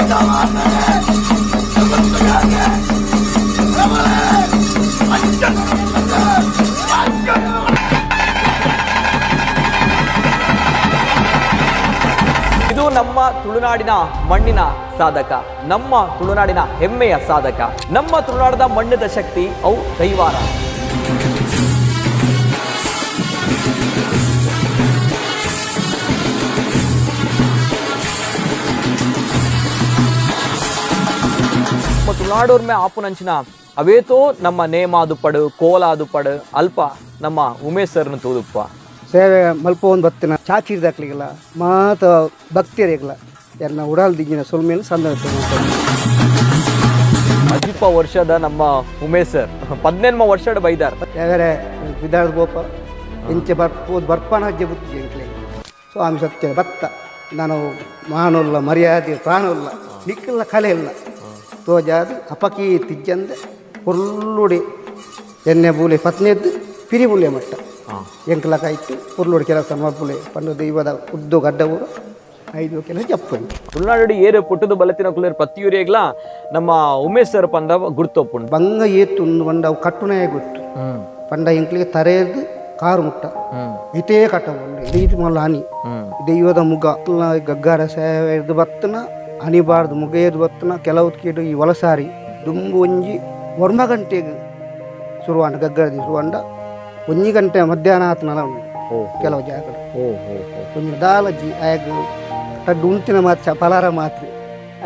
ಇದು ನಮ್ಮ ತುಳುನಾಡಿನ ಮಣ್ಣಿನ ಸಾಧಕ, ನಮ್ಮ ತುಳುನಾಡಿನ ಹೆಮ್ಮೆಯ ಸಾಧಕ, ನಮ್ಮ ತುಳುನಾಡದ ಮಣ್ಣದ ಶಕ್ತಿ ಅವು ದೈವಾರ. ನಮ್ಮ ತುಳುನಾಡೋರ್ಮೆ ಆಪುನಂಚಿನ ಅವೇತೋ ನಮ್ಮ ನೇಮಾದುಪಡು ಕೋಲಾದುಪಡು ಅಲ್ಪ ನಮ್ಮ ಉಮೇಶ್ ಸರ್ನ ತೂದುಪ್ಪ. ಸೇವೆ ಮಲ್ಪೊಂದು ಬತ್ತಿನ ಚಾಚಿರ್ದಾಕ್ಲಿಗೆಲ್ಲ ಮಾತ ಭಕ್ತಿಯರಿಗೆಲ್ಲ ಎನ್ನ ಉಡಾಲ್ ದಿಗ್ಗಿನ ಸೊಲ್ಮೇಲೆ ಸಂದ. ಅಜಿಪ ವರ್ಷದ ನಮ್ಮ ಉಮೇಶ್ ಸರ್ 18 ವರ್ಷದ ಬೈದಾರ್. ಯಾವ್ಯಾರೆ ವಿದಾರ್ದ ಗೋಪ ಇಂಚೆ ಬರ್ಪೋದು ಬರ್ಪಾನ ಅಜ್ಜೆ ಬುತ್ತಿ ಎಂಕ್ಲೆ ಸ್ವಾಮಿ ಸತ್ಯ ಬತ್ತ ನಾನು ಮಾನುಲ್ಲ ಮರ್ಯಾದೆ ಪ್ರಾಣುಲ್ಲ ನಿಕ್ಕಲ್ಲ ಕಲೆ ಇಲ್ಲ ತೋಜಾದು ಅಪಕಿ ತಿಜ್ಜಂದೆ ಪುರ್ಲುಡಿ ಎಣ್ಣೆ ಬೂಲೆ ಪತ್ನಿದ್ದು ಪಿರಿ ಬುಲೆ ಮಟ್ಟ ಎಂಕ್ಲ ಕಾಯ್ತು ಪುರ್ಲುಡಿ ಕೆಲಸ ಮಲ್ಪುಲೆ ಪಂಡು ದೈವದ ಉದ್ದು ಗಡ್ಡ ಊರು ಐದು ಕೆಲಸ ಜಪ್ಪು. ತುಳುನಾಡು ಏರು ಪುಟ್ಟದ ಬಲತಿನ ಕುಲರ್ ಪ್ರತಿಯೂರಿಗ್ಲ ನಮ್ಮ ಉಮೇಶ್ ಸರ್ ಪಂದ ಗುರ್ತೊಪ್ಪುಂಡು. ಬಂಗ ಏತು ಪಂಡ ಅವು ಕಟ್ಟುನೇ ಗೊತ್ತು ಪಂಡ ಎಂಕ್ಲಿಗೆ ತರೆಯದು ಕಾರು ಮುಟ್ಟ ಇತೇ ಕಟ್ಟಬಂಡು ಇದು ಮಲ್ಲ ಹನಿ ದೈವದ ಮುಗ ಗಗ್ಗಾರ ಸೇವೆ ಬತ್ತನ ಅನಿಬಾರ್ದು ಮುಗ ಏದು ಬತ್ತನ ಕೆಲವು ಕೀಡು ಈ ವಲಸಾರಿ ದುಂಬು ಒಂಜಿ ಒರ್ಮ ಗಂಟೆಗೆ ಶುರುವಾಂಡ ಗಗ್ಗರದಿ ಶುರುವಾಂಡ ಒಂಜಿ ಗಂಟೆ ಮಧ್ಯಾಹ್ನ ಆತನಲ ಉಂಡು ಕೆಲವು ಜಾಗಡ್ ಒಂಜಿ ದಾಲಜ್ಜಿ ಆಯಗ್ ತಡ್ಡು ಉಂತಿನ ಮಾತ್ರ ಪಲಾರ ಮಾತ್ರ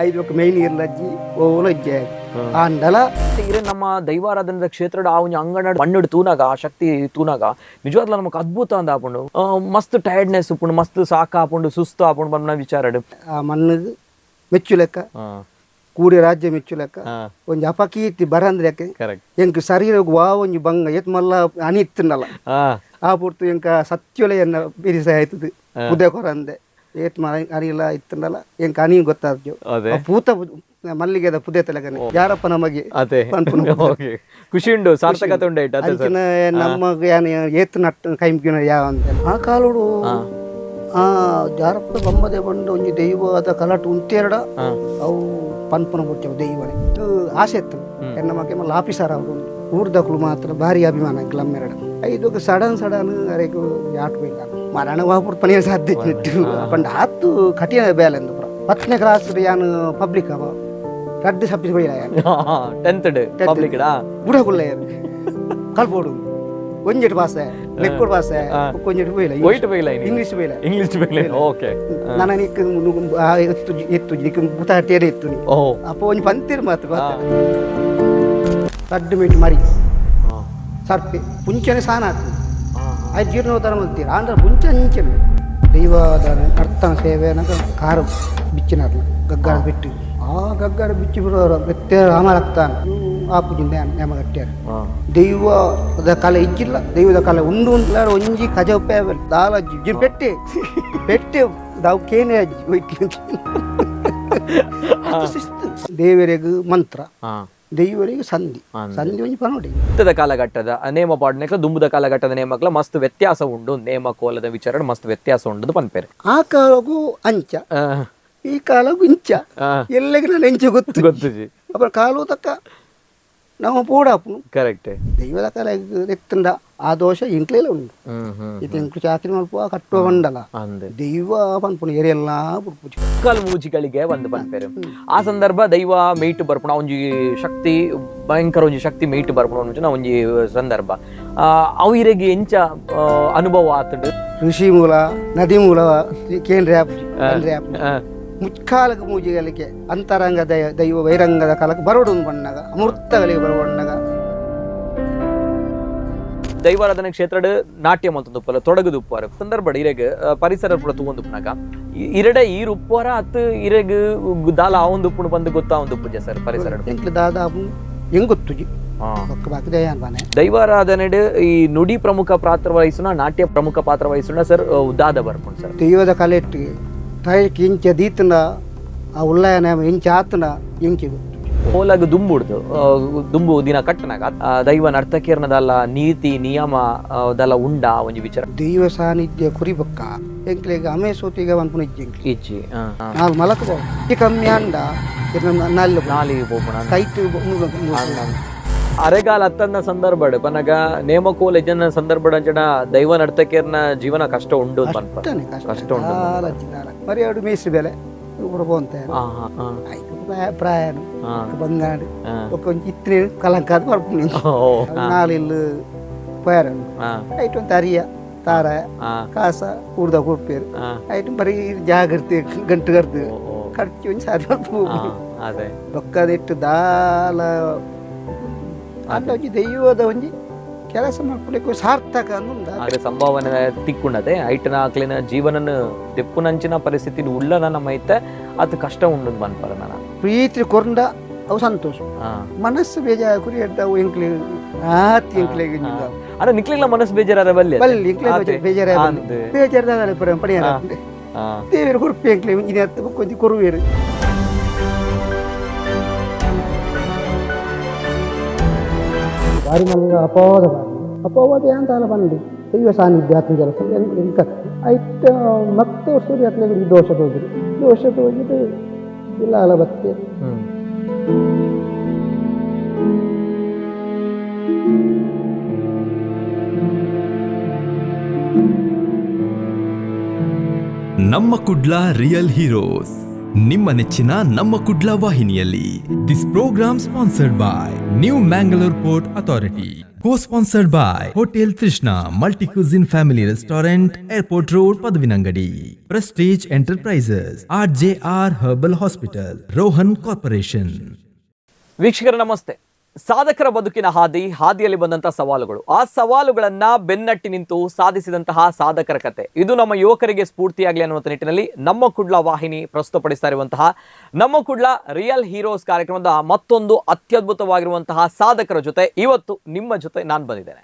ಐದು ಮೈನ್ ಇರ್ಲಜ್ಜಿ ಓಲಜ್ಜಿ ಆಯಗ್ ಆಂಡಲ. ಇರೆ ನಮ್ಮ ದೈವಾರಾಧನದ ಕ್ಷೇತ್ರದ ಆ ಒಂಜಿ ಅಂಗಣ ಮಣ್ಣು ತೂನಾಗ ಆ ಶಕ್ತಿ ತೂನಾಗ ನಿಜವಾಗ್ಲೂ ನಮಕ್ ಅದ್ಭುತ ಅಂದ ಆಪುಂಡು. ಮಸ್ತ್ ಟೈರ್ಡ್ನೆಸ್ ಉಪ್ಪುಂಡು, ಮಸ್ತ್ ಸಾಕ ಆಪುಂಡು, ಸುಸ್ತು ಆಪುಂಡು ಪನ್ಪಿನ ವಿಚಾರಡ್. ಆ ಮಣ್ಣಿಗೆ ಮೆಚ್ಚು ಲೆಕ್ಕ ಕೂಡಿ ರಾಜ್ಯ ಮೆಚ್ಚು ಲೆಕ್ಕ ಒಂಜಿ ಅಪಕೀರ್ತಿ ಬರಂದ್ರೆ ಕರೆಕ್ಟ್. ಎಂಕ್ ಶರೀರಗ್ ವಾ ಒಂಜಿ ಬಂಗ ಏತ್ ಮಲ್ಲ ಅನಿ ಇತ್ತುಂಡಲ ಆ ಪುರ್ತು ಎಂಕ ಸತ್ಯೊಲೆ ಎನ್ನ ಬಿರಿಸ ಆಯ್ತದ ಪುದೆ ಕೊರಂದೆ ಏತ್ ಮರ ಅನಿಲ ಇತ್ತುಂಡಲ ಎಂಕ ಅನಿ ಗೊತ್ತಾದ್ದು. ಅದೇ. ಆ ಪೂತ ಮಲ್ಲಿಗೆದ ಪುದೆ ತಲೆಗನೆ ಯಾರಪ್ಪ ನಮಗೆ ಅದೇ. ಪನ್ಪುನ. ಓಕೆ, ಖುಷಿ ಉಂಡು, ಸಾರ್ಥಕತೆ ಉಂಡು ಐಟ್ ಅದೇ ಸರ್. ಅಂಚಿನ ನಮ್ಮಗ್ ಯಾನ್ ಏತ್ ನಟ್ ಕೈಂಪಿನ ಯಾವ ಅಂತ ಆ ಕಾಲುಡು ಆ ಜಾರಪ್ಪ ಬೊಮ್ಮದೆ ಬಂದು ಒಂಜಿ ದೈವದ ಕಲಟು ಉಂತೇರಡ ಅವು ಪನ್ಪುನ ಬುಡ್ಚವು ದೈವನೆ ಇದು ಆಸೆ ಇತ್ತು ಎನ್ನ ಮಗೆ ಮಲ್ಲ ಆಫೀಸರ್ ಅವರು ಊರ್ದಕ್ಲು ಮಾತ್ರ ಭಾರಿ ಅಭಿಮಾನ ಎಂಕ್ಲ ಅಮ್ಮೆರಡ. ಐದಕ್ಕೆ ಸಡನ್ ಸಡನ್ ಅರೆಗ್ ಆಟ ಬೈಲ ಮರಣ ವಾಪುರ್ ಪನಿಯ ಸಾಧ್ಯ ಇಟ್ಟು ಪಂಡ ಆತು ಕಠಿಣ ಬೇಲೆ ಅಂದು ಪುರ 10ನೇ ಕ್ಲಾಸ್ ಯಾನು ಪಬ್ಲಿಕ್ ಅವ ರಡ್ಡು ಸಬ್ಜೆಕ್ಟ್ ಬೈಲ ಯಾನ್. 10th public ಡಾ? ಬುಡಕುಲ್ಲ ಯಾನು ಕಲ್ಪೋಡು ಒಂಜೆಟ್ ಪಾಸೆ ಲೆಕ್ಕೋಡು ಪಾಸೆ ಒಂಜೆಟ್ ಬೈಲ. ವೈಟ್ ಬೈಲ? ಇಂಗ್ಲೀಷ್ ಬೈಲ. ಇಂಗ್ಲಿಷ್ ಬೈಲ, ಓಕೆ. ನಾನು ನಿಕ್ ಎತ್ತು ಎತ್ತು ನಿಕ್ ಬುತಾಟೇರೆ ಎತ್ತು ನೀ. ಓ. ಅಪ್ಪ ಒಂಜಿ ಪಂತಿರ್ ಮಾತ್ರ ರಡ್ಡು ಮೀಟ್ ಮರಿ ಸರ್ಪೆ ಪುಂಚನೆ ಸಾನ ಆತು ಆಯ್ತು ಜೀರ್ಣೋದ್ಧಾರ ಮಾಡ್ತೀರ ಆಂಡ್ರೆ ಪುಂಚ ಅಂಚನೆ ದೈವದ ನರ್ತನ ಸೇವೆನಕ ಕಾರು ಬಿಚ್ಚಿನಾರ್ಲ ಗಗ್ಗಾರ ಬಿಟ್ಟು ಆ ಗಗ್ಗಾರ ಬಿಚ್ಚಿ ಬಿಡೋರು ಬೆತ್ತೆ ರಾಮರಕ್ತಾನ ಆ ಪೂಜಿಂದ ನೇಮಗಟ್ಟ್ಯಾರ ದೈವದ ಕಲೆ ಇಜ್ಜಿಲ್ಲ ದೈವದ ಕಲೆ ಉಂಡು ಉಂಡ್ಲಾರ ಒಂಜಿ ಕಜ ದಾಲ ಅಜ್ಜಿ ಪೆಟ್ಟೆ ಪೆಟ್ಟೆ ದಾವು ಕೇನೆ ಅಜ್ಜಿ ಹೋಯ್ತು ಅದು ಶಿಸ್ತು ದೇವರಿಗೂ ಮಂತ್ರ ದೈವರಿಗೆ ಸಂಧಿ ಸಂಧಿ ಒಂಜಿ ಪನೋಡಿ. ಇತ್ತದ ಕಾಲಘಟ್ಟದ ನೇಮ ಪಾಡ್ನೆಕ್ಲ ದುಂಬುದ ಕಾಲಘಟ್ಟದ ನೇಮಕ್ಲ ಮಸ್ತ್ ವ್ಯತ್ಯಾಸ ಉಂಡು, ನೇಮ ಕೋಲದ ವಿಚಾರ ಮಸ್ತ್ ವ್ಯತ್ಯಾಸ ಉಂಡು ಪನ್ಪೇರು. ಆ ಕಾಲಗೂ ಅಂಚ ಈ ಕಾಲಗೂ ಇಂಚ ಎಲ್ಲೆಗೆ ನಾನು ಎಂಚ ಗೊತ್ತು. ಗೊತ್ತುಜಿ. ಅப்புறம் ಕಾಲು ತಕ್ಕ ನಾವು ಪೋಡಾಪುನು. ಕರೆಕ್ಟ್. ದೈವದ ಕಾಲ ಎತ್ತಂಡ ಆ ದೋಷ ಇಂಕ್ಲೇಲ ಉಂಡು. ಹ್ಮ್ ಹ್ಮ್ ಇದು ಎಂಕ್ಲು ಚಾಕ್ರಿ ಮಲ್ಪುವ ಕಟ್ಟುವ ಮಂಡಲ ಅಂದೆ. ದೈವ ಪನ್ಪುನು ಎರೆಲ್ಲ ಬುಡ್ಪುಜಿ. ಕಲ್ ಮೂಜಿಗಳಿಗೆ ಒಂದು ಪನ್ಪೇರು. ಆ ಸಂದರ್ಭ ದೈವ ಮೇಟ್ ಬರ್ಪುಣ ಒಂಜಿ ಶಕ್ತಿ ಭಯಂಕರ ಒಂಜಿ ಶಕ್ತಿ ಮೇಟ್ ಬರ್ಪುಣ ಒಂಜಿ ಒಂಜಿ ಸಂದರ್ಭ ಅವು ಇರೆಗೆ ಎಂಚ ಅನುಭವ ಆತುಂಡು? ಋಷಿ ಮೂಲ ನದಿ ಮೂಲ ಕೇಂದ್ರ ಆಪುಜಿ ಆಪುಜಿ ಮುಚ್ಕಾಲಕ್ಕೆ ಮೂಜಿಗಳಿಗೆ ಅಂತರಂಗ ದೈವ ಬಹಿರಂಗದ ಕಾಲಕ್ಕೆ ಬರೋಡು ಬಣ್ಣಗ ಅಮೃತಗಳಿಗೆ ಬರೋಣ್ಣಗ. ದೈವಾರಾಧನೆ ಕ್ಷೇತ್ರಡ್ ನಾಟ್ಯ ಮಲ್ತೊಂದುಪ್ಪಲ ತೊಡಗುದುಪ್ಪಾರು ಸಂದರ್ಭ ಇರೆಗ್ ಪರಿಸರ ಪೂರ ತೂವೊಂದುಪ್ಪುನಗ ಇರಡೆ ಈರ್ ಉಪ್ಪುವಾರ ಅತ್ತು ಇರೆಗ್ ದಾಲ ಆವೊಂದುಪ್ಪುಂಡು ಪಂದ್ ಗೊತ್ತಾವೊಂದುಪ್ಪುಜ ಸರ್ ಪರಿಸರ? ಎಂಕ್ಲು ದಾದಾಪು ಹೆಂಗೊತ್ತುಜಿ ಬೊಕ್ಕ ಬಾಕಿ ದಯಾನ್ ಬಾನೆ. ದೈವಾರಾಧನೆಡ್ ಈ ನುಡಿ ಪ್ರಮುಖ ಪಾತ್ರ ವಹಿಸುನ ನಾಟ್ಯ ಪ್ರಮುಖ ಪಾತ್ರ ವಹಿಸುನ ಸರ್ ದಾದ ಬರ್ಪುಂಡು ಸರ್? ದೈವದ ಕಲೆಟ್ ತಯಕ್ಕೆ ಇಂಚ ದೀತನ ಆ ಉಳ್ಳಾಯನ ಇಂಚ ಆತನ ಎಂಕೆ ಗೊತ್ತು. ಕೋಲಗ್ ದುಂಬುಡ್ದು ದುಂಬು ದಿನ ಕಟ್ಟನಾಗ ದೈವ ನರ್ತಕೀರ್ನದಲ್ಲ ನೀತಿ ನಿಯಮ ದಲ್ಲ ಉಂಡ ಒಂಜಿ ವಿಚಾರ. ದೈವ ಸಾನ್ನಿಧ್ಯ ಕುರಿಬಕ್ಕ ಎಂಕ್ಲೆಗ್ ಅಮೆ ಸೋತಿಗ ಪನ್ಪುನ ಇಜ್ಜಿ ಎಂಕ್ಲೆ. ಇಜ್ಜಿ. ನಾಲ್ ಮಲಕ ಈ ಕಮ್ಮಿ ಅಂಡ ನಾಲ್ ನಾಲಿಗೆ ಪೋಪುಣ ಕೈಟ್. ಅರೆಗಾಲ ಅತ್ತನ್ನ ಸಂದರ್ಭಡ್ ಪನಗ ನೇಮಕೋಲ ಯಜನ ಸಂದರ್ಭಡ್ ಅಂಚನ ದೈವ ನರ್ತಕಿಯರ್ನ ಜೀವನ ಕಷ್ಟ ಉಂಡು ಪನ್ಪ. ಕಷ್ಟ ಉಂಡು. ಮರಿ ಎರಡು ಮೇಸ್ತ್ರಿ ಬೆಲೆ ಪೋಂತ ಪ್ರಾಯನು ಬಂಗಾಡು ಒಂಜಿ ಇತ್ರೆ ಕಲಂಕಾದ ಬರ್ಪುನಿ ನಾಲಿಲ್ಲು ಪೋಯಾರನು ಐಟ್ ಒಂತ ಅರಿಯ ತಾರ ಕಾಸ ಊರ್ದ ಕೊಡ್ಪೇರು ಐಟ್ ಬರೀ ಜಾಗೃತಿ ಗಂಟು ಕರ್ದು ಖರ್ಚು ಒಂಜಿ ಸಾರಿ ಬೊಕ್ಕದಿಟ್ಟು ದಾಲ ಅಂತ ಒಂಜಿ ದೈವದ ಒಂಜಿ ಕೆಲಸ ಮಾಡ್ಕೊಳಿಕ್ಕೆ ಸಾರ್ಥಕ ಅನ್ನುಂದ. ಆದ್ರೆ ಸಂಭಾವನೆ ತಿಕ್ಕೊಂಡದೆ ಐಟನ ಆಕ್ಲಿನ ಜೀವನನ ದೆಪ್ಪುನಂಚಿನ ಪರಿಸ್ಥಿತಿ ಉಳ್ಳನ ನಮ್ಮ ಐತೆ ಅದು ಕಷ್ಟ ಉಂಡು ಪನ್ಪರ ನನ್ನ ಪ್ರೀತಿ ಕೊರಂಡ ಅವು ಸಂತೋಷ ಮನಸ್ಸು ಬೇಜಾರು ಕುರಿ ಅವು ಎಂಕ್ಲೆ ಆತಿ ಎಂಕ್ಲೆ. ಅರೆ ನಿಕ್ಲಿಲ್ಲ ಮನಸ್ಸು ಬೇಜಾರ ಬಲ್ಲಿ ಬಲ್ಲಿ ಎಂಕ್ಲೆ ಬೇಜಾರ ಬೇಜಾರ ಪಡಿಯಾರ ದೇವರು ಕೊರ್ಪಿ ಎಂಕ್ಲೆ ಇನಿ ಅರ್ಥ ಕೊಂಚ ಕೊರುವೇರು. ಬಾರಿ ಮಲ್ಲ ಅಪವಾದ ಬಾರಿ ಅಪವಾದ ಯಾಂತಾಲ ಬಂದು ದೈವ ಸಾನ್ನಿಧ್ಯ ಆತ್ಮ ಕೆಲಸ ಎಂಕ ಐಟ್ ಮತ್ತೆ ಸೂರ್ಯ ದೋಷ ತೋಜಿರು ದೋಷ ತೋಜಿದು ಇಲ್ಲ ಅಲ ಬತ್ತೆ. ನಮ್ಮ ಕುಡ್ಲ ರಿಯಲ್ ಹೀರೋಸ್ ನಿಮ್ಮ ನೆಚ್ಚಿನ ನಮ್ಮ ಕುಡ್ಲ ವಾಹಿನಿಯಲ್ಲಿ. This programme sponsored by New Mangalore Port Authority, co sponsored by Hotel Trishna multi cuisine family restaurant, Airport Road, Padavinangadi, Prestige Enterprises, R J R herbal hospital, Rohan Corporation. ವೀಕ್ಷಕರ ನಮಸ್ತೆ. ಸಾಧಕರ ಬದುಕಿನ ಹಾದಿ, ಹಾದಿಯಲ್ಲಿ ಬಂದಂತಹ ಸವಾಲುಗಳು, ಆ ಸವಾಲುಗಳನ್ನ ಬೆನ್ನಟ್ಟಿ ನಿಂತು ಸಾಧಿಸಿದಂತಹ ಸಾಧಕರ ಕತೆ ಇದು ನಮ್ಮ ಯುವಕರಿಗೆ ಸ್ಫೂರ್ತಿಯಾಗಲಿ ಅನ್ನುವಂಥ ನಿಟ್ಟಿನಲ್ಲಿ ನಮ್ಮ ಕುಡ್ಲ ವಾಹಿನಿ ಪ್ರಸ್ತುತಪಡಿಸ್ತಾ ಇರುವಂತಹ ನಮ್ಮ ಕುಡ್ಲ ರಿಯಲ್ ಹೀರೋಸ್ ಕಾರ್ಯಕ್ರಮದ ಮತ್ತೊಂದು ಅತ್ಯದ್ಭುತವಾಗಿರುವಂತಹ ಸಾಧಕರ ಜೊತೆ ಇವತ್ತು ನಿಮ್ಮ ಜೊತೆ ನಾನು ಬಂದಿದ್ದೇನೆ.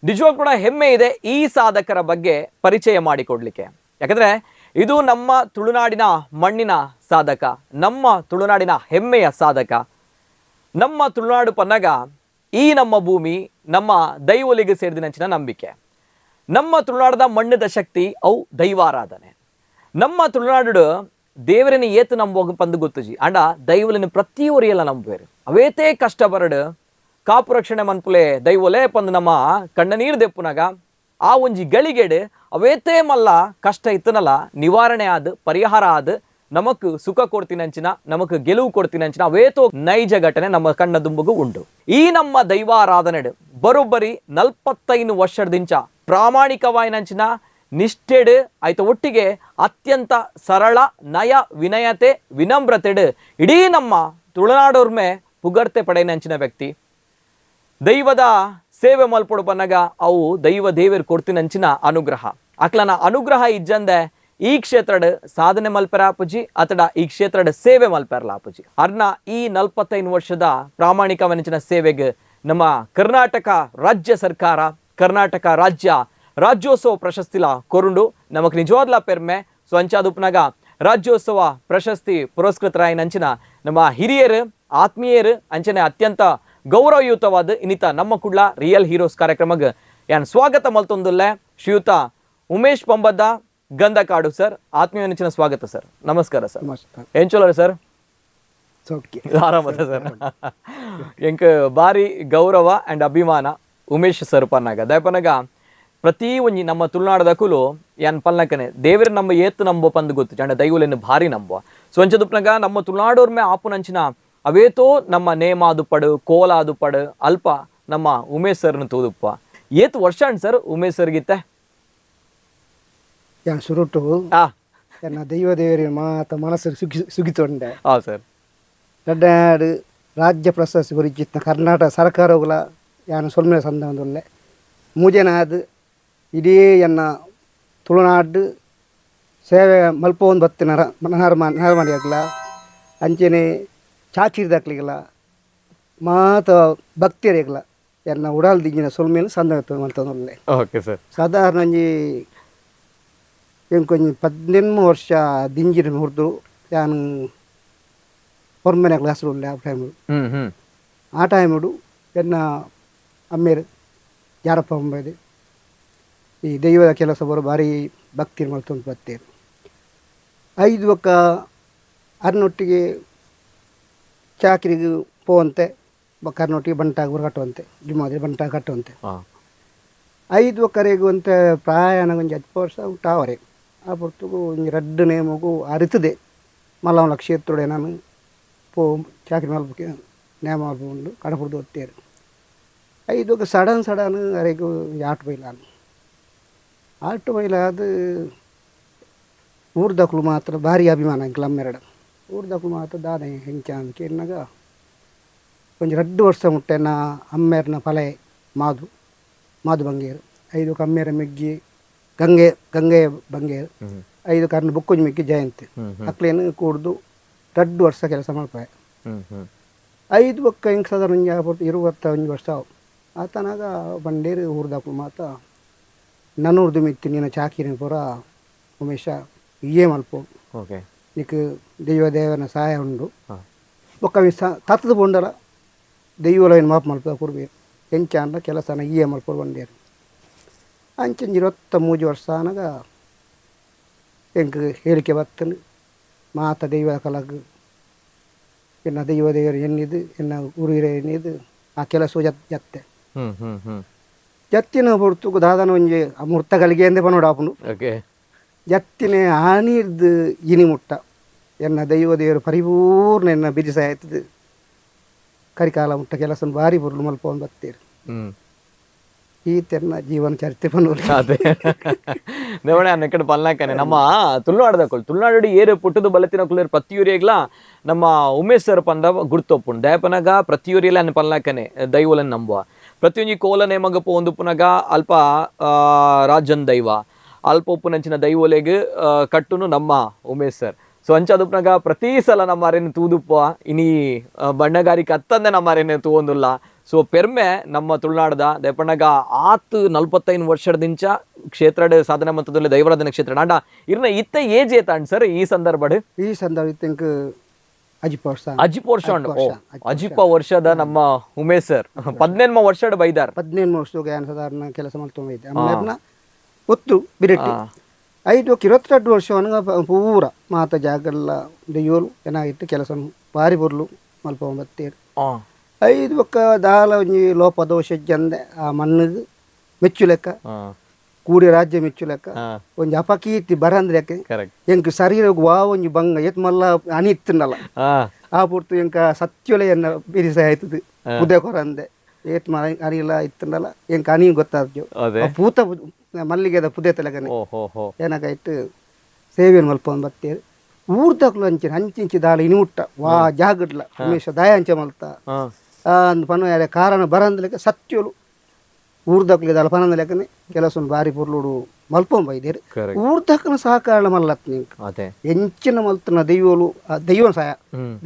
ನಿಜವಾಗ್ಲೂ ಕೂಡ ಹೆಮ್ಮೆ ಇದೆ ಈ ಸಾಧಕರ ಬಗ್ಗೆ ಪರಿಚಯ ಮಾಡಿಕೊಡ್ಲಿಕ್ಕೆ. ಯಾಕಂದರೆ ಇದು ನಮ್ಮ ತುಳುನಾಡಿನ ಮಣ್ಣಿನ ಸಾಧಕ, ನಮ್ಮ ತುಳುನಾಡಿನ ಹೆಮ್ಮೆಯ ಸಾಧಕ. ನಮ್ಮ ತುಳುನಾಡು ಪನ್ನಗ ಈ ನಮ್ಮ ಭೂಮಿ ನಮ್ಮ ದೈವೊಲಿಗೆ ಸೇರಿದಿನಂಚಿನ ನಂಬಿಕೆ. ನಮ್ಮ ತುಳುನಾಡದ ಮಣ್ಣದ ಶಕ್ತಿ ಅವು ದೈವಾರಾಧನೆ. ನಮ್ಮ ತುಳುನಾಡು ದೇವರನ್ನ ಏತು ನಂಬೋಗ ಪಂದು ಗೊತ್ತುಜಿ ಅಂಡ ದೈವಲಿನ ಪ್ರತಿಯೊರಿಯೆಲ್ಲ ನಂಬುವೇರು. ಅವೇತೇ ಕಷ್ಟ ಬರಡು ಕಾಪು ರಕ್ಷಣೆ ಮನ್ಪುಲೆ ದೈವೊಲೆ ಪಂದು ನಮ್ಮ ಕಣ್ಣ ನೀರು ದೆಪ್ಪುನಾಗ ಆ ಒಂಜಿ ಗಳಿಗೆಡು ಅವೇತೇ ಮಲ್ಲ ಕಷ್ಟ ಇತ್ತನಲ್ಲ ನಿವಾರಣೆ ಆದ ಪರಿಹಾರ ಆದ ನಮಕ್ ಸುಖ ಕೊಡ್ತೀನಂಚಿನ ನಮಕ್ ಗೆಲುವು ಕೊಡ್ತೀನಂಚಿನ ಅವೇತೋ ನೈಜ ಘಟನೆ ನಮ್ಮ ಕಣ್ಣ ದುಂಬುಗು ಉಂಟು. ಈ ನಮ್ಮ ದೈವಾರಾಧನೆ ಬರೋಬ್ಬರಿ 45 ವರ್ಷದಿಂಚ ಪ್ರಾಮಾಣಿಕವಾಯಿನಂಚಿನ ನಿಷ್ಠೆಡು ಆಯ್ತ ಒಟ್ಟಿಗೆ ಅತ್ಯಂತ ಸರಳ ನಯ ವಿನಯತೆ ವಿನಮ್ರತೆಡು ಇಡೀ ನಮ್ಮ ತುಳುನಾಡೋರ್ಮೆ ಪುಗರ್ತೆ ಪಡೆಯನಂಚಿನ ವ್ಯಕ್ತಿ. ದೈವದ ಸೇವೆ ಮಲ್ಪೊಡು ಪನ್ನಗ ಅವು ದೈವ ದೇವರು ಕೊಡ್ತಿನಂಚಿನ ಅನುಗ್ರಹ. ಅಕ್ಲನ ಅನುಗ್ರಹ ಇಜ್ಜಂದೆ ಈ ಕ್ಷೇತ್ರದ ಸಾಧನೆ ಮಲ್ಪೆರ ಆಪುಜಿ ಅತಡ ಈ ಕ್ಷೇತ್ರದ ಸೇವೆ ಮಲ್ಪೆರಲ ಆಪುಜಿ. ಅರ್ನ ಈ 45 ವರ್ಷದ ಪ್ರಾಮಾಣಿಕವನಂಚಿನ ಸೇವೆಗೆ ನಮ್ಮ ಕರ್ನಾಟಕ ರಾಜ್ಯ ಸರ್ಕಾರ ಕರ್ನಾಟಕ ರಾಜ್ಯ ರಾಜ್ಯೋತ್ಸವ ಪ್ರಶಸ್ತಿಲ ಕೊರುಂಡು ನಮಕ್ ನಿಜವಾದ್ಲ ಪೆರ್ಮೆ. ಸೊ ಅಂಚಾದುಪ್ನಾಗ ರಾಜ್ಯೋತ್ಸವ ಪ್ರಶಸ್ತಿ ಪುರಸ್ಕೃತರಾಯಿನಂಚಿನ ನಮ್ಮ ಹಿರಿಯರು ಆತ್ಮೀಯರು ಅಂಚನೆ ಅತ್ಯಂತ ಗೌರವಯುತವಾದ ಇನ್ನಿತ ನಮ್ಮ ಕುಡ್ಲ ರಿಯಲ್ ಹೀರೋಸ್ ಕಾರ್ಯಕ್ರಮಕ್ಕೆ ಯಾನ್ ಸ್ವಾಗತ ಮಲ್ತೊಂದುಲ್ಲೆ ಶ್ರೀಯುತ ಉಮೇಶ್ ಪಂಬದ್ದ ಗಂಧಕಾಡು ಸರ್. ಆತ್ಮೀಯ ನೆಚ್ಚಿನ ಸ್ವಾಗತ ಸರ್. ನಮಸ್ಕಾರ ಸರ್. ನಮಸ್ಕಾರ. ಎಂಚೋಲರ ಸರ್? ಆರಾಮದ ಸರ್? ಎಂಕ್ ಬಾರಿ ಗೌರವ ಆ್ಯಂಡ್ ಅಭಿಮಾನ ಉಮೇಶ್ ಸರ್ ಪನ್ನಾಗ. ದಯಪನಾಗ ಪ್ರತಿ ಒಂಜಿ ನಮ್ಮ ತುಳುನಾಡದ ಕುಲು ಯಾನ್ ಪಲ್ನಕನೆ ದೇವರ ನಮ್ಮ ಏತು ನಂಬೋ ಪಂದು ಗೊತ್ತು ಚಂಡ ದೈವಲೆನ್ನು ಭಾರಿ ನಂಬುವ. ಸೊ ಅಂಚದುಪ್ನಾಗ ನಮ್ಮ ತುಳುನಾಡೋರ್ಮೆ ಆಪುನಂಚಿನ ಅವೇತೋ ನಮ್ಮ ನೇಮಾದುಪಡು ಕೋಲಾದುಪಡು ಅಲ್ಪ ನಮ್ಮ ಉಮೇಶ್ ಸರ್ನ ತೂದುಪ್ಪ. ಏತು ವರ್ಷ ಅಂಡ್ ಸರ್ ಉಮೇಶ್ ಸರ್ಗಿತ್ತೆ? ಯಾನ್ ಸುರುಟು ಎನ್ನ ದೈವ ದೇವರ ಮಾತ ಮನಸ್ಸು ಸುಗಿ ಸುಗಿತೊಂಡೆ. ಹಾಂ ಸರ್. ದಡ್ಡಾಡು ರಾಜ್ಯ ಪ್ರಶಸ್ತಿ ಕೊರಿಚಿತ್ತ ಕರ್ನಾಟಕ ಸರ್ಕಾರಗಳ ಯಾನ್ ಸೊಲ್ಮೆ ಸಂದೊಲ್ಲೆ ಮೂಜನಾದ್ ಇಡೀ ಎನ್ನ ತುಳುನಾಡು ಸೇವೆ ಮಲ್ಪೊಂದು ಬತ್ತಿ ನರ ನರಮಾನಿ ಆಗಲ ಅಂಚೆನೆ ಚಾಚಿರ್ದಾಕ್ಲಿಗಲ ಮಾತ ಭಕ್ತಿಯರಿಗಲ ಎನ್ನ ಉಡಾಲ್ ದಿಂಜಿನ ಸೊಲ್ಮೇಲೆ ಸಂದ ಮಲ್ತೊಂದುಲ್ಲೆ. Okay sir. ಸಾಧಾರಣ ಒಂಜಿ ಎಂಕೊಂಜಿ 18 ವರ್ಷ ದಿಂಜಿನ ಹುಡ್ದು ಯಾನ್ ಹೊರ್ಮನೆ ಕ್ಲಾಸ್ ಉಳ್ಳೆ ಆ ಟೈಮ್. ಹ್ಮ್ ಹ್ಮ್ ಆ ಟೈಮುಡು ಎನ್ನ ಅಮ್ಮೇರು ಯಾರಪ್ಪ ಒಂಬೈದು ಈ ದೈವದ ಕೆಲಸ ಬರೋ ಭಾರಿ ಭಕ್ತಿ ಮಲ್ತೊಂದು ಬತ್ತೇರು. ಐದು ಒಕ್ಕ ಅರ್ನೊಟ್ಟಿಗೆ ಚಾಕ್ರಿಗೆ ಪೋವಂತೆ, ಬೊಕ್ಕ ಅರ್ನೊಟ್ಟಿಗೆ ಬಂಟಾಗ ಕಟ್ಟುವಂತೆ, ಜುಮಾದ್ರೆ ಬಂಟಾಗ ಕಟ್ಟುವಂತೆ. ಐದು ಒಕ್ಕರೆಗೂ ಅಂತ ಪ್ರಾಯ ಒಂಜಿ 10 ವರ್ಷ ಉಂಟಾವರೆ. ಆ ಪೊರ್ತುಗು ಒಂಜಿ ರಡ್ಡು ನೇಮಗು ಅರಿತದೆ ಮಲ್ಲವನ ಕ್ಷೇತ್ರಡೆ ನಾನು ಪೋ ಚಾಕ್ರಿ ಮಲ್ಪಕ್ಕೆ ನೇಮ ಮಲ್ಪುಂಡು ಕಡಪುಡ್ದು ಒತ್ತೇರು. ಐದು ಒಕ್ಕ ಸಡನ್ ಸಡನ್ ಅರೆಗೂ ಆಟು ಬೈಲಾನು ಆಟು ಬೈಲ ಅದು ಊರ್ದಕ್ಲು ಮಾತ್ರ ಭಾರಿ ಅಭಿಮಾನ ಎಂಕ್ಲ ಅಮ್ಮೆರಡ. ಊರ್ದಕ್ಲು ಮಾತ್ರ ದಾದ ಹೆಂಚ ಅಂತ ಕೇಳಿನಾಗ ಒಂಜಿ 2 ವರ್ಷ ಮುಟ್ಟೆನ ಅಮ್ಮೇರ್ನ ಫಲೆ ಮಾದು ಮಾದು ಬಂಗೇರು. ಐದು ಕಮ್ಮೇರ ಮೆಗ್ಗಿ ಗಂಗೆ ಗಂಗೆ ಬಂಗೇರು. ಐದು ಕರ್ನ ಬುಕ್ಕೊಂಜಿ ಮೆಗ್ಗಿ ಜಯಂತಿ ಅಕ್ಲೇನು ಕೂಡ್ದು 2 ವರ್ಷ ಕೆಲಸ ಮಾಡ್ಪಾಯ. ಐದು ಬೊಕ್ಕ ಹೆಂಗೆ ಸಾಧಾರಣ ಒಂಜಿ 21 ವರ್ಷ ಆತನಾಗ ಬಂಡೇರು ಊರ್ದಕ್ಲು ಮಾತ ನನ್ನೂರ್ದು ಮಿತ್ತಿ ನೀನು ಚಾಕಿನ ಪೂರ ಉಮೇಶ ಇಯೇ ಮಲ್ಪು. ಓಕೆ ನಿಕ್ ದೈವ ದೇವನ ಸಹಾಯ ಉಂಡು. ಬೊಕ್ಕ ತತ್ತದ ಪೋಂಡಲ ದೈವಲ ಏನು ಮಾಪು ಮಲ್ಪದ ಕೊಡ್ಬೇಕು ಎಂಚ ಅಂಡ ಕೆಲಸನ ಇಯೇ ಮಲ್ಪು ಬಂಡೇರು. ಅಂಚಂಜಿ 23 ವರ್ಷ ಆನಗ ಎಂಕ್ ಹೇಳಿಕೆ ಬತ್ತನು ಮಾತ ದೈವ ಕಲಗ್ ಎನ್ನ ದೈವ ದೇವರು ಎನ್ನಿದು ಎನ್ನ ಗುರುಹಿರ ಎನ್ನಿದು ಆ ಕೆಲಸ ಜತ್ತೆ ಜತ್ತಿನ ಹೊರತು ದಾದನ ಒಂಜಿ ಅಮೃತ ಗಳಿಗೆ ಎಂದೇ ಪನೋಡಾಪುಂಡು. ಓಕೆ ಜತ್ತಿನ ಆನೀರ್ದು ಇನಿ ಮುಟ್ಟ ಎನ್ನ ದೈವ ದೇವರು ಪರಿಪೂರ್ಣ ಎನ್ನ ಬಿರಿಸ ಆಯ್ತದೆ. ಕರಿಕಾಲ ಮುಟ್ಟ ಕೆಲಸ ಭಾರಿ ಬುರ್ಲು ಮಲ್ಪೊಂದು ಬತ್ತೀರು. ಈ ತೆನ್ನ ಜೀವನ ಚರಿತ್ರೆ ಪನ್ನೋಲಿ. ಅದೇ ದೇವಣೆ ಅನ್ನೆಕ್ಕಡೆ ಪಲ್ನಾಕನೆ ನಮ್ಮ ತುಳುನಾಡದಕ್ಕಳು ತುಳುನಾಡು ಏರು ಪುಟ್ಟದು ಬಲತಿನ ಕುಲೇರು ಪ್ರತಿಯೂರಿಗ್ಲ ನಮ್ಮ ಉಮೇಶ್ ಸರ್ ಪಂದ ಗುರ್ತೊಪ್ಪುಂಡು. ದಯಪನಗ ಪ್ರತಿಯೂರಿಯಲ್ಲ ಅನ್ನ ಪಲ್ನಾಕನೆ ದೈವಲನ್ ನಂಬುವ ಪ್ರತಿಯೊಂಜಿ ಕೋಲ ನೇಮಗ ಪೋಂದು ಪುನಗ ಅಲ್ಪ ರಾಜನ್ ದೈವ ಅಲ್ಪ ಉಪ್ಪುನಂಚಿನ ದೈವಲೆಗ್ ಕಟ್ಟುನು ನಮ್ಮ ಉಮೇಶ್ ಸರ್. ಸೊ ಅಂಚ ಅದುಪ್ನಗ ಪ್ರತಿ ಸಲ ನಮ್ಮ ಅರೇನು ತೂದುಪ್ಪ ಇನಿ ಬಣ್ಣಗಾರಿಕೆ ಅತ್ತಂದೆ ನಮ್ಮ ಅರೇನು ತೂವೊಂದುಲ್ಲ. ಸೊ ಪೆರ್ಮೆ ನಮ್ಮ ತುಳುನಾಡದ ದಯಪಣ್ಣಗ ಆತ್ 45 ವರ್ಷದಿಂಚ ಕ್ಷೇತ್ರಡ್ ಸಾಧನೆ ಮಂತದಲ್ಲಿ ದೈವರಾಧನೆ ಕ್ಷೇತ್ರ ಆಂಡ ಇರ್ನ ಇತ್ತ ಏಜ್ ಏತಾಂಡ್ ಸರ್ ಈ ಸಂದರ್ಭಡ್? ಈ ಸಂದರ್ಭ ಇತ್ತಂಕ ಅಜಿಪ ವರ್ಷ ಅಜಿಪ ವರ್ಷ ಅಜಿಪ ವರ್ಷದ ನಮ್ಮ ಉಮೇಶ್ ಸರ್ 18 ವರ್ಷಡ್ ಬೈದಾರ್. 18 ವರ್ಷ ಸಾಧಾರಣ ಕೆಲಸ ಮಾಡ್ಕೊಂಡು ಆಮೇಲೆ ಒತ್ತು ಬಿರೆಟ್ಟಿ ಐದು 22 ವರ್ಷ ಪೂರ ಮಾತ ಜಾಗಲ್ಲ ದೆಯ್ಯೋಲು ಏನಾಗಿತ್ತು ಕೆಲಸ ಭಾರಿ ಬೊರ್ಲು ಮಲ್ಪ ಬತ್ತೇರು. ಐದು ಒಕ್ಕ ದಾಲ ಒಂಜಿ ಲೋಪ ದೋಷ ಜಂದೆ ಆ ಮಣ್ಣಿಗೆ ಮೆಚ್ಚು ಲೆಕ್ಕ ಕೂಡಿ ರಾಜ್ಯ ಮೆಚ್ಚು ಲೆಕ್ಕ ಒಂಜಿ ಅಪಕೀರ್ತಿ ಬರಂದ್ರೆ ಎಂಕ್ ಶರೀರಗ್ ವಾ ಒಂಜಿ ಬಂಗ ಏತ್ ಮಲ್ಲ ಅನಿ ಇತ್ತನಲ್ಲ ಆ ಪೂರ್ತು ಎಂಕ ಸತ್ಯೊಲೆ ಎನ್ನ ಬಿರಿಸ ಆಯ್ತದೆ ಉದಯ ಕೊರಂದೆ ಏತ್ ಮಲ ಅನಿಲ ಇತ್ತನಲ್ಲ ಎಂಕ ಅನಿ ಗೊತ್ತಾದ್ದು ಪೂತ ಮಲ್ಲಿಗೆದ ಪುದೆ ತಲೆಗನೆ ಏನಾಗಾಯ್ತು ಸೇವೆಯನ್ನು ಮಲ್ಪೊಂದು ಬತ್ತೇರು. ಊರ್ದಕ್ಲು ಅಂಚಿನ ಅಂಚಿಂಚಿ ದಾಲ ಇನಿ ಮುಟ್ಟ ವಾ ಜಾಗಡ್ಲ ಉಮೇಶ ದಾಯ ಅಂಚೆ ಮಲ್ತ ಅಂದ್ ಪನ ಕಾರಣ ಬರಂದ ಲೆಕ್ಕ ಸತ್ಯೊಲು ಊರ್ದಕ್ಲು ದಾಲ ಪನಂದ ಲೆಕ್ಕನೆ ಕೆಲಸ ಬಾರಿ ಪೊರ್ಲುಡು ಮಲ್ಪೊಂದು ಬೈದೇರು. ಊರ್ದಕ್ಕನ ಸಹಕಾರ ಮಲ್ಲತ್ ನಿಂಕ್ ಎಂಚಿನ ಮಲ್ತನ ದೈವೋಲು ದೈವ ಸಹಾಯ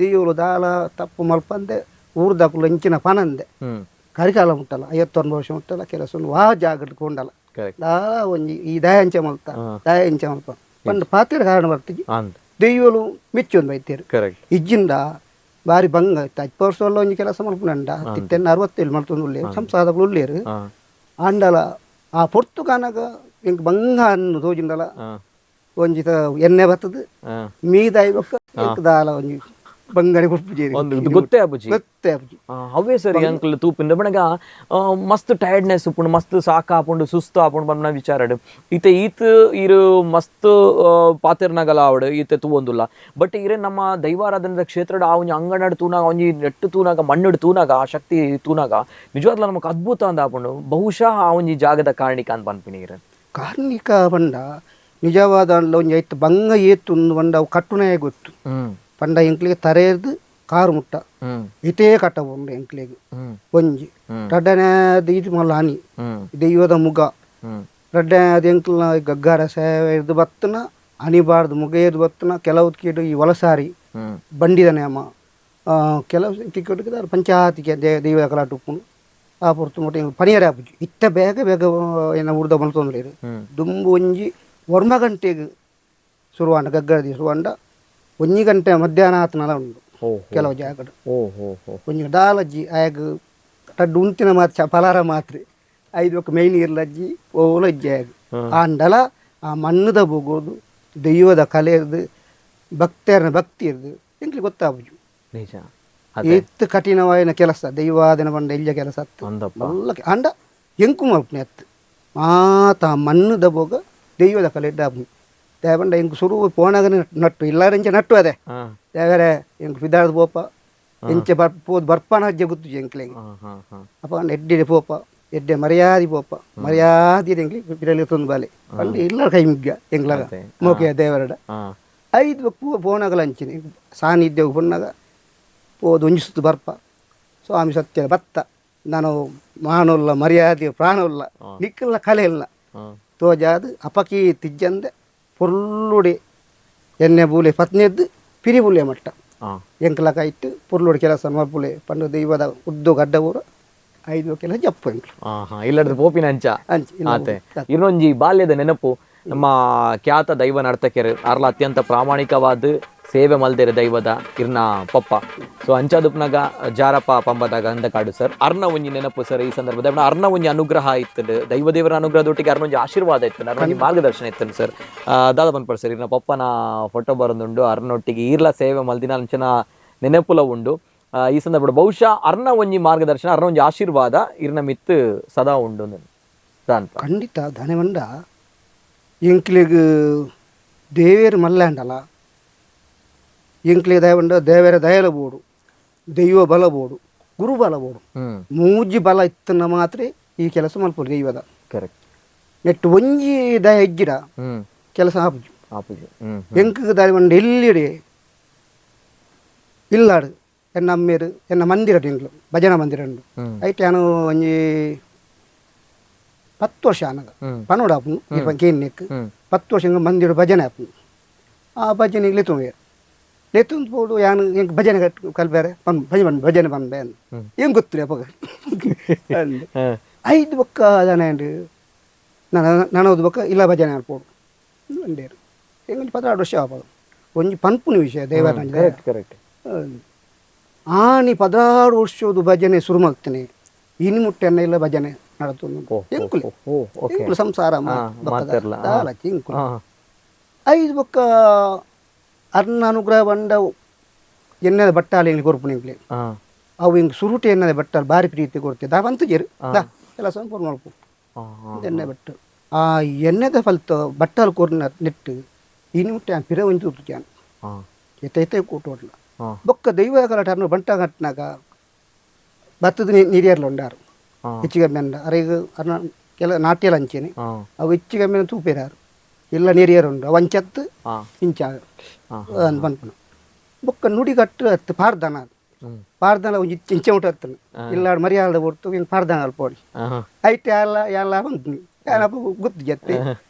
ದೈವೋಲು ದಾಲ ತಪ್ಪು ಮಲ್ಪಂದೆ ಊರ್ದಕ್ಲು ಎಂಚಿನ ಪನಂದೆ ಕರಿಕಾಲ ಮುಟ್ಟಲ್ಲ 51 ವರ್ಷ ಮುಟ್ಟಲ್ಲ ಕೆಲಸ ವಾ ಜಾಗಡ್ ಕೊಂಡಲ್ಲ ದಾಲ ಒಂಜಿ ಈ ದಾಯ ಅಂಚೆ ಮಲ್ತ ದಾಯ ಅಂಚೆ ಮಲ್ಪ ಪಂಡ ಪಾತ್ರ ಕಾರಣ ಬರ್ತಿಜಿ ದೈವಲು ಮೆಚ್ಚೊಂದು ಬೈತೇರು. ಇಜ್ಜಿಂದ ಬಾರಿ ಬಂಗ 10 ವರ್ಷ ಒಂಜಿ ಕೆಲಸ ಮಲ್ಪುನಂಡ ತಿತ್ತೆನ್ನ 67 ಮಲ್ತೊಂದು ಉಳ್ಳೇರು ಸಂಸಾರದಗಳು ಉಳ್ಳೇರು ಆಂಡಲ ಆ ಪೊರ್ತುಗಾನಗ ಎಂಕ್ ಬಂಗ ಅನ್ನು ತೋಜಿಂಡಲ ಒಂಜಿ ಎಣ್ಣೆ ಬತ್ತದು ಮೀದಾಯಿ ಬೊಕ್ಕ ಎಂಕ್ ದಾಲ ಒಂಜಿ ಬಂಗಡೆ ಕೊರ್ಪುಜೇರು ಗೊತ್ತೇ ಆಪುಜಿ ಗೊತ್ತೇ ಆಪುಜಿ. ಅವೇ ಸರಿ ಅಂಕಲ್ ತೂಪಿಂದ ಬಣಗ ಮಸ್ತ್ ಟೈರ್ಡ್ನೆಸ್ ಉಪ್ಪುಂಡು ಮಸ್ತ್ ಸಾಕಾಪುಂಡು ಸುಸ್ತು ಆಪುಂಡು ಪನ್ಪುನ ವಿಚಾರಡ್ ಈತ ಈತ್ ಇರು ಮಸ್ತ್ ಪಾತೆರ್ನಗಲ ಆವಡ್ ಈತೆ ತೂವೊಂದುಲ್ಲ. ಬಟ್ ಇರೆ ನಮ್ಮ ದೈವಾರಾಧನದ ಕ್ಷೇತ್ರಡ್ ಆ ಒಂಜಿ ಅಂಗಣಡ್ ತೂನಾಗ ಒಂಜಿ ನೆಟ್ಟು ತೂನಾಗ ಮಣ್ಣುಡ್ ತೂನಾಗ ಆ ಶಕ್ತಿ ತೂನಾಗ ನಿಜವಾಗ್ಲ ನಮಕ್ ಅದ್ಭುತ ಅಂದ ಆಪುಂಡು. ಬಹುಶಃ ಆ ಒಂಜಿ ಜಾಗದ ಕಾರಣಿಕ ಅಂತ ಪನ್ಪಿನಿ ಇರೆ ಕಾರ್ಣಿಕ ಪಂಡ ನಿಜವಾದ ಒಂಜಿ ಐತ ಬಂಗ ಏತು ಪಂಡ ಅವು ಕಟ್ಟುನೇ ಗೊತ್ತು ಪಂಡ ಎಂಕ್ಲಿಗೆ ತರೇರ್ದು ಕಾರು ಮುಟ್ಟ ಇತೇ ಕಟ್ಟ ಉಂಡು ಎಂಕ್ಲಿಗೆ ಒಂಜಿ ರಡ್ಡನೇ ಇದು ಮಲ್ಲ ಅನಿ ದೈವದ ಮುಗ ರಡ್ಡನೇ ಎಂಕ್ಲ ಗಗ್ಗಾರ ಸೇವೆ ಬತ್ತನ ಅನಿಬಾರ್ದು ಮುಗ ಏದು ಬತ್ತನ ಕೆಲವು ಕೀಡು ಈ ವಲಸಾರಿ ಬಂಡಿದ ನೇಮ ಕೆಲವು ಟಿಕೆಟ್ ಪಂಚಾಯತಿಗೆ ದೈವದ ಕಲಾಟ ಉಪ್ಪುಂಡು ಆ ಪೊರ್ತು ಮುಟ್ಟ ಪನಿಯರ ಆಪುಜಿ ಇತ್ತ ಬೇಗ ಬೇಗ ಏನ ಉರ್ದ ಮಲ್ತೊಂದ್ರೆ ದುಂಬು ಒಂಜಿ 1 ಗಂಟೆಗೆ ಶುರುವಾಂಡ ಗಗ್ಗರದಿ ಶುರುವಾಂಡ 1 ಗಂಟೆ ಮಧ್ಯಾಹ್ನ ಆತನಲ ಉಂಡು. ಕೆಲವು ಜಾಗಡು ಒಂಜಿ ದಾಲಜ್ಜಿ ಆಯಗ್ ರಡ್ಡು ಉಂತಿನ ಮಾತ್ರ ಫಲಾರ ಮಾತ್ರೆ ಐದು ಒಕ್ಕ ಮೈನ್ ಇರ್ಲಜ್ಜಿ ಓಲಜ್ಜಿ ಆಯಗ್ ಆಂಡಲ ಆ ಮಣ್ಣುದ ಬೋಗೋದು ದೈವದ ಕಲೆ ಇರ್ದು ಭಕ್ತರನ ಭಕ್ತಿ ಇರ್ದು ಎಂಕ್ಲಿ ಗೊತ್ತಾಪುಜು. ನಿಜ. ಎತ್ತು ಕಠಿಣವಾಯಿನ ಕೆಲಸ ದೈವಾದನ ಪಂಡ ಎಲ್ಯ ಕೆಲಸ ಅತ್ತು ಮಲ್ಲ ಆಂಡ ಎಂಕು ಮಲ್ಪುನೆ ಅತ್ತು ಮಾತ ಮಣ್ಣುದ ಬೋಗ ದೈವದ ಕಲೆ ಇಡ್ಡಾಪುನಿ ದೇವಂಡ ಎಂಕು ಸುರು ಪೋಣಾಗ ನಟ್ಟು ಇಲ್ಲಾರಂಚೆ ನಟ್ಟು ಅದೇ ದೇವರೆ ಎಂಕು ಪಿದಾರ್ದ ಪೋಪ ಎಂಚೆ ಪೋದು ಬರ್ಪಾನ ಅಜ್ಜೆ ಗೊತ್ತು ಎಂಕ್ಲೆಗೆ ಅಪ್ಪ ಎಡ್ಡೆ ಪೋಪ ಎಡ್ಡೆ ಮರ್ಯಾದೆ ಪೋಪ ಮರ್ಯಾದೆ ಎಂಕ್ಲಿ ಪಿರಲಿ ತೊಂದು ಬಾಲೆ ಪಂಡ ಇಲ್ಲ ಕೈ ಮುಗ್ಗ ಎಂಕ್ಲಾಗ ಮೋಕೆಯ ದೇವರಡ ಐದು ಪೋಣಾಗಲ ಅಂಚಿನ ಸಾನ್ನಿಧ್ಯ ಪೊನ್ನಾಗ ಪೋದು ಒಂಜಿ ಸುತ್ತು ಬರ್ಪ ಸ್ವಾಮಿ ಸತ್ಯ ಬತ್ತ ನಾನು ಮಾನುಲ್ಲ ಮರ್ಯಾದೆ ಪ್ರಾಣುಲ್ಲ ನಿಕ್ಕಲ್ಲ ಕಲೆ ಇಲ್ಲ ತೋಜಾದು ಅಪಕಿ ತಿಜ್ಜಂದೆ ಪೊರ್ಲುಡಿ ಎಣ್ಣೆ ಬೂಲೆ ಪತ್ನಿಯದ್ದು ಪಿರಿ ಬುಲೆ ಮಟ್ಟ ಎಂಕ್ಲಕ ಇಟ್ಟು ಪೊರ್ಲುಡಿ ಕೆಲಸ ಮಲ್ಪುಲೆ ಪಂಡ ದೈವದ ಉದ್ದು ಗಡ್ಡ ಊರು ಐದು ಕೆಲಸ ಜಪ್ಪು ಎಂಕ್ಲು ಇಲ್ಲಡ್ದು ಪೋಪಿನ ಅಂಚ ಆತೆ ಇನ್ನೊಂಜಿ ಬಾಲ್ಯದ ನೆನಪು ನಮ್ಮ ಖ್ಯಾತ ದೈವ ನರ್ತಕಿಯರು ಅರ್ಲ ಅತ್ಯಂತ ಪ್ರಾಮಾಣಿಕವಾದ ಸೇವೆ ಮಲ್ದೇರು ದೈವದ ಇರ್ನ ಪಪ್ಪ ಸೊ ಅಂಚಾದುಪ್ನಾಗ ಜಾರಪ್ಪ ಪಂಬದಾಗ ಅಂದಕಾಡು ಸರ್ ಅರ್ನ ಒಂಜಿ ನೆನಪು ಸರ್ ಈ ಸಂದರ್ಭದ ಅರ್ನ ಒಂಜಿ ಅನುಗ್ರಹ ಇತ್ತು ದೈವದೇವರ ಅನುಗ್ರಹದೊಟ್ಟಿಗೆ ಅರ್ನ ಒಂಜಿ ಆಶೀರ್ವಾದ ಇತ್ತು ಅರ್ನ ಒಂಜಿ ಮಾರ್ಗದರ್ಶನ ಇತ್ತು ಸರ್. ದಾದ ಪನ್ಪರ್ ಸರ್ ಇರ್ನ ಪಪ್ಪನ ಫೋಟೋ ಬರೋದುಂಡು ಅರ್ನೊಟ್ಟಿಗೆ ಈರ್ಲ ಸೇವೆ ಮಲ್ದಿನ ಅಂಚಿನ ನೆನಪುಲ ಉಂಡು. ಈ ಸಂದರ್ಭ ಬಹುಶಃ ಅರ್ನ ಒಂಜಿ ಮಾರ್ಗದರ್ಶನ ಅರ್ನ ಒಂಜಿ ಆಶೀರ್ವಾದ ಇರ್ನ ಮಿತ್ತು ಸದಾ ಉಂಡು ಅಂತ ಖಂಡಿತ ಧನವಂಡ ಎಂಕ್ಲಿಗ್ ದೇವೇರು ಮಲ್ಲಾಂಡಲ ಎಂಕ್ಲಿ ದಯವಂಡ ದೇವರ ದಯಲ ಬೋಡು ದೈವ ಬಲ ಬೋಡು ಗುರು ಬಲ ಬೋಡು ಮೂಜಿ ಬಲ ಇತ್ತನ ಮಾತ್ರ ಈ ಕೆಲಸ ಮಲ್ಪೊಡು ದೈವದ ಕರೆಕ್ಟ್ ನೆಟ್ಟು ಒಂಜಿ ದಯ ಇಜ್ಜಿಡ ಕೆಲಸ ಆಪುಜು ಆಪುಜು ಎಂಕ್ ದಯವಂಡ ಎಲ್ಲಿಡೆ ಇಲ್ಲಾಡು ಎನ್ನ ಅಮ್ಮೇರು ಎನ್ನ ಮಂದಿರ ಎಂಕ್ಲು ಭಜನಾ ಮಂದಿರ ಉಂಡು ಐಟ್ ಯಾನು ಒಂಜಿ 10 ವರ್ಷ ಆನಗ ಪನೋಡು ಆಪುನು ಕೇನ್ನೆಕ್ 10 ವರ್ಷ ಮಂದಿರ ಭಜನೆ ಆಪುನು ಆ ಭಜನೆಗೆ ಲೆತ್ತೊಂದು ಲೆತ್ತೊಂದು ಪೋಡು ಯಾನು ಎಂಕ್ ಭಜನೆ ಕಲ್ಬೇರೆ ಪನ್ ಭಜನೆ ಭಜನೆ ಪನ್ಬೆ ಏನು ಗೊತ್ತಿಲ್ಲ ಅಪ್ಪಗ ಐದು ಬೊಕ್ಕ ದಾನೆ ನನದು ಬೊಕ್ಕ ಇಲ್ಲ ಭಜನೆ ಅನ್ಪೋಡು ಅಂಡೇರು ಎಂಗೊಂಜಿ 16 ವರ್ಷ ಆಪದು ಒಂಜಿ ಪನ್ಪುನಿ ವಿಷಯ ದೇವರ ಕರೆಕ್ಟ್ ಆನಿ 16 ವರ್ಷದ ಭಜನೆ ಶುರು ಮಾಡ್ತೇನೆ ಇನ್ನು ಮುಟ್ಟೆ ಅನ್ನ ಇಲ್ಲ ಭಜನೆ ನಡತು ಎಂಕುಲು ಎಂಕುಲು ಸಂಸಾರ ಎಂಕುಲು ಐದು ಬೊಕ್ಕ ಅರ್ನ ಅನುಗ್ರಹ ಬಂಡ ಎಣ್ಣೆದ ಬಟ್ಟಾಲೆ ಎಂಗ್ಲಿ ಕೊರ್ಪುನ ಎಂಕ್ಲೆ ಅವು ಹಿಂಗೆ ಸುರುಟಿ ಎಣ್ಣೆದ ಬಟ್ಟಾಲು ಭಾರಿ ಪ್ರೀತಿ ಕೊಡ್ತೇವೆ ದಾ ಬಂತು ಜೇರು ದಾ ಎಲ್ಲ ಸಂಪೂರ್ಣ ಮಲ್ಪು ಎಣ್ಣೆ ಬಟ್ಟು ಆ ಎಣ್ಣೆದ ಫಲ್ತ ಬಟ್ಟಾಲು ಕೊರ್ನ ನೆಟ್ಟು ಇನ್ನು ಮುಟ್ಟೆ ಪಿರ ಒಂಜಿ ತೂತು ಎತ್ತ ಎತ್ತ ಕೂಟೋಡ್ಲ ಬೊಕ್ಕ ದೈವ ಕಲಾಟ ಅರ್ನ ಬಂಟ ಕಟ್ಟಿನಾಗ ಭತ್ತದ ನೀರಿಯರ್ಲ ಉಂಡಾರು ಹೆಚ್ಚು ಕಮ್ಮಿ ಅಂಡ ಅರೆಗ್ ಅರ್ನ ಕೆಲ ನಾಟ್ಯಲ ಅಂಚೇನೆ ಅವು ಹೆಚ್ಚು ಕಮ್ಮಿ ತೂಪೇರಾರು ಇಲ್ಲ ನೀರಿಯರ್ ಉಂಡು ಅವು ಅಂಚತ್ತು ಇಂಚಾಗ ಪನ್ಪುನ ಬೊಕ್ಕ ನುಡಿ ಕಟ್ಟು ಅತ್ತು ಪಾರ್ದನ ಪಾರ್ದನ ಒಂಜಿ ಇಂಚೆ ಮುಟ್ಟ ಹತ್ತನು ಇಲ್ಲ ಮರ್ಯಾದ ಹೊರ್ತು ಹಿಂಗೆ ಪಾರ್ದನ ಅಲ್ಪೋಡಿ ಐಟ್ ಯಾಲ ಯಾಲ ಬಂತು ಯಾನಪ್ಪ ಗೊತ್ತು ಜತ್ತೆ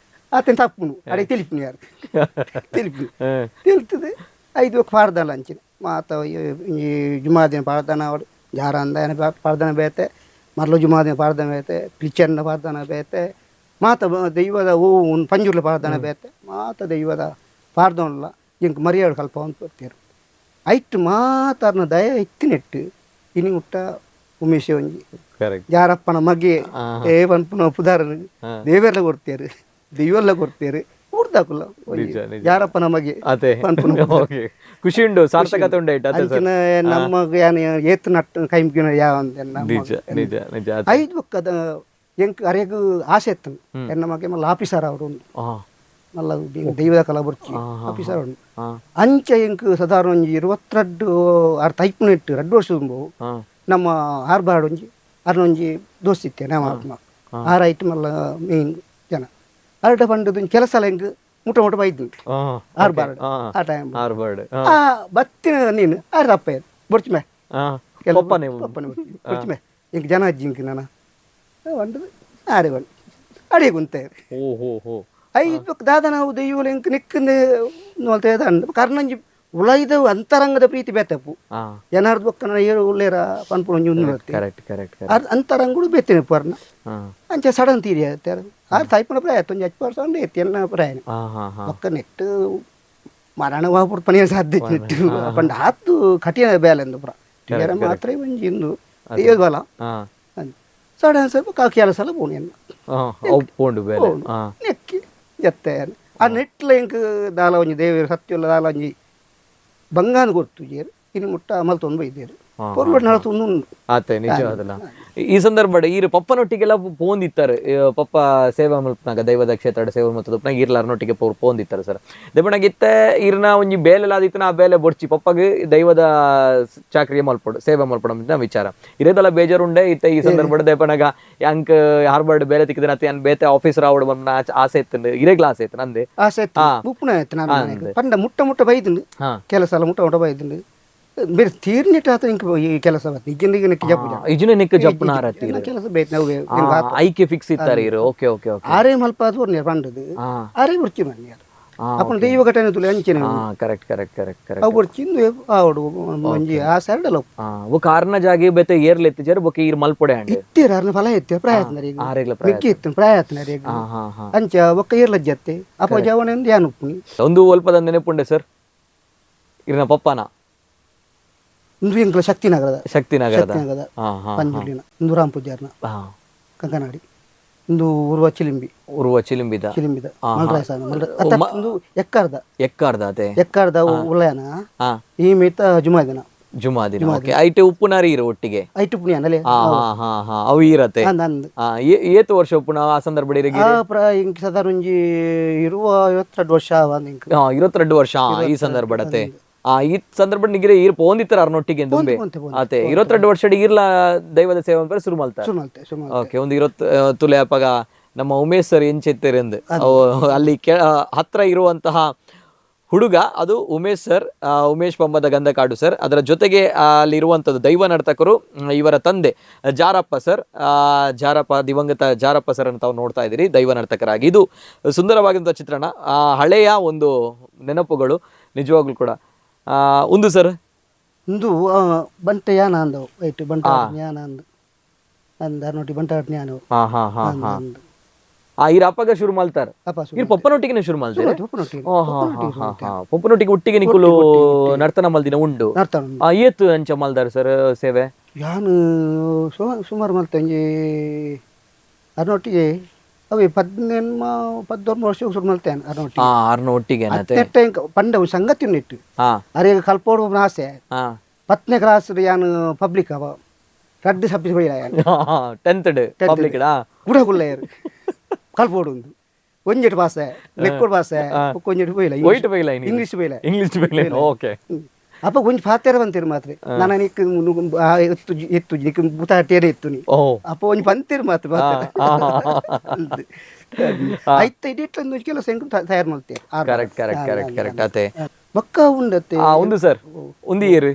ಆತನ ತಪ್ಪುನು ಅಡೆ ತಿಳಿಪುನು ಯಾರು ತಿಳಿಪುನು ತಿಳಿತದೆ ಐದು ಪಾರ್ದನ ಅಂಚಿನ ಮಾತ ಈ ಜುಮಾದಿನ ಪಾರ್ದನ ಅವರು ಜಾರ ಅಂದ ಪಾರ್ದನ ಬೇತೆ ಮರಳು ಜುಮಾದಿನ ಪಾರ್ದನ ಬೇತೆ ಪಿಚ್ಚರ್ನ ಪಾರ್ದನ ಬೇತೆ ಮಾತ ದೈವದ ಓ ಒಂದು ಪಂಜುರ್ಲ ಪಾರ್ದನ ಬೇತೆ ಮಾತ ದೈವದ ಪಾರ್ದನಲ್ಲ ಇಂಕ್ ಮರ್ಯಾದ ಕಲ್ಪ ಅಂತ ಬರ್ತೀರು ಐಟ್ ಮಾತಾರ್ನ ದಯ ಇತ್ತಿನೆಟ್ಟು ಇನಿ ಮುಟ್ಟ ಉಮೇಶ್ ಒಂಜಿ ಯಾರಪ್ಪನ ಮಗೆ ಏ ಪನ್ಪುನ ಪುದಾರನು ದೇವೆಲ್ಲ ಕೊಡ್ತೇರು ದೈವಲ್ಲ ಕೊಡ್ತೇರು ಊರ್ದಾಕುಲ್ಲ ಯಾರಪ್ಪನ ಮಗೆ ಖುಷಿ ಉಂಡು ಸಾರ್ಥಕತೆ ಉಂಡು ಅಂಚಿನ ನಮ್ಮ ಯಾನ್ ಏತ್ ನಟ್ಟು ಕೈ ಮುಗಿನ ಯಾವ ಐದು ಬೊಕ್ಕದ ಎಂಕ್ ಅರೆಗ್ ಆಸೆ ಇತ್ತು ಎನ್ನ ಮಗೆ ಮಲ್ಲ ಆಫೀಸರ್ ಅವರು ಉಂಡು ಮಲ್ಲ ದೈವದ ಕಲ ಬರ್ಚಿ ಆಫೀಸರ್ ಉಂಡು ಅಂಚ ಎಂಕ್ ಸಾಧಾರಣ ಒಂಜಿ 22 ಆರ್ ತೈಪುನ ಇಟ್ಟು 2 ವರ್ಷ ನಮ್ಮ ಆರ್ಬಾರ್ಡ್ ಒಂಜಿ ಅರ್ನೊಂಜಿ ದೋಸ್ತಿತ್ತೆ ನಮ್ಮ ಆರಾಯ್ತು ಮಲ್ಲ ಮೇನ್ ಜನ ಅರಟ ಪಂಡದ ಕೆಲಸ ಎಲ್ಲ ಎಂಕ್ ಮುಟ್ಟ ಮುಟ್ಟ ಬೈದು ಆರ್ಬಾರ್ಡ್ ಆ ಟೈಮ್ ಆ ಬತ್ತಿನ ನೀನು ಆರ್ ತಪ್ಪ ಬೊಡ್ಚಿ ಮೇ ಪಪ್ಪನೆ ಬೊಡ್ಚಿ ಮೇ ಇಂಕ್ ಜನ ಅಜ್ಜಿ ಇಂಕ್ ನಾನು వండదు ಆರೆ ಬಂದು ಅಡಿಗೆ ಗುಂತಾರೆ ಐದು ದಾದ ನಾವು ದೈವಲು ಎಂಕ್ ನಿಕ್ಕಂದು ನೋಲ್ತೇದ ಕರ್ನಂಜಿ ಉಳೈದ ಅಂತರಂಗದ ಪ್ರೀತಿ ಬೇತಪ್ಪು ಏನಾರ್ದು ಬೊಕ್ಕನ ಏರು ಉಳ್ಳೇರ ಪನ್ಪುಣ ಒಂಜಿ ಉಂದು ಕರೆಕ್ಟ್ ಕರೆಕ್ಟ್ ಅಂತರಂಗುಡು ಬೇತೇನೆ ಪರ್ನ ಅಂಚೆ ಸಡನ್ ತೀರಿ ಆರು ತಾಯ್ಪುನ ಪ್ರಾಯ ಒಂಜಿ 5 ವರ್ಷ ಉಂಡು ಎತ್ತಿ ಎನ್ನ ಪ್ರಾಯನ ಬೊಕ್ಕ ನೆಟ್ಟು ಮರಣ ವಾಪುಡ್ ಪಣಿಯ ಸಾಧ್ಯ ಇಟ್ಟು ಪಂಡ ಆತು ಕಠಿಣ ಬೇಲೆ ಪುರ ಟಿಯರ ಮಾತ್ರ ಒಂಜಿ ಇಂದು ದೈವದ ಬಲ ಸಡನ್ ಸ್ವಲ್ಪ ಕೆಲಸ ಪೋಣಿ ಪೋಂಡು ಬೇಲೆ ನೆಕ್ಕಿ ಜತ್ತೆ ಆ ನೆಟ್ಲ ಇಂಕ್ ದಾಲ ಒಂಜಿ ದೇವರು ಸತ್ಯುಲ್ಲ ದಾಲ ಒಂಜಿ ಬಂಗಾನ ಕೊಡ್ತು ಇನ್ನು ಮುಟ್ಟ ಅಮಲ್ ತೊಂದು ಬೈದೇರು ಪೊರ್ಲುಡ್ ನಡತೊಂದು ಉಂಡು ಆತೆ ನಿಜವಾದಲ್ಲ. ಈ ಸಂದರ್ಭ ಈರು ಪಪ್ಪನೊಟ್ಟಿಗೆಲ್ಲ ಪೋಂದಿತ್ತಾರೆ, ಪಪ್ಪ ಸೇವಾ ಮಲ್ಪನಾಗ ದೈವದ ಕ್ಷೇತ್ರ ಸೇವೆ ಮಲ್ತದಪ್ಪನಾಗ ಈರ್ಲಾರ್ನೊಟ್ಟಿಗೆ ಪೋಂದಿತ್ತಾರೆ ಸರ್. ದೇಪಣಗ ಇತ್ತೆ ಈರ್ನ ಒಂಜಿ ಬೇಲೆಲಾದಿತ್ತನ ಆ ಬೇಲೆ ಬೊಡ್ಚಿ ಪಪ್ಪಗ್ ದೈವದ ಚಾಕ್ರಿಯ ಮಲ್ಪೊಡು ಸೇವೆ ಮಲ್ಪೊಡು ಅಂತ ವಿಚಾರ ಇರೇದಲ್ಲ ಬೇಜಾರುಂಡೆ ಇತ್ತೆ ಈ ಸಂದರ್ಭ ದೇಪಣಗ ಯಾಂಕ್ ಹಾರ್ಬರ್ಡ್ ಬೇಲೆ ತಿಕ್ಕಿದ ಯಾನ್ ಬೇತೆ ಆಫೀಸರ್ ಆವಡು ಬಂದ ಆಸೆ ಇತ್ತು, ಇರೇಗ್ಲ ಆಸೆ ಇತ್ತು ನಂದೆ ಆಸೆ ಇತ್ತು ಉಪ್ಪುನ ಇತ್ತು ನಾನು ಪಂಡ ಮುಟ್ಟ ಮುಟ್ಟ ಬೈದುಂಡು ಕೆಲಸ ಎಲ್ಲ ಮುಟ್ಟ ಮುಟ್ಟ ಬೈದುಂಡು ಬೇರೆ ತೀರ್ನಿಟ್ಟ ಆತ ಇಂಕ್ ಈ ಕೆಲಸ ನಿಜ್ಜಿನ ನಿಕ್ಕ ಜಪ್ಪು ಇಜುನೆ ನಿಕ್ಕ ಜಪ್ಪುನಾರ ಕೆಲಸ ಬೇಕು ನಾವು ಐಕೆ ಫಿಕ್ಸ್ ಇತ್ತಾರೆ ಇರು. Okay okay okay ಆರೇ ಮಲ್ಪ ಅದು ಪಂಡದು ಆರೇ ಬುರ್ಚಿ ಮನ್ಯಾರ ಅಪ್ಪನ ದೈವ ಘಟನೆ ತುಲೆ ಅಂಚಿನ correct correct correct correct ಅವು ಬುರ್ಚಿಂದು ಆವಡು ಒಂಜಿ ಆ ಸೈಡ್ ಅಲ್ಲ ಬೊಕ ಆರ್ನ ಜಾಗೆ ಬೇತೆ ಏರ್ಲ ಎತ್ತಿಜಾರ ಬೊಕ ಈರ್ ಮಲ್ಪೊಡೆ ಅಂಡ್ ಇತ್ತೀರ ಆರ್ನ ಫಲ ಎತ್ತೆ ಪ್ರಯತ್ನ ಆರೆಗ್ಲ ಮಿಕ್ಕಿ ಇತ್ತು ಪ್ರಯತ್ನ ಅಂಚ ಒಕ್ಕ ಏರ್ಲ ಜತ್ತೆ ಅಪ್ಪ ಜವನ ಯಾನ್ ಉಪ್ಪುನಿ ಒಂದು ಒಲ್ಪದ ನೆನಪುಂಡೆ ಸರ್ ಇರ್ನ ಪಪ್ಪನ ಇಂದು ಎಂಕ್ಲ ಶಕ್ತಿನಗರದ ಶಕ್ತಿನಗರದ ಪಂಜುರ್ಲಿನ ಇಂದು ರಾಮ್ ಪೂಜಾರ್ನ ಕಂಕನಾಡಿ ಇಂದು ಉರ್ವ ಚಿಲಿಂಬಿ ಉರ್ವ ಚಿಲಿಂಬಿದ ಚಿಲಿಂಬಿದ ಮಲ್ರಾಯಸಾನ ಇಂದು ಎಕ್ಕಾರ್ದ ಎಕ್ಕಾರ್ದ ಅದೇ ಎಕ್ಕಾರ್ದ ಉಳ್ಳಯನ ಈ ಮೇತ ಜುಮಾದಿನ ಜುಮಾದಿನ ಓಕೆ ಐಟೆ ಉಪ್ಪುನಾರಿ ಇರು ಒಟ್ಟಿಗೆ ಐಟು ಪುಣ್ಯಾನಲೆ ಅವು ಈರತೆ ಏತು ವರ್ಷ ಉಪ್ಪುನ ಆ ಸಂದರ್ಭ ಇಂಕ್ ಸಾಧಾರಣ ಒಂಜಿ ಇರುವ 22 ವರ್ಷ 22 ವರ್ಷ ಈ ಸಂದರ್ಭಡತೆ ಈ ಸಂದರ್ಭ ನಿಗಿರೆ ಈರ್ ಪೋಂದಿತ್ತರ ಅರ್ನೊಟ್ಟಿಗೆ ದುಂಬೆ ಆತೆ 22 ವರ್ಷ ಈರ್ಲ ದೈವದ ಸೇವೆ ಅಂತ ಶುರು ಮಲ್ತಾರೆ. ಓಕೆ ಒಂದು 20 ತುಲೆ ಅಪ್ಪಗ ನಮ್ಮ ಉಮೇಶ್ ಸರ್ ಎಂಚೆತ್ತರೆಂದು ಅಲ್ಲಿ ಹತ್ರ ಇರುವಂತಹ ಹುಡುಗ ಅದು ಉಮೇಶ್ ಸರ್, ಉಮೇಶ್ ಪಂಬದ ಗಂಧಕಾಡು ಸರ್. ಅದರ ಜೊತೆಗೆ ಅಲ್ಲಿ ಇರುವಂಥದ್ದು ದೈವ ನರ್ತಕರು ಇವರ ತಂದೆ ಜಾರಪ್ಪ ಸರ್, ಜಾರಪ್ಪ ದಿವಂಗತ ಜಾರಪ್ಪ ಸರ್ ಅನ್ನು ತಾವು ನೋಡ್ತಾ ಇದ್ದೀರಿ ದೈವ ನರ್ತಕರಾಗಿ. ಇದು ಸುಂದರವಾಗಿರುವಂಥ ಚಿತ್ರಣ, ಹಳೆಯ ಒಂದು ನೆನಪುಗಳು ನಿಜವಾಗ್ಲೂ ಕೂಡ. ಒಂದು ಸರ್ ಇಂದು ಬಂಟೆ ಯಾನ ಅಂದವು ಐಟು ಬಂಟ ಯಾನ ಅಂದು ಅಂದ ನೋಡಿ ಬಂಟ ಜ್ಞಾನ ಈರ ಅಪ್ಪಗ ಶುರು ಮಲ್ತಾರೆ ಈರ್ ಪಪ್ಪನೊಟ್ಟಿಗೆ ಶುರು ಮಲ್ತಾರೆ. ಪಪ್ಪನೊಟ್ಟಿಗೆ ಒಟ್ಟಿಗೆ ನಿಕುಲು ನರ್ತನ ಮಲ್ದಿನ ಉಂಡು ಏತು ಅಂಚ ಮಲ್ದಾರ ಸರ್ ಸೇವೆ ಯಾನು ಸುಮಾರು ಮಲ್ತೆ ಒಂಜಿ ಅರ್ನೊಟ್ಟಿಗೆ ಅವೇ 18 ವರ್ಷ ಶುರು ಮಲ್ತೇನೆ ಅರ್ನೊಟ್ಟಿಗೆ ಅರ್ನೊಟ್ಟಿಗೆ ಪಂಡ ಸಂಗತಿ ಇಟ್ಟು ಅರೆ ಕಲ್ಪೋಡು ಆಸೆ 10ನೇ ಕ್ಲಾಸ್ ಯಾನು ಪಬ್ಲಿಕ್ ಅವ ರಡ್ಡು ಸಬ್ಜೆಕ್ಟ್ ಬೈಲ ಯಾನು 10th public ಕೂಡ ಕುಲ್ಲೆಯರು ಕಲ್ಪೋಡು ಒಂದು ಒಂಜೆಟ್ ಭಾಷೆ ಲೆಕ್ಕೋಡು ಭಾಷೆ ಒಂಜೆಟ್ ಬೈಲ ಇಂಗ್ಲೀಷ್ ಬೈಲ ಇಂಗ್ಲೀಷ್ ಬೈಲ ಓಕೆ ಅಪ್ಪ ಒಂಜಿ ಪಾತೆರ ಬಂತೀರು ಮಾತ್ರ ನಾನು ನಿಕ್ ಎತ್ತು ಎತ್ತು ನಿಕ್ ಬುತಾಟೇರೆ ಎತ್ತು ನೀ ಅಪ್ಪ ಒಂಜಿ ಬಂತೀರು ಮಾತ್ರ ಐತ ಇಡಿಟ್ಲ ಒಂದು ಕೆಲಸ ಹೆಂಗ್ ತಯಾರು ಮಾಡ್ತೀರಿ. Correct correct correct correct ಅತೆ ಬಕ್ಕ ಉಂಡತ್ತೆ ಒಂದು ಸರ್ ಒಂದು ಇಯರ್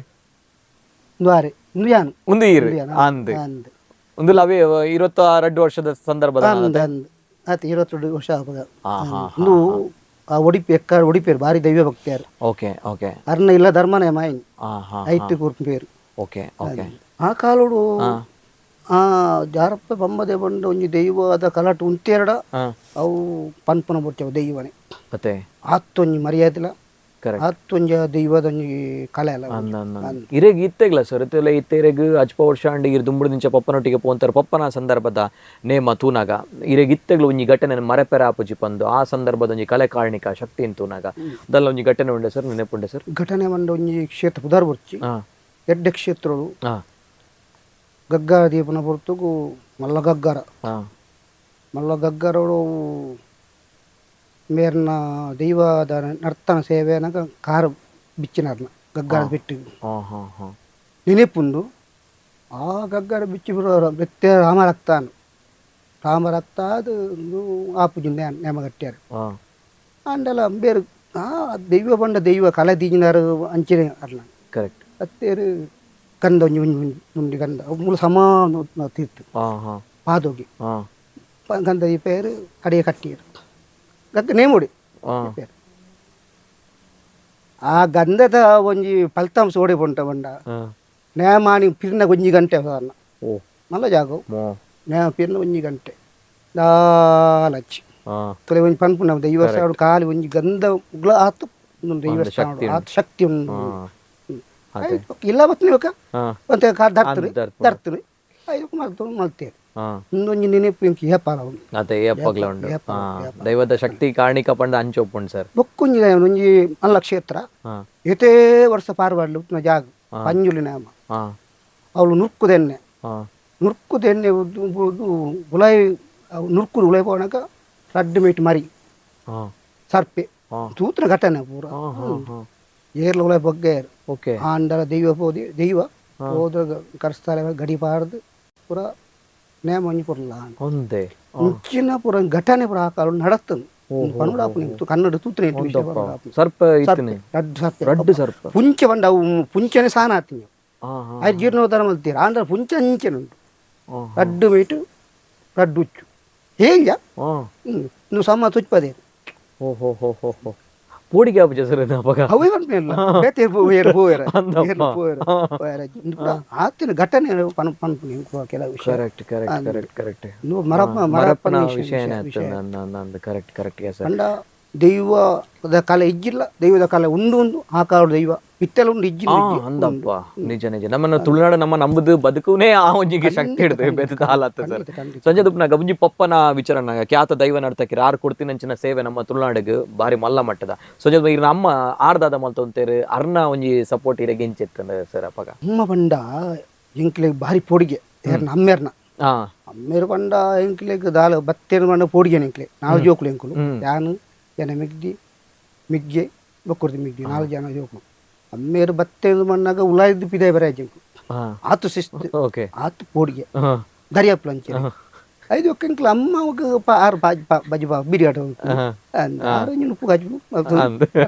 ಒಂದು ಆರೆ ಒಂದು ಯಾನು ಒಂದು ಇಯರ್ ಅಂದು ಒಂದು ಲವೇ 22 ವರ್ಷದ ಸಂದರ್ಭದ ಆತ 22 ವರ್ಷ ಆವಾಗ ಒಂದು ಆ ಒಡಿಪಿ ಎಕ್ಕ ಒಡಿಪೇರು ಭಾರಿ ದೈವ ಭಕ್ತಿಯಾರು. ಓಕೆ ಓಕೆ ಅರ್ನ ಇಲ್ಲ ಧರ್ಮನೇ ಮಾಯಿನ್ ಐಟ್ಟು ಕೂರ್ಪೇರು. ಓಕೆ ಓಕೆ ಆ ಕಾಲೋಡು ಆ ಜಾರಪ್ಪ ಬೊಮ್ಮದೆ ಬಂದು ಒಂಜಿ ದೈವದ ಕಲಾಟ ಉಂತೇರಡ ಅವು ಪನ್ಪನ ಬೊಟ್ಟೆವು ದೈವನೇ ಮತ್ತೆ ಆತ್ತೊಂಜಿ ಮರ್ಯಾದಿಲ್ಲ ಆತ್ತೊಂಜ ದೈವದ ಒಂಜಿ ಕಲೆ ಅಲ್ಲ. ಇರೆಗ್ ಇತ್ತೆಗ್ಲ ಸರ್ ಇತ್ತೆಲ್ಲ ಇತ್ತೆರೆಗ್ ಅಜ್ಪ ವರ್ಷ ಅಂಡ್ ಇರ್ ದುಂಬುಡು ನಿಂಚ ಪಪ್ಪನೊಟ್ಟಿಗೆ ಪೋಂತಾರೆ ಪಪ್ಪನ ಸಂದರ್ಭದ ನೇಮ ತೂನಾಗ ಇರೆಗ್ ಇತ್ತೆಗ್ಲ ಒಂಜಿ ಘಟನೆ ಮರೆಪೆರ ಆಪುಜಿ ಪಂದು ಆ ಸಂದರ್ಭದ ಒಂಜಿ ಕಲೆ ಕಾರಣಿಕ ಶಕ್ತಿ ತೂನಾಗ ಅದಲ್ಲ ಒಂಜಿ ಘಟನೆ ಉಂಡೆ ಸರ್ ನೆನಪುಂಡೆ ಸರ್? ಘಟನೆ ಉಂಡು ಒಂಜಿ ಕ್ಷೇತ್ರ ಪುದಾರ್ ಬೊರ್ಚಿ ಎಡ್ಡೆ ಕ್ಷೇತ್ರಗಳು ಗಗ್ಗಾರ ದೀಪನ ಹೊರತುಗು ಮಲ್ಲ ಗಗ್ಗಾರ ಮಲ್ಲ ಗಗ್ಗಾರಳು ಮೇರ್ನ ದೈವದ ನರ್ತನ ಸೇವೆನಾಗ ಕಾರು ಬಿಚ್ಚಿನಾರ್ನ ಗಗ್ಗಾರ ಬಿಟ್ಟು ನೆನಪುಂಡು. ಆ ಗಗ್ಗಾರ ಬಿಚ್ಚಿ ಬಿಡೋರ ಬೆತ್ತೆ ರಾಮರಕ್ತಾನ ರಾಮರಕ್ತ ಅದು ಆಪುಜಿಂದ ನೇಮಗಟ್ಟ್ಯಾರ ಅಂಡಲ ಬೇರೆ ಆ ದೈವ ಬಂಡ ದೈವ ಕಲೆ ದೀಜಿನಾರು ಅಂಚಿನ ಅರ್ಲ ಕರೆಕ್ಟ್ ಅತ್ತೇರು ಗಂಧ ಒಂಜಿ ಒಂಜಿ ಮುಂಡಿ ಗಂಧ ಮೂಲ ಸಮಾನ ತೀರ್ತು ಪಾದೋಗಿ ಗಂಧ ಈ ಪೇರು ಅಡಿಗೆ ಕಟ್ಟಿರು ಗಗ್ಗ ನೇಮುಡಿ ಪೇರು ಆ ಗಂಧದ ಒಂಜಿ ಫಲಿತಾಂಶ ಓಡಿ ಬಂಟ ಬಂಡ ನೇಮಾನಿ ಪಿರ್ನ ಒಂಜಿ ಗಂಟೆ ಸಾಧಾರಣ ಮಲ್ಲ ಜಾಗ ನೇಮ ಪಿರ್ನ ಒಂಜಿ ಗಂಟೆ ದಾಲಚ್ಚಿ ತೊಲೆ ಒಂಜಿ ಪನ್ಪುಂಡ ದೈವ ಸಾಡು ಖಾಲಿ ಒಂಜಿ ಗಂಧ ಉಗ್ಲ ಆತು ದೇವಸ್ಥಾನ ಶಕ್ತಿ ಉಂಡು ಇಲ್ಲ ಬತ್ತನೆ ಒಂತೆ ದರ್ತನೆ ದರ್ತನೆ ಐದು ಮಲ್ತೇವೆ ಇಂದೊಂಜಿ ನೆನಪು ಎಂಕ್ ಏಪಾಲ ಉಂಡು ಅದೇ ಏಪಗ್ಲ ಉಂಡು ದೈವದ ಶಕ್ತಿ ಕಾರಣಿಕ ಪಂಡ ಅಂಚೊಪ್ಪುಂಡು ಸರ್. ಬೊಕ್ಕೊಂಜಿ ಒಂಜಿ ಮಲ್ಲ ಕ್ಷೇತ್ರ ಏತೇ ವರ್ಷ ಪಾರ್ವಾಡ್ಲು ಉಪ್ಪುನ ಜಾಗ ಪಂಜುಲಿ ನಾಮ ಅವಳು ನುರ್ಕುದೆನ್ನೆ ನುರ್ಕುದೆನ್ನೆ ಉಲಾಯಿ ನುರ್ಕುದು ಉಲಾಯಿ ಪೋಣಗ ರಡ್ಡು ಮೀಟ್ ಮರಿ ಸರ್ಪೆ ತೂತ್ರ ಘಟನೆ ಪೂರ ಏರ್ಲ ಉಲಾಯಿ ಬೊಗ್ಗೇರು ಓಕೆ ಆಂಡಲ ದೈವ ಪೋದಿ ದೈವ ಹೋದ ಕರ್ಸ್ತಾರೆ ಗಡಿ ಪಾರ್ದು ಪೂರ ನೇಮ ಒಂಜಿ ಪೊರ್ಲ ಒಂದೇ ಇಂಚಿನ ಪೂರ ಘಟನೆ ಪೂರ ಆ ಕಾಲ ನಡತ್ತಂದು ಪನುಡಾಪು ಕನ್ನಡ ತೂತ್ರ ಸರ್ಪ ರಡ್ಡು ಸರ್ಪ ಪುಂಚೆ ಬಂಡ ಅವು ಪುಂಚನೆ ಸಾನ ಆತೀನಿ ಅದು ಜೀರ್ಣೋದ್ಧಾರ ಮಲ್ತೀರ ಆಂಡ್ರೆ ಪುಂಚೆ ಅಂಚೆನೆ ಉಂಟು ರಡ್ಡು ಮೀಟು ರಡ್ಡು ಉಚ್ಚು ಹೇಂಜ ನೀವು ಸಮ ತುಚ್ಪದೇ ಓ ಹೋ ಹೋ ಹೋ ಹೋ ಪೋಡಿಗೆ ಆಪುಜ ಸರ್ ಅಪಗ ಅವೇ ಪನ್ಪಿಲ್ಲ ಬೇತೆ ಪೋಯೆರ್ ಪೋಯೆರ್ ಪೋಯೆರ್ ಪೋಯೆರ್ ಆತಿನ ಘಟನೆ ಪನ್ಪುನಿ ಕೆಲವು ವಿಷಯ correct correct correct correct Marappa ಮರಪ್ಪನ ವಿಷಯನೇ correct correct sir. ಪಂಡ ದೈವದ ಕಲೆ ಇಜ್ಜಿಲ್ಲ ದೈವದ ಕಲೆ ಉಂಡು ಉಂಡು ಆ ಕಾಲ ದೈವ ಇತ್ತೆಲ್ಲ ಉಂಡು ಇಜ್ಜಿಲ್ಲ ಅಂದಪ್ಪ ನಿಜ ನಿಜ ನಮ್ಮನ್ನ ತುಳುನಾಡು ನಮ್ಮ ನಂಬುದು ಬದುಕುನೇ ಆ ಒಂಜಿಗೆ ಶಕ್ತಿ ಹಿಡಿದು ಬೆತ್ತದ ಹಾಲಾತ ಸರ್. ಸಂಜೆ ದುಪ್ಪನಾಗ ಒಂಜಿ ಪಪ್ಪನ ವಿಚಾರನಾಗ ಖ್ಯಾತ ದೈವ ನರ್ತಕಿರ ಆರು ಕೊಡ್ತಿನಂಚಿನ ಸೇವೆ ನಮ್ಮ ತುಳುನಾಡಿಗೆ ಬಾರಿ ಮಲ್ಲ ಮಟ್ಟದ ಸಂಜೆ ಇರ್ ನಮ್ಮ ಆರ್ದಾದ ಮಲ್ತೊಂತೇರು ಅರ್ನ ಒಂಜಿ ಸಪೋರ್ಟ್ ಇರಗೆ ಇಂಚಿತ್ತಂದ ಸರ್ ಅಪ್ಪಗ. ಅಮ್ಮ ಪಂಡ ಎಂಕ್ಲೆಗ್ ಬಾರಿ ಪೊಡಿಗೆ ಅಮ್ಮೇರ್ನ ಅಮ್ಮೇರು ಪಂಡ ಎಂಕ್ಲೆಗ್ ದಾಲ ಬತ್ತೇರು ಪಂಡ ಪೊಡಿಗೆ ಎಂಕ್ಲೆ ನಾಲ್ ಜೋಕುಲು ಎಂಕುಲು ಯಾನು ಎನ ಮಿಗ್ದಿ ಮಿಗ್ಗೆ ಬೊಕ್ಕುರ್ದಿ ಮಿಗ್ದಿ ನಾಲ್ ಜನ ಜೋಕುಲು ಅಮ್ಮೇರು ಬತ್ತೇರು ಮಣ್ಣಾಗ ಉಲಾಯ್ದು ಪಿದಾಯಿ ಬರಾಜ್ ಎಂಕು ಆತು ಶಿಸ್ತು ಆತು ಪೋಡಿಗೆ ದರಿಯಪ್ಲ ಅಂಚೆ ಐದು ಒಕ್ಕಂಕ್ಲ ಅಮ್ಮ ಆರು ಬಜಿ ಬಾ ಬಿರಿಯಾಟ ಆರು ಒಂಜಿ ಉಪ್ಪು ಕಾಜು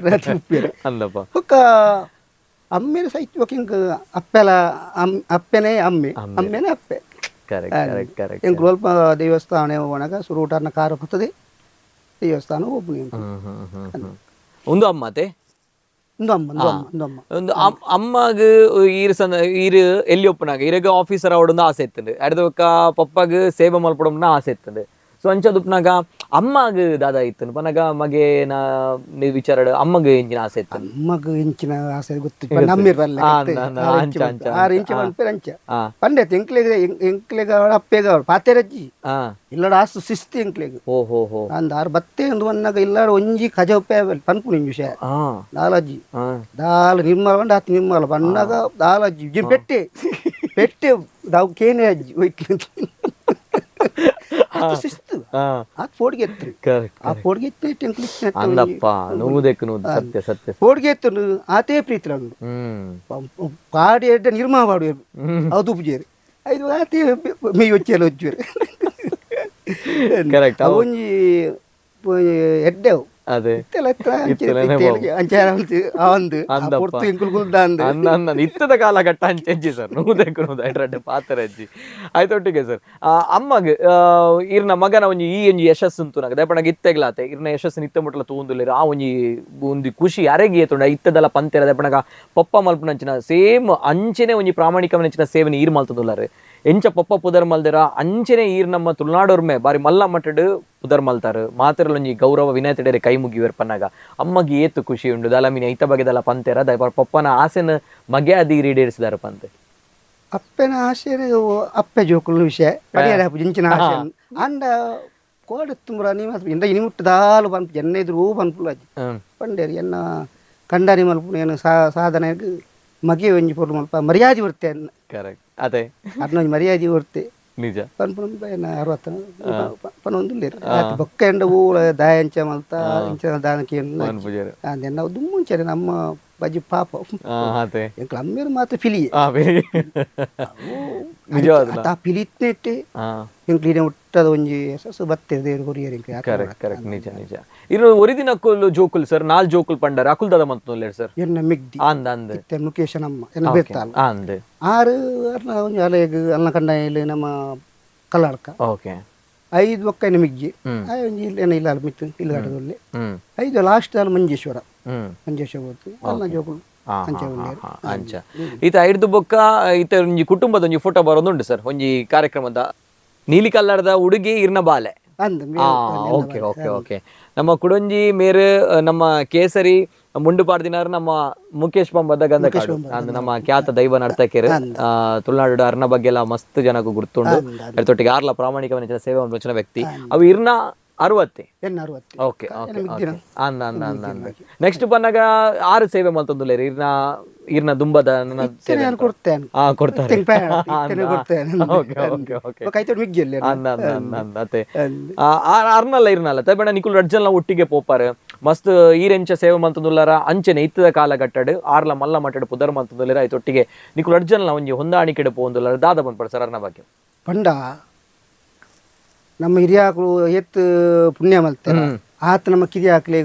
ಅಂದಪ್ಪ ಬೊಕ್ಕ ಅಮ್ಮೇರು ಸೈತ್ ಒಕ್ಕಿಂಕ್ ಅಪ್ಪೆಲ ಅಪ್ಪೆನೇ ಅಮ್ಮೆ ಅಮ್ಮೇನೆ ಅಪ್ಪೆ correct correct correct ಎಂಕ್ಲು ಅಲ್ಪ ದೇವಸ್ಥಾನ ಹೋಗೋಣಾಗ ಸುರೂಟರ್ನ ಕಾರು ಬರ್ತದೆ ದೇವಸ್ಥಾನ ಒಬ್ಬನು ಒಂದು ಅಮ್ಮತೆ ಒಂದು ಅಮ್ಮ ಒಂದು ಅಮ್ಮ ಒಂದು ಅಮ್ಮಗ್ ಈರು ಸಣ್ಣ ಈರು ಎಲ್ಲಿ ಒಪ್ಪನಾಗ ಈರಗ ಆಫೀಸರ್ ಅವಡೊಂದು ಆಸೆ ಇತ್ತಂಡು ಅಡ್ದೊಕ್ಕ ಪಪ್ಪಗ್ ಸೇವೆ ಮಲ್ಪಡೋಮ್ನ ಆಸೆ ಇತ್ತಂಡು ಸೊ ಅಂಚದುಪ್ನಾಗ ಅಮ್ಮಗ್ ದಾದಾ ಇತ್ತಂಡು ಪನಗ ಮಗೆ ನಾ ವಿಚಾರ ಅಮ್ಮಗ್ ಎಂಚಿನ ಆಸೆ ಇತ್ತು ಅಮ್ಮಗ್ ಎಂಚಿನ ಆಸೆ ಗೊತ್ತು ನಮ್ಮಿರ್ ಆರು ಇಂಚ ಪನ್ಪೇರ್ ಅಂಚ ಪಂಡೆ ಎಂಕ್ಲೆಗ್ ಎಂಕ್ಲೆಗ್ ಅಪ್ಪೆಗ ಪಾತೆರಜ್ಜಿ ಇಲ್ಲಡ ಆಸು ಶಿಸ್ತು ಎಂಕ್ಲೆಗ್ ಓ ಹೋ ಹೋ ಅಂದ್ ಆರು ಬತ್ತೆ ಒಂದು ವನ್ನಾಗ ಇಲ್ಲಾಡ ಒಂಜಿ ಕಜ ಉಪ್ಪೆ ಪನ್ಪುನಿ ವಿಷಯ ದಾಲಜ್ಜಿ ದಾಲ ನಿರ್ಮಲ ಪಂಡ ಆತ್ ನಿರ್ಮಲ ಪನ್ನಾಗ ದಾಲಜ್ಜಿ ಪೆಟ್ಟೆ ಪೆಟ್ಟೆ ದಾವು ಕೇನೆ ಅಜ್ಜಿ ಹೋಯ್ತು ಆತು ಶಿಸ್ತು ಆತ್ ಫೋಡ್ಗೆ ಎತ್ತರು ಆ ಫೋಡ್ಗೆ ಎತ್ತಿನ ಅಂದಪ್ಪ ನೂದಕ್ಕೆ ನೂದು ಸತ್ಯ ಸತ್ಯ ಫೋಡ್ಗೆ ಎತ್ತನು ಆತೇ ಪ್ರೀತಿ ಉಂಡು ಪಾಡಿ ಎಡ್ಡ ನಿರ್ಮಾ ಪಾಡುವರು ಅವು ತುಪ್ಪುಜೇರು ಐದು ಆತೇ ಮೇಯ್ వచ్చేలా వచ్చారు ಕರೆಕ್ಟ್ ಒಂಜಿ ಎಡ್ಡೆವು ಅದೇ ಇತ್ತದ ಕಾಲಘಟ್ಟ ಅಂಚೆಜ್ಜಿ ಸರ್ ನೂದಕ್ಕೆ ನೂದು ಐಟ್ರಡ್ಡೆ ಪಾತ್ರ ಅಜ್ಜಿ ಆಯ್ತೊಟ್ಟಿಗೆ ಸರ್. ಅಮ್ಮಗ್ ಇರ್ನ ಮಗನ ಒಂಜಿ ಈ ಒಂಜಿ ಯಶಸ್ಸು ಉಂಟು ನಂಗೆ ದಯಪಣಗ ಇತ್ತೆಗ್ಲಾತೆ ಇರ್ನ ಯಶಸ್ಸು ನಿತ್ಯ ಮುಟ್ಲ ತೂಂದುಲ್ಲೇರು ಆ ಒಂಜಿ ಒಂದು ಖುಷಿ ಯಾರಿಗೆ ಏತುಂಡ ಇತ್ತದಲ್ಲ ಪಂತೆರ ದಯಪಣಗ ಪಪ್ಪ ಮಲ್ಪುನಂಚಿನ ಸೇಮ್ ಅಂಚೆನೆ ಒಂಜಿ ಪ್ರಾಮಾಣಿಕವನಂಚಿನ ಸೇವನೆ ಈರ್ ಮಲ್ತದುಲ್ಲಾರೆ ಎಂಚ ಪಪ್ಪ ಪುದರ್ ಮಲ್ದಿರ ಅಂಚೆನೆ ಈರ್ ನಮ್ಮ ತುಳುನಾಡೋರ್ಮೆ ಬಾರಿ ಮಲ್ಲ ಮಟ್ಟಡ್ ಪುದರ್ ಮಲ್ತಾರು ಮಾತಿರಲೊಂಜಿ ಗೌರವ ವಿನಯತಿಡರೆ ಕೈ ಮುಗಿಯುವರು ಪನ್ನಾಗ ಅಮ್ಮಗೆ ಏತು ಖುಷಿ ಉಂಡು ದಾಲ ಮೀನ ಐತ ಬಗೆದಲ್ಲ ಪಂತೆರ ದಯಪ ಪಪ್ಪನ ಆಸೆನ ಮಗೆ ಅದಿ ಈಡೇರಿಸಿದಾರ ಪಂತೆ. ಅಪ್ಪನ ಆಸೆ ಅಪ್ಪೆ ಜೋಕುಲು ವಿಷಯ ಪರಿಹಾರ ಜಿಂಚಿನ ಆಸೆ ಅಂಡ ಕೋಡೆ ತುಮ್ರ ನೀವು ಎಂದ ಇನಿ ದಾಲು ಪನ್ಪು ಎನ್ನ ಎದುರು ಪನ್ಪುಲ ಪಂಡೇರಿ ಎನ್ನ ಕಂಡಾರಿ ಮಲ್ಪು ಏನು ಸಾಧನೆಗೆ ಮಗೆ ಒಂಜಿ ಪೊರ್ಲು ಮಲ್ಪ ಮರ್ಯಾದೆ ಬರ್ತೆ ಕರೆಕ್ಟ್ ಅದೇ ಅರ್ನೊಂಜಿ ಮರ್ಯಾದೆ ಬರ್ತೆ ನಿಜ ಪನ್ಪುನ ಎನ್ನ ಅರವತ್ತ ಪನೊಂದುಲ್ಲೇರು ಆತ್ ಬೊಕ್ಕ ಎಂಡ ಊಲ ದಾಯ ಅಂಚ ಮಲ್ತ ಇಂಚ ದಾನಕ್ಕೆ ಎನ್ನ ದುಮ್ಮುಂಚನೆ ನಮ್ಮ ಬಜ್ಜಿ ಪಾಪ ಎಂಕ್ಲ ಅಮ್ಮೇರು ಮಾತ್ರ ಪಿಲಿ ಆ ಪಿಲಿತ್ನೆಟ್ಟೆ ಎಂಕ್ಲು ಇಡೆ ಮುಟ್ಟದ ಒಂಜಿ ಯಶಸ್ಸು ಬತ್ತೆ ದೇರು ಕೊರಿಯರ್ ಎಂಕ್ಲೆ ಕರೆಕ್ಟ್ ಕರೆಕ್ಟ್ ನಿಜ ನಿಜ ಇನ್ನು ಒರಿದಿನ ಅಕ್ಕುಲ್ ಜೋಕುಲ್ ಸರ್ ನಾಲ್ ಜೋಕುಲ್ ಪಂಡರ್ ಅಕುಲ್ ದಾದ ಮಂತುಲ್ಲೇರು ಸರ್ ಎನ್ನ ಮಿಗ್ದಿ ಅಂದ ಅಂದ ಇತ್ತೆ ಮುಕೇಶ ನಮ್ಮ ಎನ್ನ ಬೇರ್ತಾಲ ಅಂದ ಆರು ಅರ್ನ ಒಂಜಿ ಅಲೆಗ್ ಅಲ್ನ ಕಂಡ ನಮ್ಮ ಕಲ್ಲಾಡ್ಕ ಓಕೆ ಐದು ಒಕ್ಕ ಎನ್ನ ಮಿಗ್ಗಿ ಒಂಜಿ ಇಲ್ಲ ಇಲ್ಲ ಮಿತ್ತು ಇಲ್ಲಗಾಟದಲ್ಲಿ ಐದು ಲಾಸ್ಟ್ ಅಲ್ಲಿ ಮಂಜೇಶ್ವರ ಮಂಜೇಶ್ವರ ಹೋಗ್ತು ಅಲ್ಲ ಜೋಕುಲು ಅಂಚ ಈತ ಐಡ್ದು ಬೊಕ್ಕ ಈತ ಒಂಜಿ ಕುಟುಂಬದ ಒಂಜಿ ಫೋಟೋ ಬರೋದುಂಟು ಸರ್ ಒಂಜಿ ಕಾರ್ಯಕ್ರಮದ ನೀಲಿ ಕಲ್ಲರ್ದ ಉಡುಗಿ ಇರ್ನ ಬಾಲೆ okay okay okay ನಮ್ಮ ಕುಡೊಂಜಿ ಮೇರು ನಮ್ಮ ಕೇಸರಿ ಮುಂಡು ಪಾಡ್ದಿನಾರು ನಮ್ಮ ಮುಖೇಶ್ ಪಂಬದ ಗಂಧಕಾಡು, ಅಂದ್ ನಮ್ಮ ಖ್ಯಾತ ದೈವ ನರ್ತಕಿಯರು. ತುಳುನಾಡು ಅರ್ನ ಬಗ್ಗೆ ಎಲ್ಲ ಮಸ್ತ್ ಜನಕ್ಕೂ ಗುರ್ತುಂಡು. ತೊಟ್ಟಿಗೆ ಆರ್ಲ ಪ್ರಾಮಾಣಿಕವನ್ನ ಸೇವೆ ಮಲ್ಪುನ ವ್ಯಕ್ತಿ. ಅವು ಇರ್ನ 60. ಎನ್ನ 60. ಓಕೆ ಓಕೆ, ಅಂದ ಅಂದ ಅಂದ ಅಂದ. ನೆಕ್ಸ್ಟ್ ಬನ್ನಾಗ ಆರು ಸೇವೆ ಮಲ್ತೊಂದುಲ್ಲೇರು ಇರ್ನ ಇರ್ನ ದುಂಬದ ನನ್ನ ಸೇವೆ ನಾನು ಕೊಡ್ತೇನೆ. ಹಾ, ಕೊಡ್ತಾರೆ. ಇತ್ತನೆ ಕೊಡ್ತೇನೆ. Okay okay okay. ಕೈತೋಡು ಮಿಗ್ಗಿಲ್ಲ. ಅಂದ ಅಂದ ಅಂದ ಅಂದ ಅತ್ತೆ. ಅರ್ನಲ್ಲ ಇರ್ನಲ್ಲ ತೈಬಣ್ಣ ನಿಕುಲ್ ರಡ್ಜಲ್ನ ಒಟ್ಟಿಗೆ ಪೋಪಾರು ಮಸ್ತ್ ಈರೆಂಚ ಸೇವೆ ಮಲ್ತೊಂದುಲ್ಲಾರ. ಅಂಚನೆ ಇತ್ತದ ಕಾಲಘಟ್ಟಡು ಆರ್ಲ ಮಲ್ಲ ಮಟ್ಟಡು ಪುದರ್ ಮಲ್ತೊಂದುಲ್ಲೇರ. ಆಯ್ತು ಒಟ್ಟಿಗೆ ನಿಕುಲ್ ರಡ್ಜಲ್ನ ಒಂಜಿ ಹೊಂದಾಣಿಕೆಡು ಪೋಂದುಲ್ಲಾರ. ದಾದ ಬಂದ್ಪಡ ಸರ್ ಅರ್ನ ಬಗ್ಗೆ? ಪಂಡ ನಮ್ಮ ಹಿರಿಯಾಕುಲು ಏತ್ ಪುಣ್ಯ ಮಲ್ತಾರೆ ಆತ ನಮ್ಮ ಕಿರಿಯಾಕ್ಲೆ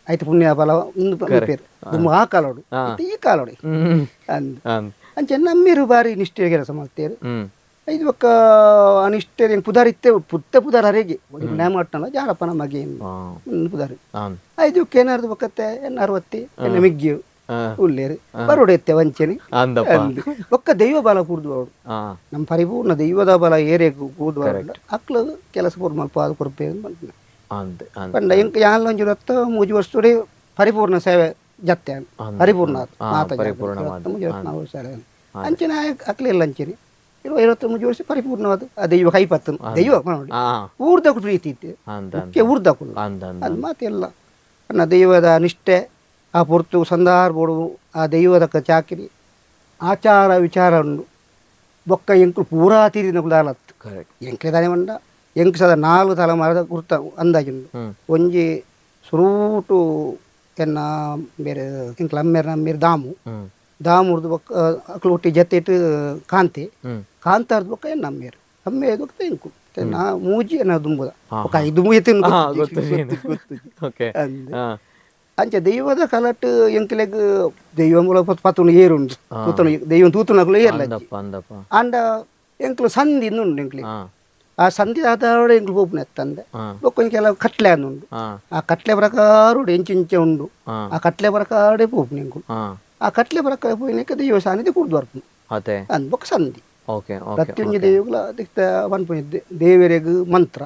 ಆಯ್ತು ಪುಣ್ಯ ಫಲ ಒಂದು ಪೇರು ದುಮ್ಮು ಆ ಕಾಲೋಡು ಇತ್ತೆ ಈ ಕಾಲೋಡು ಅಂದ್. ಅಂಚೆ ನಮ್ಮಿರು ಬಾರಿ ನಿಷ್ಠೆ ಕೆಲಸ ಮಾಡ್ತೇವೆ. ಐದು ಬೊಕ್ಕ ಅನಿಷ್ಟೆ ಪುದಾರ್ ಇತ್ತೆ ಪುತ್ತ ಪುದಾರ್ ಅರೆಗೆ ಒಂದು ನ್ಯಾಮ ಅಟ್ಟನಲ್ಲ ಜಾರಪ್ಪನ ಮಗೆ ಒಂದು ಪುದಾರ್. ಐದು ಏನಾರ್ದು ಬೊಕ್ಕತ್ತೆ ಎನ್ನ 60 ಎನ್ನ ಮಿಗ್ಗಿಯು ಉಲ್ಲೇರು ಬರೋಡು ಎತ್ತೆ ವಂಚನೆ ಅಂದಪ್ಪ. ಅಂದ್. ಬೊಕ್ಕ ದೈವ ಬಲ ಕೂರ್ದು ಬರೋಡು. ನಮ್ಮ ಪರಿಪೂರ್ಣ ದೈವದ ಬಲ ಏರೆ ಕೂರ್ದು ಬರೋಡು ಅಕ್ಲು ಕೆಲಸ ಪೂರ್ ಮಲ್ಪ ಅದು ಕೊರ್ಪೆ ಅಂದ್ ಅಂದ್. ಪಂಡ ಎಂಕ್ ಯಾನ್ಲ ಒಂಜಿ ರೊತ್ತ ಮೂಜಿ ವರ್ಷ ಪರಿಪೂರ್ಣ ಸೇವೆ ಜತ್ತೆ ಪರಿಪೂರ್ಣ ಮಾತ ಪರಿಪೂರ್ಣವಾದ. ಮೂಜಿ ವರ್ಷ ನಾವು ಸೇವೆ ಅಂಚಿನ ಅಕ್ಲಿಲ್ಲ ಅಂಚಿನ 23 ವರ್ಷ ಪರಿಪೂರ್ಣವಾದ ಆ ದೈವ ಕೈಪತ್ತು ದೈವ ನೋಡಿ ಊರ್ದಕ್ಕೂ ಪ್ರೀತಿ ಇತ್ತು ಅಂದ ಮುಖ್ಯ ಊರ್ದಕ್ಕೂ ಅಂದ ಅಂದ. ಅದು ಮಾತೆಲ್ಲ ಅನ್ನ ದೈವದ ನಿಷ್ಠೆ ಆ ಪೊರ್ತು ಸಂದಾರ್ ಬೋಡು ಆ ದೈವದ ಚಾಕಿರಿ ಆಚಾರ ವಿಚಾರ ಉಂಡು ಬೊಕ್ಕ ಎಂಕುಲು ಪೂರಾ ತೀರಿನ ದಾಲತ್ತು. ಕರೆಕ್ಟ್. ಎಂಕ್ಲೆ ದಾನೆ ಮಂಡ ಎಂಕ್ ಸದ 4 ತಲೆಮಾರದ ಗುರ್ತ ಅಂದಾಜುಂಡು. ಒಂಜಿ ಸುರೂಟು ಎನ್ನ ಬೇರೆ ಎಂಕ್ಲ ಅಮ್ಮೇರ್ ನಮ್ಮೇರ್ ದಾಮು ದಾಮುರ್ದು ಬೊಕ್ಕ ಅಕ್ಲು ಒಟ್ಟಿ ಜೊತೆಟ್ ಕಾಂತೆ ಕಾಂತಾರ್ದು ಬೊಕ್ಕ ಎನ್ನ ಅಮ್ಮೇರು ಅಮ್ಮೇರು ಬೊಕ್ಕ ಎಂಕು ನಾ ಮೂಜಿ ಎನ್ನ ದುಂಬುದ ಬೊಕ್ಕ ಐದು ಮೂಜಿ ಗೊತ್ತು. ಓಕೆ. ಅಂದ್. ಅಂಚೆ ದೈವದ ಕಲಟ್ ಎಂಕ್ಲೆಗ್ ದೈವ ಮೂಲ ಪತ್ತುನು ಏರುಂಡು ತೂತನು ದೈವ ತೂತುನಕುಲು ಏರ್ಲ. ಅಂದಪ್ಪ ಅಂದಪ್ಪ. ಆಂಡ ಎಂಕ್ಲು ಸಂಧಿ ಉಂಡು ಎಂಕ್ಲೆ ಆ ಸಂಧಿ ಆಧಾರ ಎಂಕ್ಲು ಪೋಪುನ ಎತ್ತಂದೆ ಬೊಕ್ಕ ಕೆಲವು ಕಟ್ಲೆ ಉಂಡು ಆ ಕಟ್ಲೆ ಪ್ರಕಾರ ಎಂಚಿಂಚೆ ಉಂಡು ಆ ಕಟ್ಲೆ ಪ್ರಕಾರ ಪೋಪುನ ಎಂಕುಲು ಆ ಕಟ್ಲೆ ಪ್ರಕಾರ ಪೋಯಿನಕ್ಕೆ ದೈವ ಸಾನ್ನಿಧ್ಯ ಕೂಡ್ದು ಬರ್ಪುನು ಅದೇ ಅಂದ್ ಬೊಕ್ಕ ಸಂಧಿ. Okay okay. ಪ್ರತಿಯೊಂದು ದೈವಗಳ ದಿಕ್ತ ಪನ್ಪುನಿ ದೇವರಿಗೆ ಮಂತ್ರ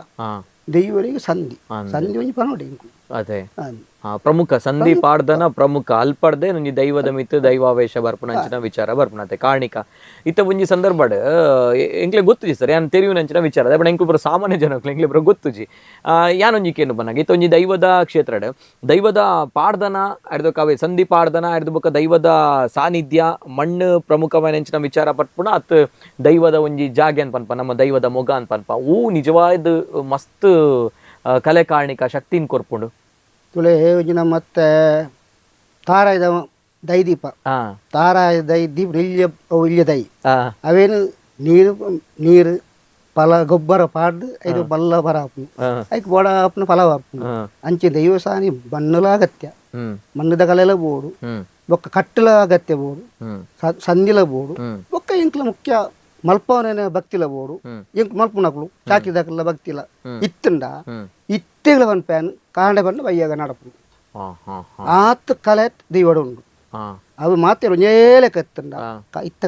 ದೈವರಿಗೆ ಸಂಧಿ ಸಂಧಿ ಒಂಜಿ ಪನೋಡಿ ಎಂಕುಲು ಅದೇ ಅಂದ್. ಪ್ರಮುಖ ಸಂಧಿ ಪಾಡ್ದನ ಪ್ರಮುಖ ಅಲ್ಪಡ್ದೆ ಒಂಜಿ ದೈವದ ಮಿತ್ತು ದೈವಾವೇಶ ಬರ್ಪುನ ಅಂಚಿನ ವಿಚಾರ ಬರ್ಪುನತೆ ಕಾರಣಿಕ ಇತ್ತ ಒಂಜಿ ಸಂದರ್ಭಡ್ ಎಂಕ್ಲೆ ಗೊತ್ತುಜಿ ಸರ್ ಯಾನ್ ತೆರಿಯುನಂಚಿನ ವಿಚಾರ ಅದೇ ಎಂಕ್ಲು ಪೂರ ಸಾಮಾನ್ಯ ಜನಕ್ಲೆ ಎಂಕ್ಲೆ ಪೂರ ಗೊತ್ತುಜಿ. ಯಾನೊಂಜಿ ಕೇನು ಬನ್ನಾಗ ಇತ್ತ ಒಂಜಿ ದೈವದ ಕ್ಷೇತ್ರಡ್ ದೈವದ ಪಾಡ್ದನ ಅರ್ಧ ಕಾವೆ ಸಂಧಿ ಪಾಡ್ದನ ಅರ್ಧ ಬೊಕ್ಕ ದೈವದ ಸಾನ್ನಿಧ್ಯ ಮಣ್ಣು ಪ್ರಮುಖವಾದ ವಿಚಾರ ಪಟ್ಪುಣ ಅತ್ ದೈವದ ಒಂಜಿ ಜಾಗೆ ಅನ್ಪನ್ಪ ನಮ್ಮ ದೈವದ ಮೊಗ ಅನ್ಪನ್ಪ ಊ ನಿಜವಾದ ಮಸ್ತ್ ಕಲೆ ಕಾರಣಿಕ ಶಕ್ತಿನ್ ಕೊರ್ಪುಂಡು. ತುಳೆ ಒಂಜಿ ನಮ್ಮ ಮತ್ತೆ ತಾರಾಯದ ದೈದೀಪ ತಾರಾಯ ದೈ ದೀಪ ಇಲ್ಯ ಅವು ಇಲ್ಯ ದೈ ಅವೇನು ನೀರು ನೀರು ಫಲ ಗೊಬ್ಬರ ಪಾಡ್ದು ಐದು ಬಲ್ಲ ಬರ ಆಪುಂಡು ಐಕ್ ಬೋಡ ಆಪುನ ಫಲ ಆಪುಂಡು. ಅಂಚೆ ದೈವಸಾನಿ ಮಣ್ಣುಲ ಅಗತ್ಯ ಮಣ್ಣುದ ಕಲೆಲ ಬೋಡು ಬೊಕ್ಕ ಕಟ್ಟಲ ಅಗತ್ಯ ಬೋಡು ಸಂಧಿಲ ಬೋಡು ಬೊಕ್ಕ ಎಂಕ್ಲ ಮುಖ್ಯ ಮಲ್ಪವನ ಭಕ್ತಿಲ ಬೋಡು ಎಂಕ್ ಮಲ್ಪುನಕ್ಲು ಚಾಕಿದಕ್ಲ ಭಕ್ತಿಲ ಇತ್ತಂಡ ಇತ್ತೆಗಳ ಪನ್ಪೇನ್ ಕಾಂಡೆ ಬಣ್ಣ ಬಯ್ಯಾಗ ನಡಪುಂಡು ಆತ್ ಕಲೆ ದೈವಡ ಉಂಡು ಅವು ಮಾತೆ ಒಂಜೇಲೆ ಕತ್ತಂಡ ಇತ್ತ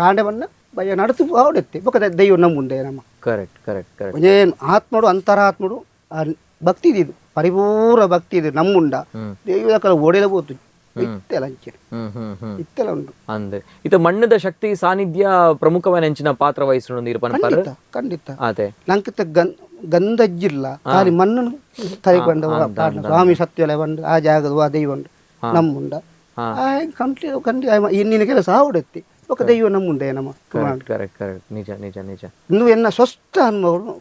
ಕಾಂಡೆ ಬಣ್ಣ ಬಯ್ಯ ನಡತು ಅವಡೆತ್ತೆ ಬೊಕ್ಕ ದೈವ ನಮ್ಮುಂಡೆ ನಮ್ಮ. Correct correct correct. ಒಂಜೇನು ಆತ್ಮಡು ಅಂತರಾತ್ಮಡು ಆ ಭಕ್ತಿ ಇದು ಪರಿಪೂರ್ಣ ಭಕ್ತಿ ಇದು ನಮ್ಮುಂಡ ದೈವದ ಕಲ ಓಡೆಲ ಬೋತು ಇತ್ತೆಲ ಅಂಚೆ ಇತ್ತೆಲ ಉಂಡು. ಅಂದೆ ಇತ್ತ ಮಣ್ಣದ ಶಕ್ತಿ ಸಾನ್ನಿಧ್ಯ ಪ್ರಮುಖವಾದ ಅಂಚಿನ ಪಾತ್ರ ವಹಿಸುಂಡು ಇರ್ಪನ. ಖಂಡಿತ ಖಂಡಿತ. ಅದೇ ನಂಕಿತ ಗಂಧಜ್ಜಿಲ್ಲ ಖಾಲಿ ಮಣ್ಣನ್ನು ತರಿಕೊಂಡು ಸ್ವಾಮಿ ಸತ್ಯಲೆ ಬಂದು ಆ ಜಾಗದ ಆ ದೈವ ಉಂಡು ನಮ್ಮುಂಡ ಕಂಪ್ಲೀಟ್ ಕಂಡಿ ಇನ್ನಿನ ಕೆಲಸ ಆವಡೆತ್ತಿ ಬೊಕ್ಕ ದೈವ ನಮ್ಮುಂಡೆ ನಮ್ಮ. ಕರೆಕ್ಟ್ ಕರೆಕ್ಟ್ ನಿಜ ನಿಜ ನಿಜ. ಇಂದು ಎನ್ನ ಸ್ವಸ್ಥ ಅನ್ಮಗಳು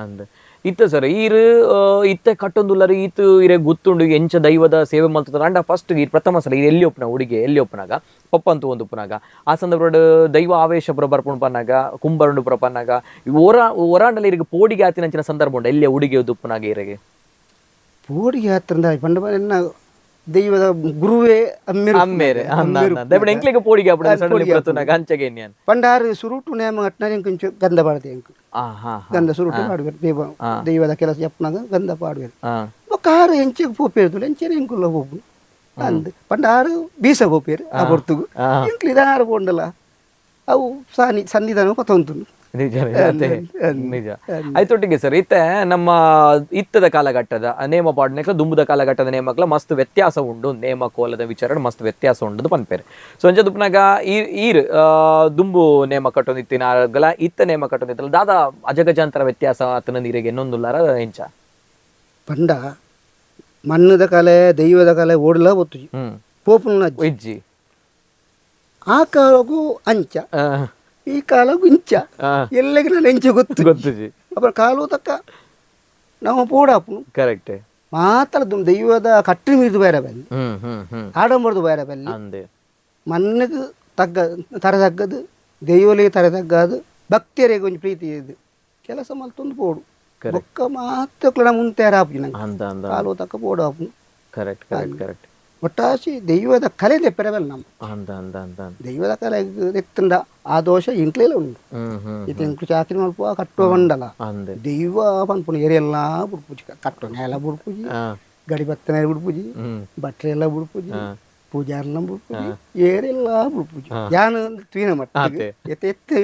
ಅಂದ್ ಇತ್ತ ಸರ್ ಈರು ಇತ್ತೆ ಕಟ್ಟೊಂದುಲ್ಲರು ಈತು ಇರೆ ಗುತ್ತುಂಡು ಎಂಚ ದೈವದ ಸೇವೆ ಮಲ್ತದ ಅಂಡ ಫಸ್ಟ್ ಈ ಪ್ರಥಮ ಸಲ ಎಲ್ಲಿ ಒಪ್ಪುನ ಹುಡುಗಿ ಎಲ್ಲಿ ಒಪ್ಪುನಾಗ ಪಪ್ಪಂತು ಒಂದು ಉಪ್ಪುನಾಗ ಆ ಸಂದರ್ಭಡ್ ದೈವ ಆವೇಶ ಪುರ ಬರ್ಪುಂಡು ಪನ್ನಾಗ ಕುಂಬರುಂಡು ಪುರ ಪನ್ನಾಗ ಒರಾಂಡಲ ಇರಿಗೆ ಪೋಡಿಗೆ ಆತಿನಂಚಿನ ಸಂದರ್ಭ ಉಂಡು ಎಲ್ಲಿ ಹುಡುಗಿ ಉಪ್ಪುನಾಗ ಇರಿಗೆ ಪೋಡಿಗೆ ಆತ್ರಂದ ಪಂಡ ಎನ್ನ ದೈವದ ಗುರುವೇ ಅಮ್ಮೇರು ಅಮ್ಮೇರೆ ದೇವಡ ಎಂಕ್ಲೆಗೆ ಪೋಡಿಗೆ ಆಪುಂಡು ಸಡನ್ಲಿ ಪ್ರತುನಾಗ ಅಂಚಗೆ ನ್ಯಾನ್ ಪಂಡಾರು ಸುರುಟು ನೇಮ ಅಟ್ನಾರ ಎಂಕೊಂಚು ಗಂಧ ಪಾಡ್ದೆ ಎಂಕು ಗಂಧ ಸುರುಟು ಪಾಡುವೆರು ದೈವ ದೈವದ ಕೆಲಸ ಜಪ್ಪನಾಗ ಗಂಧ ಪಾಡುವೆರು ಬೊಕ್ಕ ಆರು ಎಂಚೆಗ್ ಪೋಪೇರು ಎಂಚೆನೆ ಎಂಕುಲ್ಲ ಪೋಪು ಅಂದ್ ಪಂಡ ಆರು ಬೀಸ ಪೋಪೇರು ಆ ಪೊರ್ತುಗು ಎಂಕ್ಲು ಇದಾರು ಪೋಂಡಲ ಅವು ಸಾನಿ ಸನ್ನಿಧಾನ ಪತ್ತೊಂತುಂಡು. ನಿಜ ನಿಜ ಆಯ್ತೊಟ್ಟಿಗೆ ಸರ್ ಇತ್ತೆ ನಮ್ಮ ಇತ್ತದ ಕಾಲಘಟ್ಟದ ನೇಮ ಪಾಡ್ನೆಕ್ಲ ದುಂಬುದ ಕಾಲಘಟ್ಟದ ನೇಮಕ್ಲ ಮಸ್ತ್ ವ್ಯತ್ಯಾಸ ಉಂಡು, ನೇಮ ಕೋಲದ ವಿಚಾರ ಮಸ್ತ್ ವ್ಯತ್ಯಾಸ ಉಂಡು ಪನ್ಪೇರು. ಸೊ ಅಂಚ ದುಪ್ಪನಾಗ ಈರ್ ದುಂಬು ನೇಮ ಕಟ್ಟೊಂದಿತ್ತಿನ ಆಗಲ ಇತ್ತ ನೇಮ ಕಟ್ಟೊಂದಿತ್ತಲ್ಲ ದಾದಾ ಅಜಗಜಾಂತರ ವ್ಯತ್ಯಾಸ ಆತನ ನೀರಿಗೆ ಇನ್ನೊಂದುಲ್ಲಾರ ಎಂಚ ಪಂಡ ಮಣ್ಣದ ಕಲೆ ದೈವದ ಕಲೆ ಓಡಲ ಒತ್ತು ಪೋಪುನ ಇಜ್ಜಿ ಆ ಕಾಲಕ್ಕೂ ಅಂಚ ಈ ಕಾಲಕ್ಕೂ ಇಂಚ ಎಲ್ಲಗೆ ನಾನು ಎಂಚ ಗೊತ್ತು ಗೊತ್ತುಜಿ ಅಪ್ಪ ಕಾಲು ತಕ್ಕ ನಾವು ಪೋಡಾಪುನು ಕರೆಕ್ಟ್ ಮಾತ್ರ ದೈವದ ಕಟ್ಟಿ ಮೀರಿದು ಬೇರೆ ಬಲ್ಲಿ ಆಡಂಬರದು ಬೇರೆ ಬಲ್ಲಿ ಅಂದೆ ಮಣ್ಣಿಗೆ ತಗ್ಗ ತರೆ ತಗ್ಗದು ದೈವಲಿಗೆ ತರೆ ತಗ್ಗದು ಭಕ್ತಿಯರಿಗೆ ಒಂಜಿ ಪ್ರೀತಿ ಇದು ಕೆಲಸ ಮಲ್ತೊಂದು ಪೋಡು ಬೊಕ್ಕ ಮಾತ್ರ ಮುಂದೆ ಆಪುಜಿ ನಂಗೆ ಕಾಲು ತಕ್ಕ ಪೋಡು ಆಪುನು correct correct correct ಒಟ್ಟಾಸಿ ದೈವದ ಕಲೆ ದೆಪ್ಪರವಲ್ಲ ನಮ್ಮ ಅಂದ ಅಂದ ಅಂದ ದೈವದ ಕಲೆ ಎತ್ತಂಡ ಆ ದೋಷ ಇಂಕ್ಲೇಲ ಉಂಡು ಇದು ಇಂಕ್ಲು ಚಾಕ್ರಿ ಮಲ್ಪ ಕಟ್ಟುವ ಬಂಡಲ ದೈವ ಪನ್ಪುನ ಎರೆಲ್ಲ ಬುಡ್ಪುಜಿ ಕಟ್ಟು ನೆಲ ಬುಡ್ಪುಜಿ ಗಡಿ ಬತ್ತನೆ ಬುಡ್ಪುಜಿ ಬಟ್ರೆ ಎಲ್ಲ ಬುಡ್ಪುಜಿ ಪೂಜಾರ್ಲ ಬುಡ್ಪುಜಿ ಏರೆಲ್ಲ ಬುಡ್ಪುಜಿ ಯಾನು ತೂಯಿನ ಮಟ್ಟ ಎತ್ತೆ ಎತ್ತೆ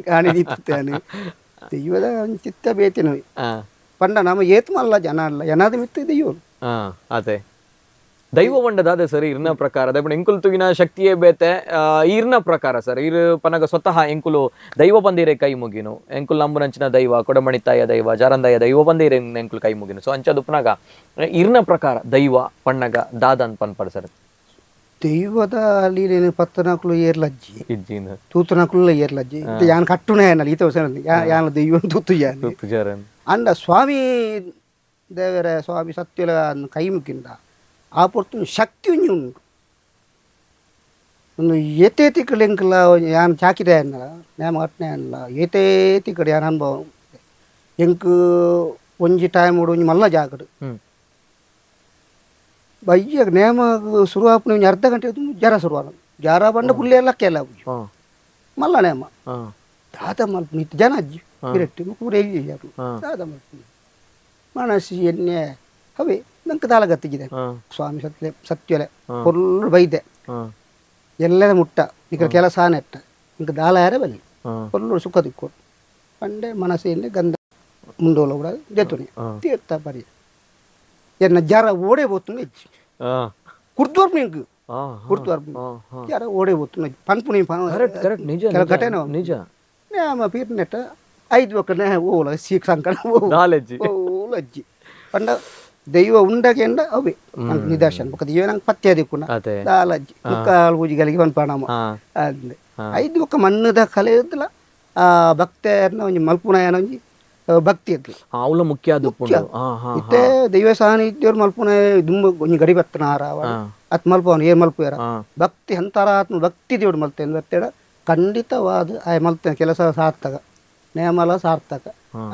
ಗಾಣಿ ದೀಪತ್ತಾನು ದೈವದ ಚಿತ್ತ ಬೇತಿನ ಪಂಡ ನಮ್ಮ ಏತ್ ಮಲ್ಲ ಜನ ಅಲ್ಲ ಏನಾದ ಮಿತ್ತ ದೈವ ಅದೇ ದೈವ ಬಂಡದಾದೆ ಸರ್ ಇರ್ನ ಪ್ರಕಾರ ದೈವ ಎಂಕುಲು ತುಗಿನ ಶಕ್ತಿಯೇ ಬೇತೆ ಇರ್ನ ಪ್ರಕಾರ ಸರ್ ಇರ್ ಪನಗ ಸ್ವತಃ ಎಂಕುಲು ದೈವ ಬಂದಿರೆ ಕೈ ಮುಗಿನು ಎಂಕುಲು ನಂಬುನಂಚಿನ ದೈವ ಕೊಡಮಣಿತಾಯ ದೈವ ಜಾರಂದಾಯ ದೈವ ಬಂದಿರೆ ಎಂಕುಲು ಕೈ ಮುಗಿನು. ಸೊ ಅಂಚ ದುಪ್ಪನಾಗ ಇರ್ನ ಪ್ರಕಾರ ದೈವ ಪಣ್ಣಗ ದಾದನ್ ಪನ್ಪಡ್ ಸರ್ ದೈವದ ಲೀಲೇನು ಪತ್ತನಕುಲು ಏರ್ಲಜ್ಜಿ ಇಜ್ಜಿನ ತೂತನಕುಲು ಏರ್ಲಜ್ಜಿ ಯಾನ್ ಕಟ್ಟುನೇ ಅನ್ನಲ್ಲ ಈತ ಯಾನ ದೈವ ತೂತು ಯಾನ್ ಅಂಡ ಸ್ವಾಮಿ ದೇವರ ಸ್ವಾಮಿ ಸತ್ಯಲ ಕೈ ಮುಗಿಂದ ಆ ಪೊರ್ತು ಶಕ್ತಿ ಒಂಜಿ ಉಂಡು ಒಂದು ಏತೇತಿ ಕಡೆ ಎಂಕಲ ಯಾನ್ ಚಾಕಿದೆ ಅನ್ನಲ್ಲ ನೇಮ ಕಟ್ಟನೆ ಅನ್ನಲ್ಲ ಏತೇತಿ ಕಡೆ ಯಾನ್ ಅನುಭವ ಎಂಕ್ ಒಂಜಿ ಟೈಮ್ ಒಂಜಿ ಮಲ್ಲ ಜಾಗಡು ಬಯ್ಯ ನೇಮ ಶುರು ಆಪುನ ಒಂಜಿ ಅರ್ಧ ಗಂಟೆ ಜರ ಶುರು ಆನ ಜರ ಬಂಡ ಪುಲ್ಲೆ ಎಲ್ಲ ಕೆಲ ಮಲ್ಲ ನೇಮ ದಾದ ಮಲ್ಪು ಇತ್ತು ಜನ ಅಜ್ಜಿ ಪಿರಟ್ಟಿ ಪೂರ ಎಲ್ಲಿ ದಾದ ಮಲ್ಪು ಮನಸ್ಸು ಎಣ್ಣೆ ಅವೇ ನಂಗೆ ದಾಲಗತ್ತಿಗಿದೆ ಸ್ವಾಮಿ ಸತ್ಯ ಸತ್ಯಲೆ ಪೊರ್ಲು ಬೈದೆ ಎಲ್ಲದ ಮುಟ್ಟ ಈಗ ಕೆಲಸ ನೆಟ್ಟ ಇಂಕ ದಾಲ ಯಾರೇ ಬಲ್ಲಿ ಪೊರ್ಲು ಸುಖ ದಿಕ್ಕು ಪಂಡೆ ಮನಸ್ಸು ಎಣ್ಣೆ ಗಂಧ ಮುಂಡೋಲ ಕೂಡ ದೇತುನಿ ತೀರ್ಥ ಬರಿ ಎನ್ನ ಜರ ಓಡೆ పోతుంది ఇచ్చి కుర్తువర్పు నీకు కుర్తువర్పు జర ఓడే పోతున్నా పన్పు ఘటన నిజ పీరినట్ట ఐదు ఒక్కనే ఓల సీక్ సంకట ఓలజ్జి పండ ದೈವ ಉಂಡಗೆಂಡ ಅವೇ ನಿದರ್ಶನ ಬೊಕ್ಕ ದೈವ ನಂಗೆ ಪತ್ತೆ ದಿಕ್ಕುನ ದಾಲಜ್ಜಿ ಮುಕ್ಕಾಲು ಪೂಜೆ ಗಲಿಗೆ ಪನ್ಪಣಮ ಅಂದೆ ಐದು ಒಕ್ಕ ಮಣ್ಣದ ಕಲೆ ಇದ್ದಲ ಆ ಭಕ್ತರನ್ನ ಒಂಜಿ ಮಲ್ಪುನ ಒಂಜಿ ಭಕ್ತಿ ಇದ್ಲ ಅವಳ ಮುಖ್ಯ ಇತ್ತೆ ದೈವ ಸಾನ್ನಿಧ್ಯವ್ರು ಮಲ್ಪುನ ದುಂಬ ಒಂಜಿ ಗಡಿ ಬತ್ತನ ಆರ ಅತ್ ಮಲ್ಪವನು ಏನ್ ಮಲ್ಪುಯಾರ ಭಕ್ತಿ ಅಂತಾರಾತ್ಮ ಭಕ್ತಿ ದೇವ್ರು ಮಲ್ತೇನೆ ಬತ್ತೇಡ ಖಂಡಿತವಾದ ಆಯ ಮಲ್ತೇನೆ ಕೆಲಸ ಸಾರ್ಥಕ ನೇಮಲ ಸಾರ್ಥಕ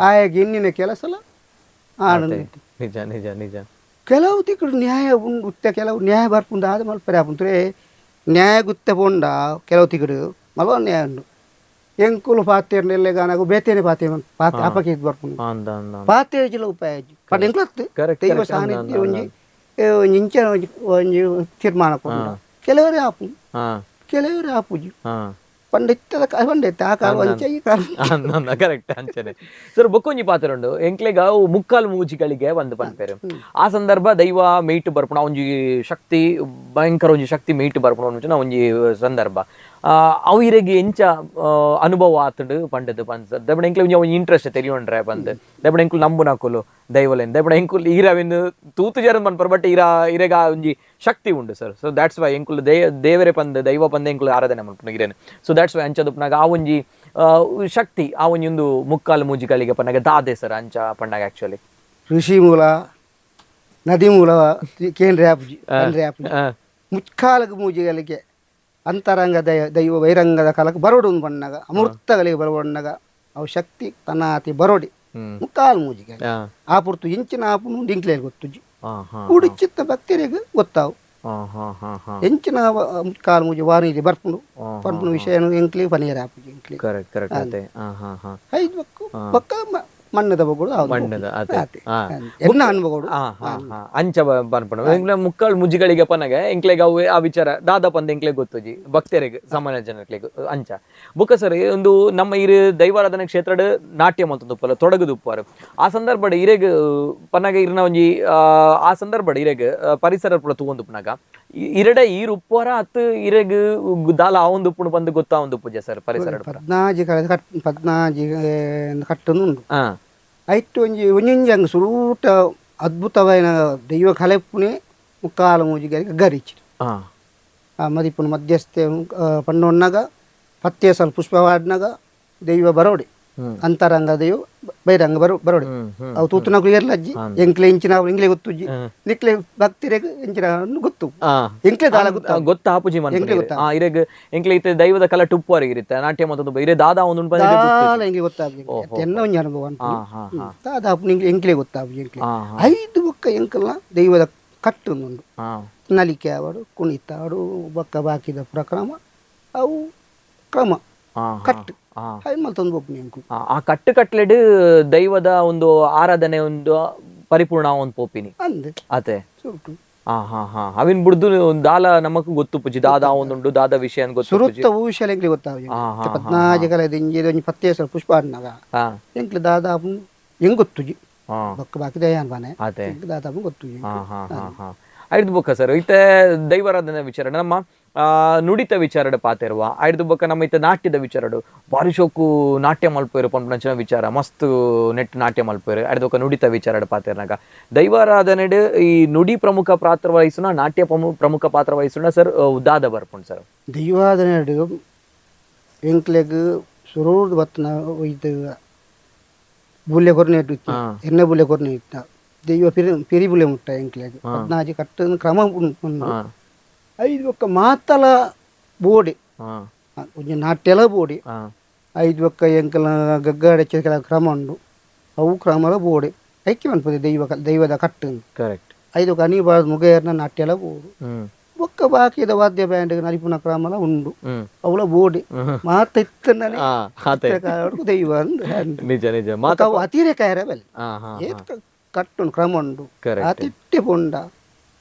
ಆಯ ಗಿನ್ನಿನ ಕೆಲಸಲ ಆನಂದ ನಿಜ ನಿಜ ನಿಜ ಕೆಲವು ತಿಕ್ಕಡು ನ್ಯಾಯ ಉಂಡು ಉತ್ತೆ ಕೆಲವು ನ್ಯಾಯ ಬರ್ಪುಂಡು ಆದ ಮಲ್ಪರೆ ಆಪುಂತ್ರೆ ನ್ಯಾಯ ಗುತ್ತೆ ಪೋಂಡ ಕೆಲವು ತಿಕ್ಕಡು ಮಲ್ವ ನ್ಯಾಯ ಉಂಡು ಎಂಕುಲು ಪಾತೆರ್ನೆಲ್ಲೆ ಗಾನಗು ಬೇತೇನೆ ಪಾತೆ ಪಾತೆ ಅಪಕ್ಕೆ ಇದು ಬರ್ಪುಂಡು ಪಾತೆ ಜಿಲ್ಲ ಉಪಾಯ ಪಂಡ ಎಂಕ್ಲತ್ತು ದೈವ ಸಾನ್ನಿಧ್ಯ ಒಂಜಿ ಒಂಜಿ ಇಂಚ ಒಂಜಿ ಒಂಜಿ ತೀರ್ಮಾನ ಕೊಂಡ ಕೆಲವರೇ ಆಪು ಕೆಲವರೇ ಆಪುಜಿ ಪಂಡಿತ್ತದ ಪಂಡಿತ್ತ ಆ ಕಾಲ ಅಂಚೆ ಈ ಕಾಲ ಕರೆಕ್ಟ್ ಅಂಚನೆ ಸರ್ ಬೊಕ್ಕೊಂಜಿ ಪಾತ್ರ ಉಂಡು ಎಂಕ್ಲೆಗ ಅವು ಮುಕ್ಕಾಲು ಮೂಜಿಗಳಿಗೆ ಒಂದು ಪನ್ಪೇರು ಆ ಸಂದರ್ಭ ದೈವ ಮೇಟ್ ಬರ್ಪುಣ ಒಂಜಿ ಶಕ್ತಿ ಭಯಂಕರ ಒಂಜಿ ಶಕ್ತಿ ಮೇಟ್ ಬರ್ಪುಣ ಒಂಜಿ ಒಂಜಿ ಸಂದರ್ಭ ಅವು ಇರೆಗೆ ಎಂಚ ಅನುಭವ ಆತುಂಡು ಪಂಡದು ಪನ್ಸ ದೈಪಣ ಎಂಕ್ಲೆ ಒಂಜಿ ಒಂಜಿ ಇಂಟ್ರೆಸ್ಟ್ ತೆರಿಯೊಂಡ್ರೆ ಪಂದ್ ದೈಪಣ ಎಂಕುಲು ನಂಬುನಕುಲು ದೈವಲೇನ್ ದೈಪಣ ಎಂಕುಲು ಈರವಿನ್ ತೂತು ಜರನ್ ಪನ್ಪರ್ ಬಟ್ ಇರ ಇರೆಗ ಒಂಜಿ ಶಕ್ತಿ ಉಂಡು sir. So that's why ಎಂಕುಲು ದೇವರೇ ಪಂದ್ ದೈವ ಪಂದ್ ಎಂಕುಲು ಆರಾಧನೆ ಮಲ್ಪುನ ಇರೇನು. So that's why ಅಂಚದುಪ್ಪನಾಗ ಆ ಒಂಜಿ ಶಕ್ತಿ ಆ ಒಂಜಿ ಒಂದು ಮುಕ್ಕಾಲು ಮೂಜಿಗಳಿಗೆ ಪನ್ನಾಗ ದಾದೆ ಸರ್ ಅಂಚ ಪಣ್ಣಾಗ ಆಕ್ಚುಲಿ ಋಷಿ ಮೂಲ ನದಿ ಮೂಲ ಕೇಂದ್ರ ಆಪುಜಿ ಕೇಂದ್ರ ಆಪುಜಿ ಮುಕ್ಕಾಲಕ್ಕೆ ಮೂಜಿಗಳಿಗೆ ಅಂತರಂಗ ದೈವ ಬಹಿರಂಗದ ಕಾಲಕ್ಕೆ ಬರೋಡು ಬಣ್ಣಾಗ ಅಮೃತಗಳಿಗೆ ಬರೋಡನ್ನಾಗ ಅವು ಶಕ್ತಿ ತನಾತಿ ಬರೋಡಿ ಮುಕ್ಕಾಲು ಮೂಜಿಗೆ ಆ ಪುರ್ತು ಇಂಚಿನ ಆಪುನು ಡಿಂಕ್ಲೇರ್ ಗೊತ್ತುಜಿ ಉಡಿಚಿತ್ತ ಭಕ್ತರಿಗೆ ಗೊತ್ತಾವು ಎಂಚಿನ ಮುಕ್ಕಾಲು ಮೂಜಿ ವಾನಿಲಿ ಬರ್ಪುಂಡು ಪನ್ಪುನ ವಿಷಯ ಎಂಕ್ಲಿ ಪನಿಯರ್ ಆಪುಜಿ ಎಂಕ್ಲಿ ಐದು ಬೊಕ್ಕ ಬೊಕ್ಕ ಮಣ್ಣದ ಬೊಗುಡು ಮಣ್ಣದ ಅತೆ. ಎನ್ನ ಅನ್ಬೋಡು. ಅಂಚ ಪನ್ಪುಂಡು ಎಂಕ್ಲೆ ಮುಕ್ಕಳ್ ಮುಜ್ಜಿಗಳಿಗೆ ಪನಗ ಎಂಕ್ಲೆಗ್ ಅವು ಆ ವಿಚಾರ ದಾದ ಪಂದ್ ಎಂಕ್ಲೆಗ್ ಗೊತ್ತುಜಿ, ಭಕ್ತರಿಗೆ ಸಾಮಾನ್ಯ ಜನಕ್ಲೆಗ್ ಅಂಚ. ಬೊಕ್ಕ ಸರ್ ಒಂದು ನಮ್ಮ ಇರು ದೈವಾರಾಧನೆ ಕ್ಷೇತ್ರಡ್ ನಾಟ್ಯ ಮಲ್ತೊಂದುಪ್ಪಲ್ಲ ತೊಡಗುದುಪ್ಪಾರು ಆ ಸಂದರ್ಭಡ್ ಇರೆಗ್ ಪನಗ ಇರ್ನ ಒಂಜಿ ಆ ಸಂದರ್ಭಡ್ ಇರೆಗ್ ಪರಿಸರ ಪೂರ ತೂವೊಂದುಪ್ಪುನಗ ಇರಡೆ ಈರ್ ಉಪ್ಪುವಾರ ಅತ್ ಇರೆಗ್ ದಾಲ ಆವೊಂದುಪ್ಪುಂಡು ಪಂದ್ ಗೊತ್ತಾವೊಂದುಪ್ಪುಜ ಸರ್ ಪರಿಸರ? 14 14 ಕಟ್ಟೊಂದುಂಡು. ಐಟ್ ಒಂಜಿ ಒಂಜೊಂಜಿ ಅಂಗ್ ಸುರೂಟ ಅದ್ಭುತವಾಯಿನ ದೈವ ಕಲೆಪುನೆ ಮುಕ್ಕಾಲ ಮೂಜಿಗೆ ಗರಿಚಿ ಆ ಮದಿಪುನ ಮಧ್ಯಸ್ಥೆ ಪಣ್ಣೊನ್ನಾಗ ಪತ್ತೆ ಸಲ ಪುಷ್ಪವಾಡ್ನಾಗ ದೈವ ಬರೋಡೆ, ಅಂತರಂಗ ದೈವ ಬಹಿರಂಗ ಬರೋಡೆ. ಅವು ತೂತುನಕುಲು ಏರ್ಲಜ್ಜಿ ಎಂಕ್ಲೆ ಇಂಚಿನ ಎಂಕ್ಲೆ ಗೊತ್ತುಜ್ಜಿ, ನಿಕ್ಲೆ ಭಕ್ತಿರೆಗ್ ಇಂಚಿನ ಗೊತ್ತು, ಎಂಕ್ಲೆ ದಾಲ ಗೊತ್ತ ಗೊತ್ತಾಪುಜಿ ಎಂಕ್ಲೆ ಗೊತ್ತ. ಇರೆಗ್ ಎಂಕ್ಲೆ ಇತ್ತೆ ದೈವದ ಕಲ ಟುಪ್ಪುವರೆಗೆ ಇರುತ್ತೆ ನಾಟ್ಯ ಮತ್ತೊಂದು ಇರೆ ದಾದಾ ಒಂದು ದಾಲ ಎಂಕ್ಲೆ ಗೊತ್ತಾಪುಜಿ, ಎನ್ನ ಒಂಜಿ ಅನುಭವ ದಾದ ಎಂಕ್ಲೆ ಗೊತ್ತಾಪುಜಿ. ಎಂಕ್ಲೆ ಐದು ಬೊಕ್ಕ ಎಂಕಲ್ನ ದೈವದ ಕಟ್ಟು ಉಂಡು, ನಲಿಕೆ ಆವಡು ಕುಣಿತಾಡು ಬೊಕ್ಕ ಬಾಕಿದ ಪೂರ ಕ್ರಮ ಅವು ಕ್ರಮ ಕಟ್ಟು ಆ ಕಟ್ಟು ಕಟ್ಲೆಡ್ ದೈವದ ಒಂದು ಆರಾಧನೆ ಒಂದು ಪರಿಪೂರ್ಣ ಒಂದು ಪೋಪಿನಿ ಅತೆ. ಅವಿನ್ ಬುಡ್ದು ದಾಲ ನಮಕ್ ಗೊತ್ತು ಪುಜಿ ದಾದಾ ಒಂದುಂಡು ದಾದ ವಿಷಯ ಗೊತ್ತು ಸುರುತ್ತ ವಿಷಯ ಎಂಕ್ಲೆ ಗೊತ್ತಾವು. 14 ಕಲೆ ಇಂಜಿ ಒಂಜಿ ಪತ್ತೆ ಸಲ ಪುಷ್ಪ ಆಡ್ನಾಗ ಎಂಕ್ಲೆ ದಾದಾ ಹೆಂಗ್ ಗೊತ್ತುಜಿ, ಬೊಕ್ಕ ಬಾಕಿ ದಯಾನ್ ಬಾನೆ ದಾದಾ ಗೊತ್ತುಜಿ. ಐದು ಬೊಕ್ಕ ಸರ್ ಇತ್ತೆ ದೈವಾರಾಧನೆ ವಿಚಾರ ನಮ್ಮ ನುಡಿತ ವಿಚಾರಡು ಪಾತೆರುವ ಐದು ಬೊಕ್ಕ ನಮ್ಮ ಇತ್ತೆ ನಾಟ್ಯದ ವಿಚಾರಡು ಬಾರಿ ಶೋಕು ನಾಟ್ಯ ಮಲ್ಪೇರು ಪಂಪನಂಚಿನ ವಿಚಾರ ಮಸ್ತ್ ನೆಟ್ ನಾಟ್ಯ ಮಲ್ಪೇರು. ಐದು ಬೊಕ್ಕ ನುಡಿತ ವಿಚಾರಡು ಪಾತೆರ್ನಾಗ ದೈವಾರಾಧನೆಡು ಈ ನುಡಿ ಪ್ರಮುಖ ಪಾತ್ರ ವಹಿಸುನ ನಾಟ್ಯ ಪ್ರಮುಖ ಪಾತ್ರ ವಹಿಸುನ ಸರ್ ದಾದ ಬರ್ಪುಂಡು ಸರ್? ದೈವಾರಾಧನೆ ಎಂಕ್ಲೆಗ್ ಸುರೂರ್ದು ಬತ್ತನ ಇದು ಬುಲ್ಲೆ ಕೊರ್ನೆ ಇತ್ತು, ಎಣ್ಣೆ ಬುಲ್ಲೆ ಕೊರ್ನೆ ಇತ್ತ ದೈವ ಪಿರಿ ಪಿರಿ ಬುಲೆ ಮುಟ್ಟ ಎಂಕ್ಲೆಗ್ 14 ಕಟ್ಟು ಕ್ರಮ ಉಂಡು. ಐದು ಬೊಕ್ಕ ಮಾತಲ ಬೋಡಿ ಒಂಜಿ ನಾಟ್ಯಲ ಬೋಡಿ, ಐದು ಬೊಕ್ಕ ಎಂಕಲ್ನ ಗಗ್ಗಾಡೆ ಕೆಲ ಕ್ರಮ ಉಂಡು, ಅವು ಕ್ರಮಲ ಬೋಡಿ ಐಕ್ಯ ಮನ್ಪುದೆ ದೈವ ದೈವದ ಕಟ್ಟು. ಕರೆಕ್ಟ್. ಐದು ಬೊಕ್ಕ ಅನಿಬಾರ್ದು ಮುಗೇರ್ನ ನಾಟ್ಯಲ ಬೋಡು, ಬೊಕ್ಕ ಬಾಕಿದ ವಾದ್ಯ ಬ್ಯಾಂಡ್ ನರಿಪುನ ಕ್ರಮಲ ಉಂಡು, ಅವಳ ಬೋಡಿ ಮಾತ ಇತ್ತನೇ ದೈವ ನಿಜ ನಿಜ ಅವು ಅತಿರೇಕ ಬೆಲೆ ಕಟ್ಟು ಕ್ರಮ ಉಂಡು, ಅತಿಟ್ಟೆ ಪೊಂಡ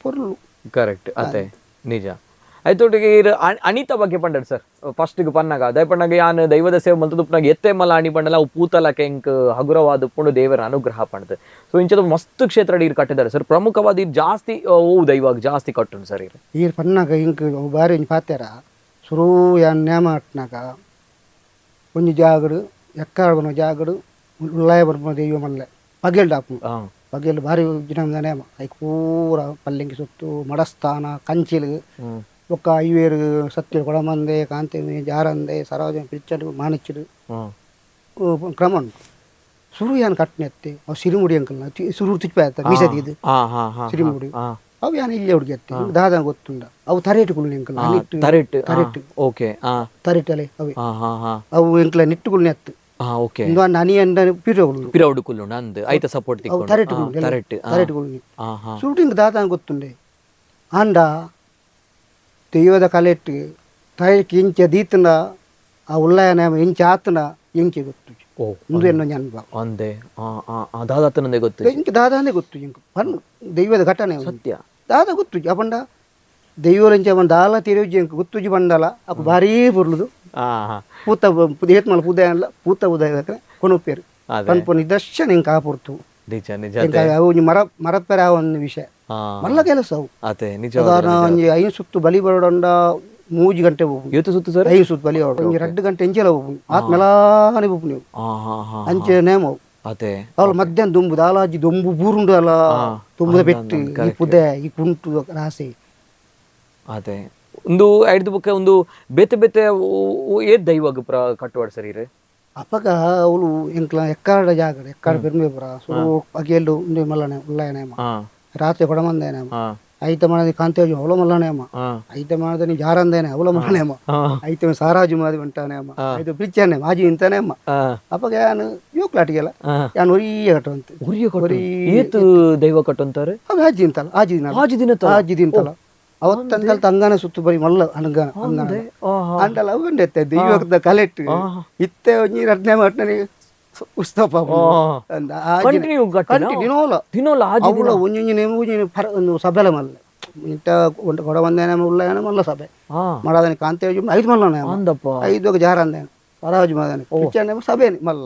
ಪೊರ್ಲು. ಕರೆಕ್ಟ್ ಅತೆ ನಿಜ. ಆಯ್ತೊಟ್ಟಿಗೆ ಅಣಿತ ಬಗ್ಗೆ ಪಂಡರ್ ಸರ್ ಫಸ್ಟ್ಗೆ ಪನ್ನಾಗ ಅದೇ ಪಣ್ಣಾಗ ಯಾನ್ ದೈವದ ಸೇವೆ ಮಲ್ತದುಪ್ಪನಾಗ ಎತ್ತೆ ಮಲ್ಲ ಅಣಿ ಪಂಡಲ ಅವು ಪೂತಲಕ ಎಂಕ್ ಹಗುರವಾದ ಪುಂಡು ದೇವರ ಅನುಗ್ರಹ ಪಂಡದು. ಸೊ ಇಂಚದ ಮಸ್ತ್ ಕ್ಷೇತ್ರ ನೀರು ಕಟ್ಟಿದ್ದಾರೆ ಸರ್, ಪ್ರಮುಖವಾದ ಇದು ಜಾಸ್ತಿ ಓ ದೈವಾಗ ಜಾಸ್ತಿ ಕಟ್ಟುಂಡು ಸರ್. ಈರ್ ಪನ್ನಾಗ ಇಂಕ್ ಬಾರಿ ಒಂಜಿ ಪಾತೆರ ಸುರು ಯಾನ್ ನೇಮ ಅಟ್ನಾಗ ಒಂಜಿ ಜಾಗಡು ಎಕ್ಕಾಡ್ಬನ ಜಾಗಡು ಉಳ್ಳಾಯ ಬರ್ಪುನ ದೈವ ಮಲ್ಲೆ ಪಗೆಲ್ಡ್ ಆಪುಂಡು. ಪಗೆಲ್ ಬಾರಿ ಜಿನ ನೇಮ ಐಕ್ ಪೂರ ಪಲ್ಲಿಂಗಿ ಸುತ್ತು ಮಡಸ್ಥಾನ ಕಂಚಿಲು ಬೊಕ್ಕ ಐವೇರು ಸತ್ಯ ಕೊಡಮಂದೆ ಕಾಂತೆ ಜಾರಂದೆ ಸರೋಜ ಪಿಚ್ಚಡು ಮಾನಿಚ್ಚಡು ಕ್ರಮ ಉಂಟು. ಸುರು ಯಾನ್ ಕಟ್ಟನೆ ಅತ್ತೆ ಅವು ಸಿರಿಮುಡಿ ಅಂಕಲ್ನ ಸುರು ತುಚ್ಪ ಮೀಸದಿದ್ದು ಸಿರಿಮುಡಿ ಅವು ಯಾನ್ ಇಲ್ಲಿ ಹುಡುಗಿ ಅತ್ತೆ ದಾದ ಗೊತ್ತುಂಡ ಅವು ತರೇಟು ಕುಳ್ಳಿ ಅಂಕಲ್ ತರೇಟು ತರೇಟು ಓಕೆ ತರೇಟಲೆ ಅವೆ ಅವು ಎಂಕಲ ನಿಟ್ಟುಕುಳ್ಳಿ ಅತ್ತು ಅನಿ ಅಂಡ ಪಿರವುಡು ಪಿರವುಡು ಕುಳ್ಳು ನಂದು ಐತ ಸಪೋರ್ಟ್ ಅವು ತರೇಟು ತರೇಟು ತರೇಟು ಕುಳ್ಳಿ ಶೂಟಿಂಗ್ ದಾದ ಗೊತ್ತುಂಡೆ ಆಂಡ ದೈವದ ಕಲೆಟ್ಟು ತೈಕ್ ಇಂಚ ದೀತನ ಆ ಉಳ್ಳಾಯನ ಇಂಚ ಆತನ ಇಂಚೆ ಗೊತ್ತು ಇಂದು ಎನ್ನೋ ಅನುಭವ ಅಂದೆ ದಾದಾತನಂದೇ ಗೊತ್ತು ಇಂಚ ದಾದಾನೇ ಗೊತ್ತು ಇಂಕ್ ಪನ್ ದೈವದ ಘಟನೆ ಸತ್ಯ ದಾದ ಗೊತ್ತು ಅಪಂಡ ದೈವರಂಚ ಅವನ್ ದಾಲ ತಿರುಜಿ ಇಂಕ್ ಗೊತ್ತುಜಿ ಬಂಡಲ ಅಪ್ಪ ಭಾರೀ ಬುರ್ಲುದು ಪೂತ ಏತ್ಮಲ ಪೂದೆ ಅಲ್ಲ ಪೂತ ಉದಯ ಕೊನುಪೇರು ಪನ್ಪು ನಿದರ್ಶನ ಇಂಕ ಆಪುರ್ತು ನಿಜ ನಿಜ ಅವು ಮರ ಮರಪೆರ ಒಂದು ವಿಷಯ ಮಲ್ಲ ಕೆಲಸ ಅವು. ಅದೇ ನಿಜ. ಸಾಧಾರಣ ಒಂಜಿ 5 ಸುತ್ತು ಬಲಿ ಬರೋಡಂಡ 3 ಗಂಟೆ ಹೋಗು ಏತು ಸುತ್ತು ಸರ್? 5 ಸುತ್ತು ಬಲಿ ಬರೋಡು ಒಂಜಿ 2 ಗಂಟೆ ಎಂಚೆಲ ಹೋಗು ಆತ್ ಮೆಲಾನೆ ಹೋಗು ನೀವು ಅಂಚೆ ನೇಮ ಅವು. ಅದೇ ಅವಳು ಮಧ್ಯಾಹ್ನ ದುಂಬು ದಾಲಾಜಿ ದುಂಬು ಬೂರುಂಡು ಅಲ್ಲ ತುಂಬುದ ಪೆಟ್ಟು ಈ ಪುದೆ ಈ ಕುಂಟು ರಾಸೆ. ಅದೇ ಒಂದು ಐದು ಬುಕ್ಕ ಒಂದು ಬೇತೆ ಬೇತೆ ಏತ್ ದೈವಾಗ ಕಟ್ಟುವಾಡ್ ಸರ್ ಇರು ಅಪಗ ಅವಳು ಎಂಕ್ಲ ಎಕ್ಕಾಡ ಜಾಗಡ ಎಕ್ಕಾಡ ಪೆರ್ಮೆಪುರ ಸುರು ಅಗೇಲು ಉಂಡೆ ಮಲ್ಲನೆ ಉಳ್ಳಾಯನೇಮ ರಾತ್ರಿ ಕೊಡಮಂದೇನೇಮ ಐತ ಮಾಡದಿ ಕಾಂತೇಜು ಅವಳ ಮಲ್ಲನೇಮ ಐತ ಮಾಡದ ಜಾರಂದೇನೆ ಅವಳ ಮಲ್ಲನೇಮ ಐತ ಸಾರಾಜು ಮಾದಿ ಬಂಟಾನೇಮ ಐತ ಬಿಚ್ಚನೆ ಮಾಜಿ ಇಂತಾನೇಮ ಅಪಗ ಯಾನು ಯೋಕ್ಲಾಟಿಗೆಲ್ಲ ಯಾನು ಒರಿಯ ಕಟ್ಟುವಂತೆ ಏತು ದೈವ ಕಟ್ಟುವಂತಾರೆ ಅವು ಆಜಿ ಅಂತಲ್ಲ ಆಜಿ ದಿನ ಆಜಿ ದಿನ ಆಜಿ ದಿನ ಅವತ್ತಂದ ತಂಗಾನ ಸುತ್ತು ಬರಿ ಮಲ್ಲ ಅನಂಗಾನ ಅಂಗಾನ ಅಂಡಲ ಅವು ಕಂಡೆತ್ತೆ ದೈವದ ಕಲೆಟ್ಟು ಇತ್ತೆ ಒಂಜಿ ರಡ್ನೆ ಮಟ್ಟನೆ ಉಸ್ತಪ. ಕಂಟಿನ್ಯೂ ದಿನೋಲ ದಿನೋಲ. ಅವಳ ಒಂಜೊಂಜಿ ನೇಮ ಒಂಜಿ ಒಂದು ಸಭೆಲ ಮಲ್ಲೆ ಇಂಟ ಕೊಡ ಒಂದೇನ ಉಲ್ಲ ಮಲ್ಲ ಸಭೆ ಮಾಡಾದನಿ ಕಾಂತೇಜ್ 5 ಮಲ್ಲ 5 ಜಾರಂದೇನು ಪರಾಜು ಮಾದನೆ ಸಭೆ ಮಲ್ಲ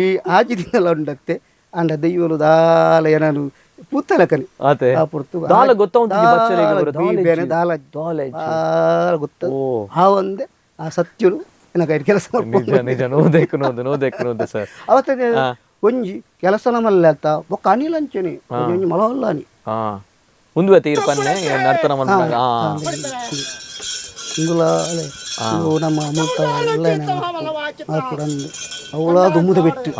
ಈ ಆಜಿ ದಿನಲ ಉಂಡತ್ತೆ. ಅಂಡ ದೈವಲು ದಾಲ ಏನಾನು ಪೂತಲಕನಿ ಆ ಪುರ್ತು ದಾಲ ಗೊತ್ತ ದಾಲ ದಾಲ ಗೊತ್ತ ಆ ಒಂದೇ ಆ ಸತ್ಯಲು ಏನಕ ಕೆಲಸ ಸರ್. ಅವತ್ತ ಒಂಜಿ ಕೆಲಸ ನಮ್ಮಲ್ಲ ಅತ್ತ ಬೊಕ್ಕ ಅನಿಲ್ ಅಂಚನೆ ಒಂಜಿ ಮಲವಲ್ಲ ಅನಿ ಮುಂದುವೆ ತೀರ್ಪನ್ನೆ ನರ್ತನ ಮನ್ಪುನಗ ಇಂದುಲ ನಮ್ಮ ಅಮೃತ ಅವಳ ದುಮ್ಮುದ ಬೆಟ್ಟು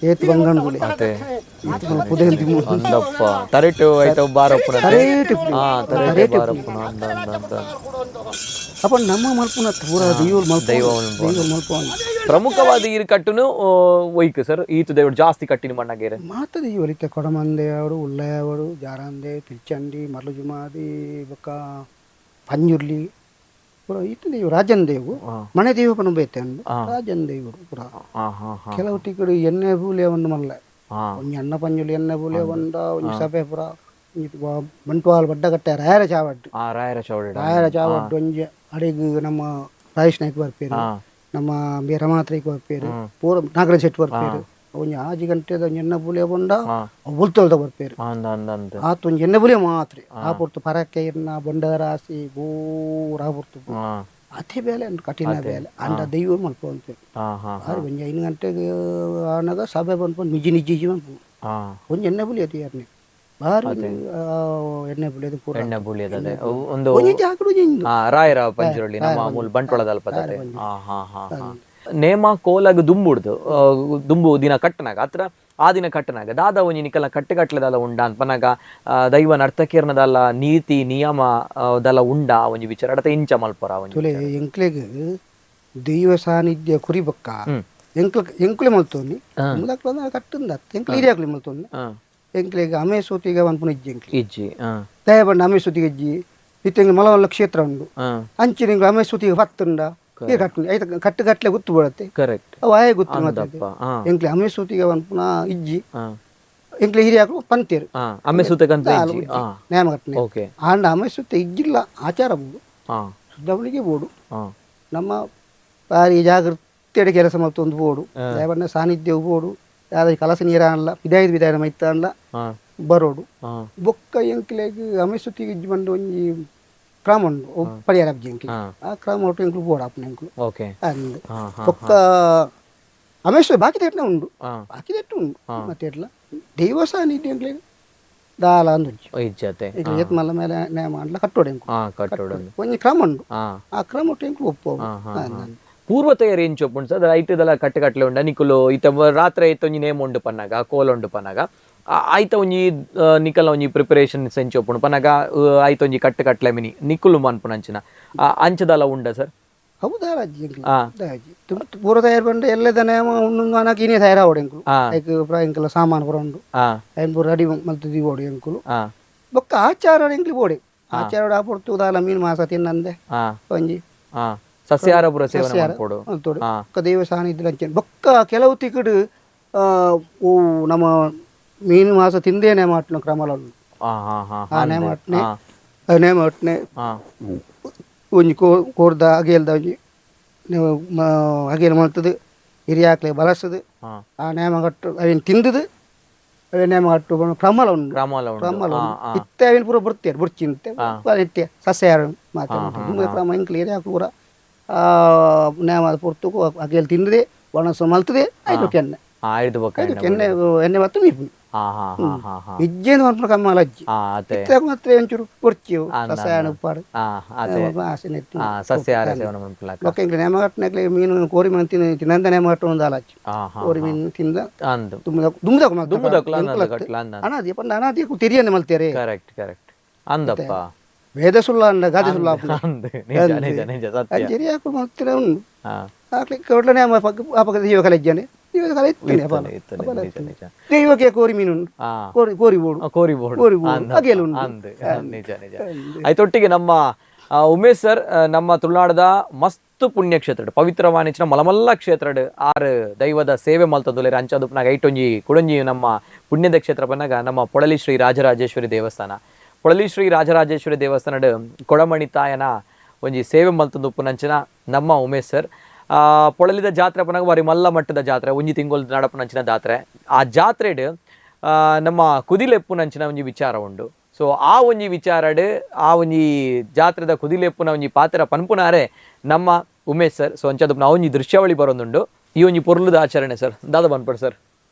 ಏತ್ ಬಂಗಣ ಗುಳಿ ಅಂದಪ್ಪ ತರೆಟು ಆಯ್ತು ಬಾರಪ್ಪನ ತರೇಟು ತರೇಟು ಬಾರಪ್ಪನ ಅಂದ ಅಂದ ಅಪ್ಪ ನಮ್ಮ ಮಲ್ಪುನ ಪೂರ ದೈವ ದೈವ ಮಲ್ಪ ಪ್ರಮುಖವಾದ ಈರು ಕಟ್ಟುನು ಒಯ್ಕು ಸರ್. ಈತು ದೇವರು ಜಾಸ್ತಿ ಕಟ್ಟಿನ ಮಣ್ಣಗೇರೆ ಮಾತ ದೈವ ಕೊಡಮಂದೆಯವರು ಉಳ್ಳಯವರು ಜಾರಂದೆ ಪಿಲ್ಚಂಡಿ ಮರಳು ಜುಮಾದಿ ಬೊಕ್ಕ ಪಂಜುರ್ಲಿ ಪೂರ ಈತ ದೇವು ರಾಜನ್ ದೇವು ಮನೆ ದೇವು ಪನ ಬೈತೆ ಅಂದು ರಾಜನ್ ದೇವರು ಪೂರ. ಕೆಲವು ಟಿಕ್ಕಡು ಎಣ್ಣೆ ಬೂಲೆ ಒಂದು ಮಲ್ಲ ಒಂಜಿ ಅಣ್ಣ ಪಂಜುಲಿ ಎಣ್ಣೆ ಬೂಲೆ ಒಂದ ಒಂಜಿ ಸಭೆ ಪೂರ ಬಂಟ್ವಾಲ್ ಬಡ್ಡಗಟ್ಟೆ ರಾಯರ ಚಾವಡ್ಡು ರಾಯರ ಚಾವಡ್ಡು ರಾಯರ ಚಾವಡ್ಡು ಒಂಜಿ ಅಡಿಗೆ ನಮ್ಮ ರಾಜೇಶ್ ನಾಯ್ಕ ಬರ್ಪೇರು, ನಮ್ಮ ಬಿ ರಮಾತ್ರಿಕ್ ಬರ್ಪೇರು, ಪೂರ ನಾಗರಾಜ್ ಶೆಟ್ಟಿ ಬರ್ಪೇರು. ಒಂಜಿ ಆಜಿ ಗಂಟೆದ ಒಂಜಿ ಎಣ್ಣೆ ಬೂಲೆ ಬೊಂಡ ಉಲ್ತೊಲ್ದ ಬರ್ಪೇರು. ಆತ ಒಂಜಿ ಎಣ್ಣೆ ಬೂಲೆ ಮಾತ್ರ ಆ ಪುರ್ತು ಪರಕ್ಕೆ ಇರ್ನ ಬೊಂಡದ ರಾಸಿ ಪೂರ ಆ ಪುರ್ತು ಅತಿ ಬೇಲೆ ಕಠಿಣ ಬೇಲೆ ಅಂಡ ದೈವ ಮಲ್ಪಂತೆ. ಒಂಜಿ 5 ಗಂಟೆಗೆ ಆನಾಗ ಸಭೆ ಬಂದ್ಕೊಂಡು ನಿಜಿ ನಿಜಿ ಮನ್ಪು ಒಂಜಿ ಎಣ್ಣೆ ಬುಲಿ ಅತಿ ಯಾರನೆ ಬಾರಿ ಎಣ್ಣೆ ಬುಲಿಯದು ಪೂರ ಎಣ್ಣೆ ಬುಲಿಯದ ಒಂದು ರಾಯರ ಪಂಜುರಳ್ಳಿ ನಮ್ಮ ಮೂಲ ಬಂಟ್ವಾಳದಲ್ಪದ. ನೇಮ ಕೋಲಾಗ ದುಂಬುಡ್ದು ದುಂಬು ದಿನ ಕಟ್ಟನಾಗ ಅತ್ರ ಆ ದಿನ ಕಟ್ಟನಾಗ ದಾದ ಒಂಜಿ ನಿಕಲ ಕಟ್ಟೆ ಕಟ್ಲೆದಾಲ ಉಂಡ ಅನ್ಪನಾಗ ದೈವ ನರ್ತಕೀರ್ಣದಲ್ಲ ನೀತಿ ನಿಯಮ ದಲ ಉಂಡ ಒಂಜಿ ವಿಚಾರ ಅಡತ ಇಂಚ ಮಲ್ಪರ ಒಂಜಿ ಎಂಕ್ಲೆಗ್ ದೈವ ಸಾನ್ನಿಧ್ಯ ಕುರಿಬಕ್ಕ ಎಂಕ್ಲ ಎಂಕ್ಲೆ ಮಲ್ತೋನಿ ಕಟ್ಟುಂದ ಎಂಕ್ಲೆ ಹಿರಿಯಾಕ್ಲೆ ಮಲ್ತೋನಿ ಎಂಕ್ಲೆಗ್ ಅಮೆ ಸೂತಿಗೆ ಪನ್ಪುನ ಇಜ್ಜಿ ಎಂಕ್ಲೆ ಇಜ್ಜಿ ದಯಬಂಡ ಅಮೆ ಸೂತಿಗೆ ಇಜ್ಜಿ ಇತ್ತೆ ಮಲವಲ್ಲ ಕ್ಷೇತ್ರ ಉಂಡು ಅಂಚಿನ ಎಂಕ್ಲೆ ಅಮೆ ಸೂತಿಗೆ ಪತ್ತುಂಡ ಕಟ್ಟು ಕಟ್ಲೆ ಗೊತ್ತು ಬರುತ್ತೆ. ಕರೆಕ್ಟ್ ಅವು ಆಯೆ ಗೊತ್ತು ಮಾತಾಡ್ತೆ ಎಂಕ್ಲೆ ಅಮೆ ಸೂತಿಗೆ ಪನ್ಪುನ ಇಜ್ಜಿ ಎಂಕ್ಲೆ ಹಿರಿಯಾಕ್ಲು ಪಂತೇರು ಅಮೆ ಸೂತಕಂತ ನೇಮ ಕಟ್ಟನೆ ಆಂಡ ಅಮೆ ಸೂತ ಇಜ್ಜಿಲ್ಲ ಆಚಾರ ಬೋಡು ಶುದ್ಧವಳಿಗೆ ಬೋಡು ನಮ್ಮ ಬಾರಿ ಜಾಗೃತಿಯಡೆ ಕೆಲಸ ಮಲ್ತೊಂದು ಬೋಡು ದಯಬಣ್ಣ ಸಾನ್ನಿಧ್ಯವು ಬೋಡು ಯಾವ್ದು ಕಲಸ ನೀರಲ್ಲ ಬಿದಾಯದ ಬಿದಾಯ ಮೈತಾಂಡ ಬರೋಡು ಬೊಕ್ಕ ಎಂಕ್ಲೆಗ್ ಅಮೆ ಸೂತಿಗೆ ಇಜ್ಜಿ ಬಂದು ಒಂಜಿ ಕ್ರಮ ಉಂಡು ಪರಿಹಾರ ಅಬ್ಜಿ ಎಂಕ್ಲು ಆ ಕ್ರಮ ಒಟ್ಟು ಎಂಕ್ಲು ಬೋಡು ಅಪ್ಪನ ಎಂಕ್ಲು ಅಂದ್ ಬೊಕ್ಕ ಅಮೇಶ್ವರ ಬಾಕಿ ತೇಟ್ನ ಉಂಡು ಬಾಕಿ ತೇಟ್ ಉಂಡು ಮತ್ತೆ ಎಟ್ಲ ದೈವ ಸಾನ್ನಿಧ್ಯ ಎಂಕ್ಲೆಗ್ ದಾಲ ಅಂದುಂಚಿ ಏತ್ ಮಲ್ಲ ಮೇಲೆ ನೇಮ ಅಂಡ್ಲ ಕಟ್ಟೋಡು ಎಂಕ್ಲು ಕಟ್ಟೋಡು ಒಂಜಿ ಕ್ರಮ ಉಂಡು ಆ ಕ್ರಮ ಒಟ್ಟು ಎಂಕ್ಲು ಒಪ್ಪು. ಪೂರ್ವ ತಯಾರಿ ಎಂಚ ಒಪ್ಪುಂಡು ಸರ್ ಐಟದಲ್ಲ ಕಟ್ಟೆ ಕಟ್ಲೆ ಉಂಡ ನಿಕುಲು ಇತ್ತ ರಾತ್ರಿ ಐತ ಒಂಜಿ ನೇಮ ಉಂಡು ಪನ್ನಾಗ ಕೋಲ ಉಂಡು ಪನ್ನಾಗ ಆಯ್ತ ಒಂಜಿ ನಿಕಲ ಒಂಜಿ ಪ್ರಿಪರೇಷನ್ ಎಂಚ ಒಪ್ಪುಂಡು ಪನ್ನಾಗ ಆಯ್ತ ಒಂಜಿ ಕಟ್ಟೆ ಕಟ್ಲೆ ಮಿನಿ ನಿಕುಲು ಮನ್ಪುನಂಚಿನ ಅಂಚದಲ್ಲ ಉಂಡ ಸರ್? ಹೌದಾ ಪೂರ್ವ ತಯಾರು ಬಂದು ಎಲ್ಲದ ನೇಮ ಉಂಡು ಅನಕ ಇನೇ ತಯಾರಾವಡು ಎಂಕುಲು ಐಕ್ ಪೂರ ಎಂಕಲ ಸಾಮಾನು ಪೂರ ಉಂಡು ಐನ್ ಪೂರ ರೆಡಿ ಮಲ್ತು ದೀವೋಡು ಎಂಕುಲು ಬೊಕ್ಕ ಆಚಾರ ಎಂಕ್ಲು ಬೋಡೆ ಆಚಾರ ಆ ಪೊರ್ತು ದಾಲ ಮೀನು ಮಾಸ ತಿನ್ನಂದೆ ಒಂಜಿ ಸಸ್ಯಾಹಾರ ಪೂರ ಸೇವನೆ ಮಲ್ಪೊಡು ಮಲ್ತೋಡು ಬೊಕ್ಕ ದೈವ ಸಾನ್ನಿಧ್ಯ ಅಂಚನೆ ಬೊಕ್ಕ ಕೆಲವು ತಿಕ್ಕಡು ನಮ್ಮ ಮೀನು ಮಾಸ ತಿಂದೇ ನೇಮ ಅಟ್ನ ಕ್ರಮಲ ಉಂಡು ಆ ನೇಮ ಅಟ್ನೆ ನೇಮ ಅಟ್ನೆ ಒಂಜಿ ಕೋರ್ದ ಅಗೇಲ್ದ ಒಂಜಿ ಅಗೇಲ್ ಮಲ್ತದು ಹಿರಿಯಾಕ್ಲೆ ಬಲಸದು ಆ ನೇಮ ಕಟ್ಟು ಅವೇನು ತಿಂದದು ಅವೇನು ನೇಮ ಕಟ್ಟು ಕ್ರಮಲ ಉಂಡು ಕ್ರಮಲ ಉಂಡು ಇತ್ತೆ ಅವೇನು ಪೂರ ಬರ್ತೀರ ಬುರ್ಚಿಂತೆ ಇತ್ತೆ ಸಸ್ಯಾಹಾರ ಮಾತ್ರ ಕ್ರಮ ಎಂಕ್ಲೆ ಹಿರಿಯಾಕ್ಲು ಪೂರ ನೇಮ ಪೊರ್ತುಕು ಅಗೇಲ್ ತಿಂದದೆ ಒಣಸು ಮಲ್ತದೆ ಆಯ್ತು ಕೆನ್ನೆ ಎಣ್ಣೆ ಎಣ್ಣೆ ಮತ್ತು ಮೀಪುನಿ ಇಜ್ಜೇನು ಮನ್ಪುನ ಕಮ್ಮಲ ಅಜ್ಜಿ ಇತ್ತೆ ಮಾತ್ರ ಒಂಚೂರು ಬೊರ್ಚಿವು ಸಸ್ಯಾಹಾರ ಉಪ್ಪಾಡು ಸಸ್ಯಾಹಾರ ಸೇವನೆ ಮನ್ಪುಲಕ ಬೊಕ್ಕ ಎಂಕ್ಲೆ ನೇಮ ಕಟ್ಟುನಕ್ಲೆ ಮೀನು ಕೋರಿ ಮೀನು ತಿನ್ನಂದ ನೇಮ ಕಟ್ಟುನ ದಾಲ ಅಜ್ಜಿ ಕೋರಿ ಮೀನು ತಿಂದ ದುಮ್ಮದಕ್ಕುಲ ಅನಾದಿ ಪಂಡ ಅನಾದಿ ತೆರಿಯಂದೆ ಮಲ್ತೇರೆ. ಕರೆಕ್ಟ್ ಕರೆಕ್ಟ್ ಅಂದಪ್ಪ ವೇದ ಸುಳ್ಳ ಅಂಡ ಗಾದೆ ಸುಳ್ಳ ಅಂಚೆರಿ ಮಲ್ತಿರ ಉಂಡು ಆಕ್ಲೆ ಕೊಡ್ಲನೆ ಆಪಕ ದೈವ ಕಲೆಜ್ಜಾನೆ ದೈವ ಕಲೆ ಇತ್ತನೆ ದೈವಕ್ಕೆ ಕೋರಿ ಮೀನು ಉಂಡು ಕೋರಿ ಕೋರಿ ಬೋಡು ಕೋರಿ ಬೋಡು ಕೋರಿ ಬೋಡು ಅಗೇಲು ಉಂಡು. ನಿಜ ನಿಜ. ಆಯ್ತೊಟ್ಟಿಗೆ ನಮ್ಮ Umesh sir ನಮ್ಮ ತುಳುನಾಡದ ಮಸ್ತ್ ಪುಣ್ಯಕ್ಷೇತ್ರ ಪವಿತ್ರವಾಣಿಚಿನ ಮಲಮಲ್ಲ ಕ್ಷೇತ್ರಡ್ ಆರು ದೈವದ ಸೇವೆ ಮಲ್ತದುಲೇರ್ ಅಂಚಾದುಪ್ಪನಾಗ ಐಟೊಂಜಿ ಕುಡೊಂಜಿ ನಮ್ಮ ಪುಣ್ಯದ ಕ್ಷೇತ್ರ ಪನ್ನಾಗ ನಮ್ಮ ಪೊಳಲಿ ಶ್ರೀ ರಾಜರಾಜೇಶ್ವರಿ ದೇವಸ್ಥಾನ. ಪೊಳಲಿ ಶ್ರೀ ರಾಜರಾಜೇಶ್ವರಿ ದೇವಸ್ಥಾನಡ್ ಕೊಡಮಣಿ ತಾಯನ ಒಂಜಿ ಸೇವೆ ಮಲ್ತೊಂದುಪ್ಪುನಂಚಿನ ನಮ್ಮ ಉಮೇಶ್ ಸರ್. ಪೊಳಲಿದ ಜಾತ್ರೆ ಪನ್ನಾಗ ಬಾರಿ ಮಲ್ಲ ಮಟ್ಟದ ಜಾತ್ರೆ, ಒಂಜಿ ತಿಂಗೊಲ್ ನಡಪುನಂಚಿನ ಜಾತ್ರೆ. ಆ ಜಾತ್ರೆಡ್ ನಮ್ಮ ಕುದಿಲೆಪ್ಪುನಂಚಿನ ಒಂಜಿ ವಿಚಾರ ಉಂಡು. ಸೊ ಆ ಒಂಜಿ ವಿಚಾರಡ್ ಆ ಒಂಜಿ ಜಾತ್ರೆದ ಕುದಿಲೆಪ್ಪುನ ಒಂಜಿ ಪಾತ್ರ ಪನ್ಪುನಾರೆ ನಮ್ಮ ಉಮೇಶ್ ಸರ್. ಸೊ ಅಂಚಾದ ಆ ಒಂಜಿ ದೃಶ್ಯಾವಳಿ ಬರೋದುಂಡು. ಈ ಒಂಜಿ ಪೊರ್ಲುದ ಆಚರಣೆ ಸರ್ ದಾದ ಪನ್ಪಡ್ ಸರ್?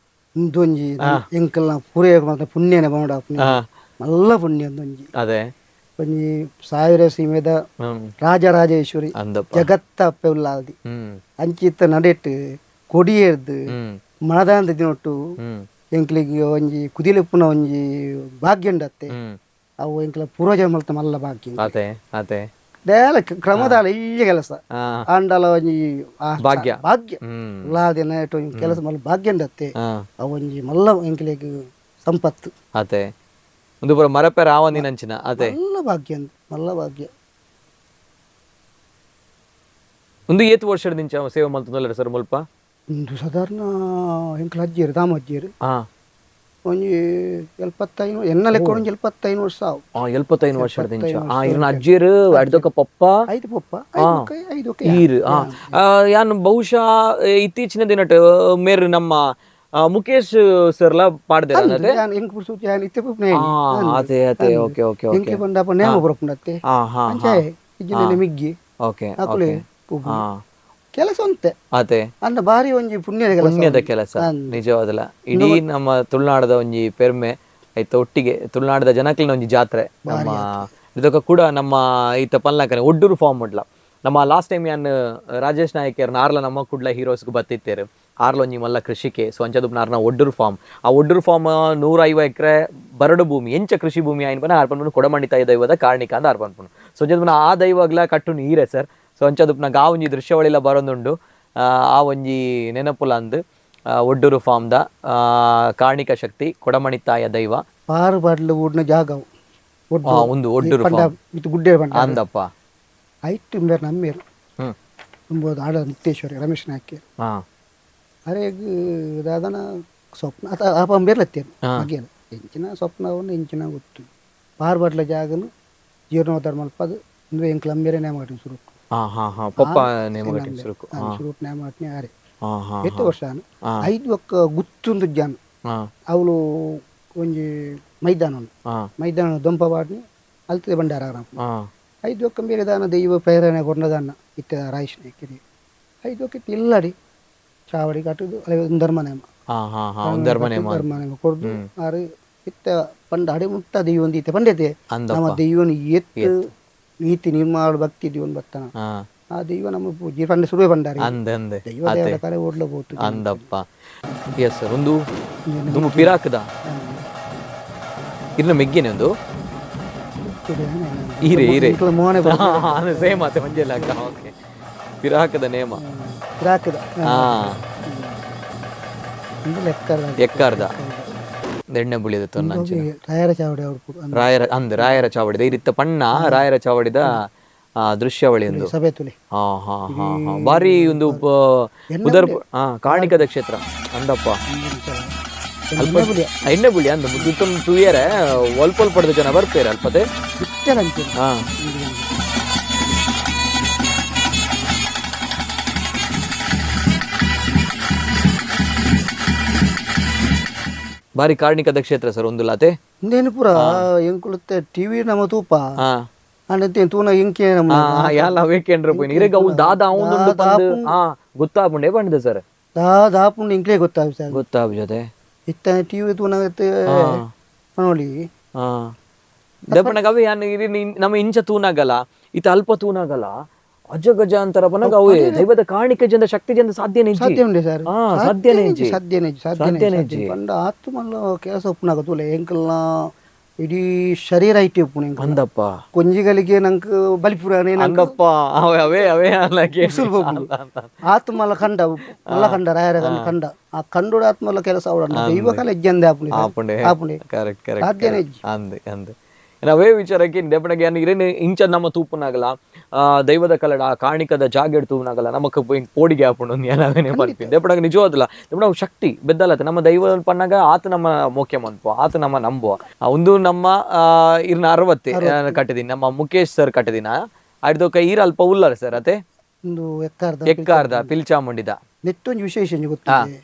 ಉಂದೊಂಜಿ ಎಂಕಲ್ನ ಪೂರೈಕೆ ಮಾತ್ರ ಪುಣ್ಯನೆ ಬಾಂಡ ಮಲ್ಲ ಪುಣ್ಯ ಒಂದೊಂಜಿ. ಅದೇ ಒಂಜಿ ಸಾವಿರ ಸೀಮೆದ ರಾಜರಾಜೇಶ್ವರಿ ಜಗತ್ತ ಪೆವುಲಾದಿ ಅಂಚಿತ್ತ ನಡೆಟ್ ಕೊಡಿಯೇರ್ದು ಮನದಾಂದ ದಿನೊಟ್ಟು ಎಂಕ್ಲಿಗೆ ಒಂಜಿ ಕುದಿಲೆಪ್ಪುನ ಒಂಜಿ ಭಾಗ್ಯ ಉಂಡತ್ತೆ. ಅವು ಎಂಕ್ಲ ಪೂರ್ವಜ ಮಲ್ತ ಮಲ್ಲ ಭಾಗ್ಯ. ಅದೇ ಅದೇ ದೇಲ ಕ್ರಮದಾಲ ಇಲ್ಲಿ ಕೆಲಸ ಆಂಡಲ ಒಂಜಿ ಭಾಗ್ಯ ಭಾಗ್ಯ ಉಲ್ಲಾದಿನ ಕೆಲಸ ಮಲ್ಲ ಭಾಗ್ಯ ಉಂಡತ್ತೆ. ಅವು ಒಂಜಿ ಮಲ್ಲ ಎಂಕ್ಲಿಗೆ ಸಂಪತ್ತು. ಅದೇ ಒಂದು ಪೂರ ಮರಪೆ ರಾವಂದಿನಂಚಿನ ಅದೇ ಮಲ್ಲ ಭಾಗ್ಯ ಮಲ್ಲ ಭಾಗ್ಯ. ಒಂದು ಏತ್ ವರ್ಷದ ನಿಂಚ ಸೇವೆ ಮಲ್ತೊಂದುಲ್ಲೆರ್ ಸರ್ ಮುಲ್ಪ? ಒಂದು ಸಾಧಾರಣ ಎಂಕ್ಲ ಅಜ್ಜಿಯರು ದಾಮ ಅಜ್ಜಿಯರು ಒಂಜಿ 75 ಎನ್ನ ಲೆಕ್ಕ ಒಂಜಿ 75 ವರ್ಷ ಆವು. 75 ವರ್ಷದ ನಿಂಚ. ಇರ್ನ ಅಜ್ಜಿಯರು ಅಡ್ದೊಕ ಪಪ್ಪ ಐದು ಪಪ್ಪ ಐದು ಈರು. ಯಾನ್ ಬಹುಶಃ ಇತ್ತೀಚಿನ ದಿನಟ್ ಮೇರ್ ನಮ್ಮ ಮುಖೇಶ್ ಸರ್ಲ ಪಾಡ್ದೆರ್ ಅದೇ. ಅದೇ ಅದೇ okay okay okay. ಎಂಕ್ಲೆ ಪಂಡ ನೇಮ ಬರಪುಂಡತ್ತೆ ಅಂಚೆ ಇಜ್ಜಿನ ಮಿಗ್ಗಿ ಓಕೆ ಅಕುಲೆ ಕೆಲಸ ಉಂತೆ. ಅದೇ ಅಂದ ಬಾರಿ ಒಂಜಿ ಪುಣ್ಯದ ಕೆಲಸ, ಪುಣ್ಯದ ಕೆಲಸ ನಿಜವಾದಲ. ಇಡೀ ನಮ್ಮ ತುಳುನಾಡದ ಒಂಜಿ ಪೆರ್ಮೆ ಐತ ಒಟ್ಟಿಗೆ ತುಳುನಾಡದ ಜನಕ್ಲಿನ ಒಂಜಿ ಜಾತ್ರೆ ನಮ್ಮ ಇದಕ್ಕ ಕೂಡ ನಮ್ಮ ಈತ ಪಲ್ನಾಕನೆ ಒಡ್ಡೂರು ಫಾರ್ಮ್ ಉಡ್ಲ. ನಮ್ಮ ಲಾಸ್ಟ್ ಟೈಮ್ ಯಾನ್ ರಾಜೇಶ್ ನಾಯಕರ್ ನಾರ್ಲ ನಮ್ಮ ಕುಡ್ಲ ಹೀರೋಸ್ಗೆ ಬತ್ತಿತ್ತೇರು ಆರ್ಲ ಒಂಜಿ ಮಲ್ಲ ಕೃಷಿಕೆ. ಸೊ ಅಂಚದುಪ್ಪ ನಾರ್ನ ಒಡ್ಡೂರು ಫಾರ್ಮ್, ಆ ಒಡ್ಡೂರು ಫಾರ್ಮ್ 150 ಎಕರೆ ಬರಡು ಭೂಮಿ ಎಂಚ ಕೃಷಿ ಭೂಮಿ ಆಯ್ನ ಪನ ಆರ್ಪನ್ಪುನು ಕೊಡಮಣಿ ತಾಯಿ ದೈವದ ಕಾರ್ಣಿಕ ಅಂತ ಆರ್ಪನ್ಪುನು. ಸೊ ಅಂಚದುಪ್ಪನ ಆ ದೈವಗ್ಲ ಕಟ್ಟು ನೀರೆ ಸರ್. ಸೊ ಅಂಚದುಪ್ಪನ ಆ ಒಂಜಿ ದೃಶ್ಯಾವಳಿಲ ಬರೋದುಂಡು. ಆ ಒಂಜಿ ನೆನಪುಲ ಅಂದ್ ಒಡ್ಡೂರು ಫಾರ್ಮ್ದ ಕಾರ್ಣಿಕ ಶಕ್ತಿ ಕೊಡಮಣಿ ತಾಯ ದೈವ ಪಾರು ಬಾಡ್ಲು ಊಡಿನ ಜಾಗ ಒಂದು ಒಡ್ಡೂರು ಫಾರ್ಮ್ ಗುಡ್ಡೆ ಅಂದಪ್ಪ ಐಟ್ ಮೇರ್ ನಮ್ಮೇರು ಎಂಬುದು ಆಡ ಮುಕ್ತೇಶ್ವರಿ ರಮೇಶ್ ನಾಯ್ಕ ಅರೆಗ್ ದಾದನ ಸ್ವಪ್ನ ಅತ ಆಪ ಬೇರ್ಲತ್ತೇನು ಮಗಿಯಲ್ಲ ಎಂಚಿನ ಸ್ವಪ್ನವನ್ನು ಎಂಚಿನ ಗೊತ್ತು ಪಾರು ಬಾಡ್ಲ ಜಾಗನು ಜೀರ್ಣೋದ್ಧಾರ ಮಲ್ಪದು ಅಂದ್ರೆ ಎಂಕ್ಲ ಅಂಬೇರೆ ನೇಮ ಕಟ್ಟಿನ ಸುರುಕು. ಪಪ್ಪ ನೇಮ ಕಟ್ಟಿನ ಸುರುಕು ಸುರುಕು ನೇಮ ಕಟ್ಟಿನ ಆರೆ ಎತ್ತು ವರ್ಷ ಐದು ಒಕ್ಕ ಗುತ್ತೊಂದು ಜಾನ ಅವಳು ಒಂಜಿ ಮೈದಾನ ಮೈದಾನ ದೊಂಪ ಬಾಡ್ನಿ ಅಲ್ತದೆ ಭಂಡಾರ ಐದು ಒಕ್ಕ ಬೇರೆ ದಾನ ದೈವ ಪ್ರೇರಣೆ ಕೊರ್ನದಾನ ಇತ್ತ ರಾಯಶ್ ನಾಯ್ಕರಿ ಐದು ಒಕ್ಕ ಇಲ್ಲಡಿ ಚಾವಡಿ ಕಟ್ಟುದು ಅಲ್ಲ ಒಂದು ಧರ್ಮ ನೇಮ ಧರ್ಮ ನೇಮ ಕೊಡ್ದು ಆರು ಇತ್ತ ಪಂಡ ಅಡಿ ಮುಟ್ಟ ದೈವ ಒಂದು ಇತ್ತ ಪಂಡೈತೆ ನಮ್ಮ ದೈವನ ಎತ್ತು ನೀತಿ ನಿರ್ಮಾಣ ಭಕ್ತಿ ದೈವನ್ ಬತ್ತನ ಆ ದೈವ ನಮ್ಮ ಪೂಜೆ ಪಂಡ ಸುರುವೆ ಭಂಡಾರಿ ದೈವ ದೇವರ ಕರೆ ಓಡ್ಲ ಬೋತು ಅಂದಪ್ಪ. ಎಸ್ ಸರ್ ಒಂದು ದುಮ್ಮು ಪಿರಾಕದ ಇರ್ನ ಮೆಗ್ಗಿನೆ ಒಂದು ಈರೆ ಈರೆ ಮೋನೆ ಸೇಮ್ ಆತೆ ಮಂಜೆಲ್ಲ ಅಕ್ಕ. ಓಕೆ ಪಿರಾಕದ ನೇಮ ಪಿರಾಕದ ಎಕ್ಕಾರ್ದ ಎಣ್ಣೆ ಬುಳಿದ ರಾಯರ ಚಾವಡಿ ರಾಯರ ಅಂದ್ ರಾಯರ ಚಾವಡಿದ ಈ ರೀತಿ ಪಣ್ಣ ರಾಯರ ಚಾವಡಿದ ದೃಶ್ಯಾವಳಿ ಒಂದು ಸಭೆ ತುಲೆ. ಹಾ ಹಾ ಹಾ ಹಾ ಬಾರಿ ಒಂದು ಉದರ್ ಕಾರ್ಣಿಕದ ಕ್ಷೇತ್ರ ಅಂದಪ್ಪ. ಎಣ್ಣೆ ಬುಳಿ ಅಂದ ಮುದ್ದು ತೂಯರೆ ಒಲ್ಪ ಪಡೆದ ಜನ ಬರ್ತಾರೆ ಅಲ್ಪತೆ. ಹಾ ಬಾರಿ ಕಾರ್ಣಿಕದ ಕ್ಷೇತ್ರ ಸರ್ ಒಂದು ಲಾತೆ ಇಂದೇನು ಪೂರ ಎಂಕುಳುತ್ತೆ ಟಿವಿ ನಮ್ಮ ತೂಪ ಅಂಡಂತೆ ತೂನ ಇಂಕೆ ನಮ್ಮ ಯಾಲ ವೇಕೇಂದ್ರ ಪೋಯಿನ ಇರೆಗ ಅವು ದಾದ ಅವನೊಂದು ಪಂದ್ ಗೊತ್ತಾಪುಂಡೆ ಪಂಡಿದೆ ಸರ್ ದಾದ ಆಪುಂಡು ಇಂಕ್ಲೇ ಗೊತ್ತಾಪು ಸರ್ ಗೊತ್ತಾಪು ಜೊತೆ ಇತ್ತ ಟಿವಿ ತೂನ ನೋಡಿ ದಪ್ಪಣಗ ಅವೆ ಯಾನ್ ಇರಿ ನಮ್ಮ ಇಂಚ ತೂನಾಗಲ್ಲ ಇತ ಅಲ್ಪ ತೂನಾಗಲ್ಲ ಅಜ ಗಜ ಅಂತರ ಪನಗ ಅವೆ ದೈವದ ಕಾಣಿಕೆ ಜಂದ ಶಕ್ತಿ ಜಂದ ಸಾಧ್ಯನೇ ಇಜ್ಜಿ. ಸಾಧ್ಯ ಉಂಡೆ ಸರ್ ಸಾಧ್ಯನೇ ಇಜ್ಜಿ. ಸಾಧ್ಯನೇ ಇಜ್ಜಿ, ಸಾಧ್ಯನೇ ಇಜ್ಜಿ. ಪಂಡ ಆತು ಮಲ್ಲ ಕೆಲಸ ಉಪ್ಪುನಾಗ ತೂಲೆ ಎಂಕಲ್ನ ಇಡೀ ಶರೀರ ಐಟಿ ಉಪ್ಪುನ ಎಂಕಲ್ನ. ಅಂದಪ್ಪ ಕೊಂಜಿಗಳಿಗೆ ನಂಕ್ ಬಲಿಪುರಾಣೆ ನಂಕ್ ಅಂದಪ್ಪ ಅವೇ ಅವೇ ಅವೇ ಅಲ್ಲಕ್ಕೆ ಉಸುಲ್ ಹೋಗುದು. ಆತು ಮಲ್ಲ ಕಂಡ ಮಲ್ಲ ಕಂಡ ರಾಯರ ಕಂಡ ಕಂಡ ಆ ಕಂಡುಡ ಆತ್ಮಲ್ಲ ಕೆಲಸ ಅವಡ ದೈವ ಕಾಲ ಇಜ್ಜಂದೆ ಆಪುಂಡೆ ಆಪುಂಡೆ. ಆಪುಂಡೆ ಕರೆಕ್ಟ್ ಕರೆಕ್ಟ್ ಸಾಧ್ಯನೇ ಇಜ್ಜಿ. ಅಂದೆ ಅಂದೆ ಅವೇ ವಿಚಾರಕ್ಕೆ ಡೆಪಣಗೆ ಇರೇನು ಇಂಚ ನಮ್ಮ ತೂಪುನಾಗಲ ದೈವದ ಕಲಡ ಕಾಣಿಕದ ಜಾಗೆಡ್ ತೂಪುನಾಗಲ ನಮಕ್ ಪೋಡಿಗೆ ಆಪುಂಡು ಏನಾಗನೆ ಪನ್ಪಿ ದೇಪಣಗ ನಿಜವಾದಲ್ಲ ದೇಪಣ ಶಕ್ತಿ ಬೆದ್ದಲತ್ತೆ ನಮ್ಮ ದೈವ ಪನ್ನಾಗ ಆತ ನಮ್ಮ ಮೋಕ್ಯ ಮನ್ಪು ಆತ ನಮ್ಮ ನಂಬುವ ಒಂದು ನಮ್ಮ ಇರ್ನ 60 ಕಟ್ಟಿದೀನಿ ನಮ್ಮ ಮುಖೇಶ್ ಸರ್ ಕಟ್ಟಿದಿನ ಅಡ್ದೊಕ ಈರ್ ಅಲ್ಪ ಉಲ್ಲಾರ ಸರ್ ಅತೆ ಒಂದು ಎಕ್ಕಾರ್ದ ಪಿಲ್ಚಾಮುಂಡಿದ ನೆತ್ತೊಂದು ವಿಶೇಷ ಗೊತ್ತಿದೆ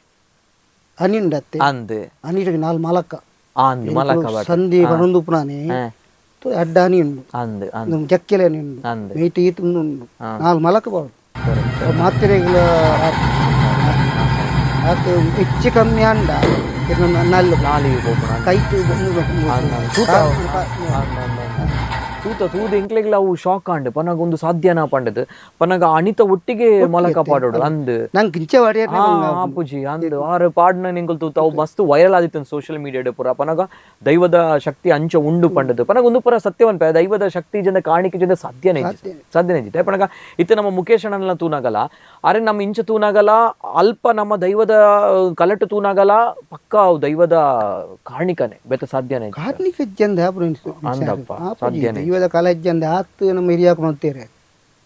ಅನಿಂಡತ್ತೆ ಅಂದ್ ಅನಿಡ ನಾಲ್ ಮಲಕ ಅಂದ್ ಮಲಕ ಸಂಧಿ ಬನೊಂದು ಪುನಾನೆ ಅಡ್ಡ ಅನಿ ಉಂಡು ಅಂದ್ ಅಂದ್ ಜಕ್ಕೆಲೆ ಅನಿ ಉಂಡು ಅಂದ್ ಮೇಟ್ ಈತ್ ಉಂಡು ನಾಲ್ ಮಲಕ ಬಾಡು ಮಾತ್ರೆಗಳ ಆತ ಹೆಚ್ಚು ಕಮ್ಮಿ ಅಂಡ ನಲ್ಲು ನಾಲಿಗೆ ಪೋಪುಣ ಕೈತು ತೂತ ತೂದು ಎಂಕ್ಲೆಗ್ಲ ಅವು ಶಾಕ್ ಆಂಡ್ ಪನಗ ಒಂದು ಸಾಧ್ಯನಾ ಪಂಡದು ಪನಗ ಅನಿತ ಒಟ್ಟಿಗೆ ಮಲಕ ಪಾಡೋಡು ಅಂದ್ ನಂಗೆ ಕಿಂಚ ವಾಡಿಯರ್ ಆಪುಜಿ ಅಂದ್ ಆರು ಪಾಡ್ನ ನಿಂಕುಲ್ ತೂತ ಅವು ಮಸ್ತ್ ವೈರಲ್ ಆದಿತ್ತು ಸೋಷಿಯಲ್ ಮೀಡಿಯಾ ಪೂರ ಪನಗ ದೈವದ ಶಕ್ತಿ ಅಂಚ ಉಂಡು ಪಂಡದು ಪನಗ ಒಂದು ಪೂರ ಸತ್ಯವನ್ ದೈವದ ಶಕ್ತಿ ಜನ ಕಾಣಿಕೆ ಜನ ಸಾಧ್ಯನೇ ಸಾಧ್ಯನೇ ಇಜ್ಜಿ ಪನಗ ಇತ್ತೆ ನಮ್ಮ ಮುಖೇಶ್ ಅಣ್ಣನ ತೂನಾಗಲ್ಲ ಅರೆ ನಮ್ಮ ಇಂಚ ತೂನಾಗಲ್ಲ ಅಲ್ಪ ನಮ್ಮ ದೈವದ ಕಲಟು ತೂನಾಗಲ್ಲ ಪಕ್ಕ ಅವು ದೈವದ ಕಾಣಿಕನೆ ಬೆತ್ತ ಸಾಧ್ಯನೇ ಕಾರ್ಣಿಕ ಜಂದ ಅಂದಪ್ಪ ದೈವದ ಕಲೆ ಜಂದ ಆತ್ ನಮ್ಮ ಹಿರಿಯಾಕ ಮಾಡ್ತೇರೆ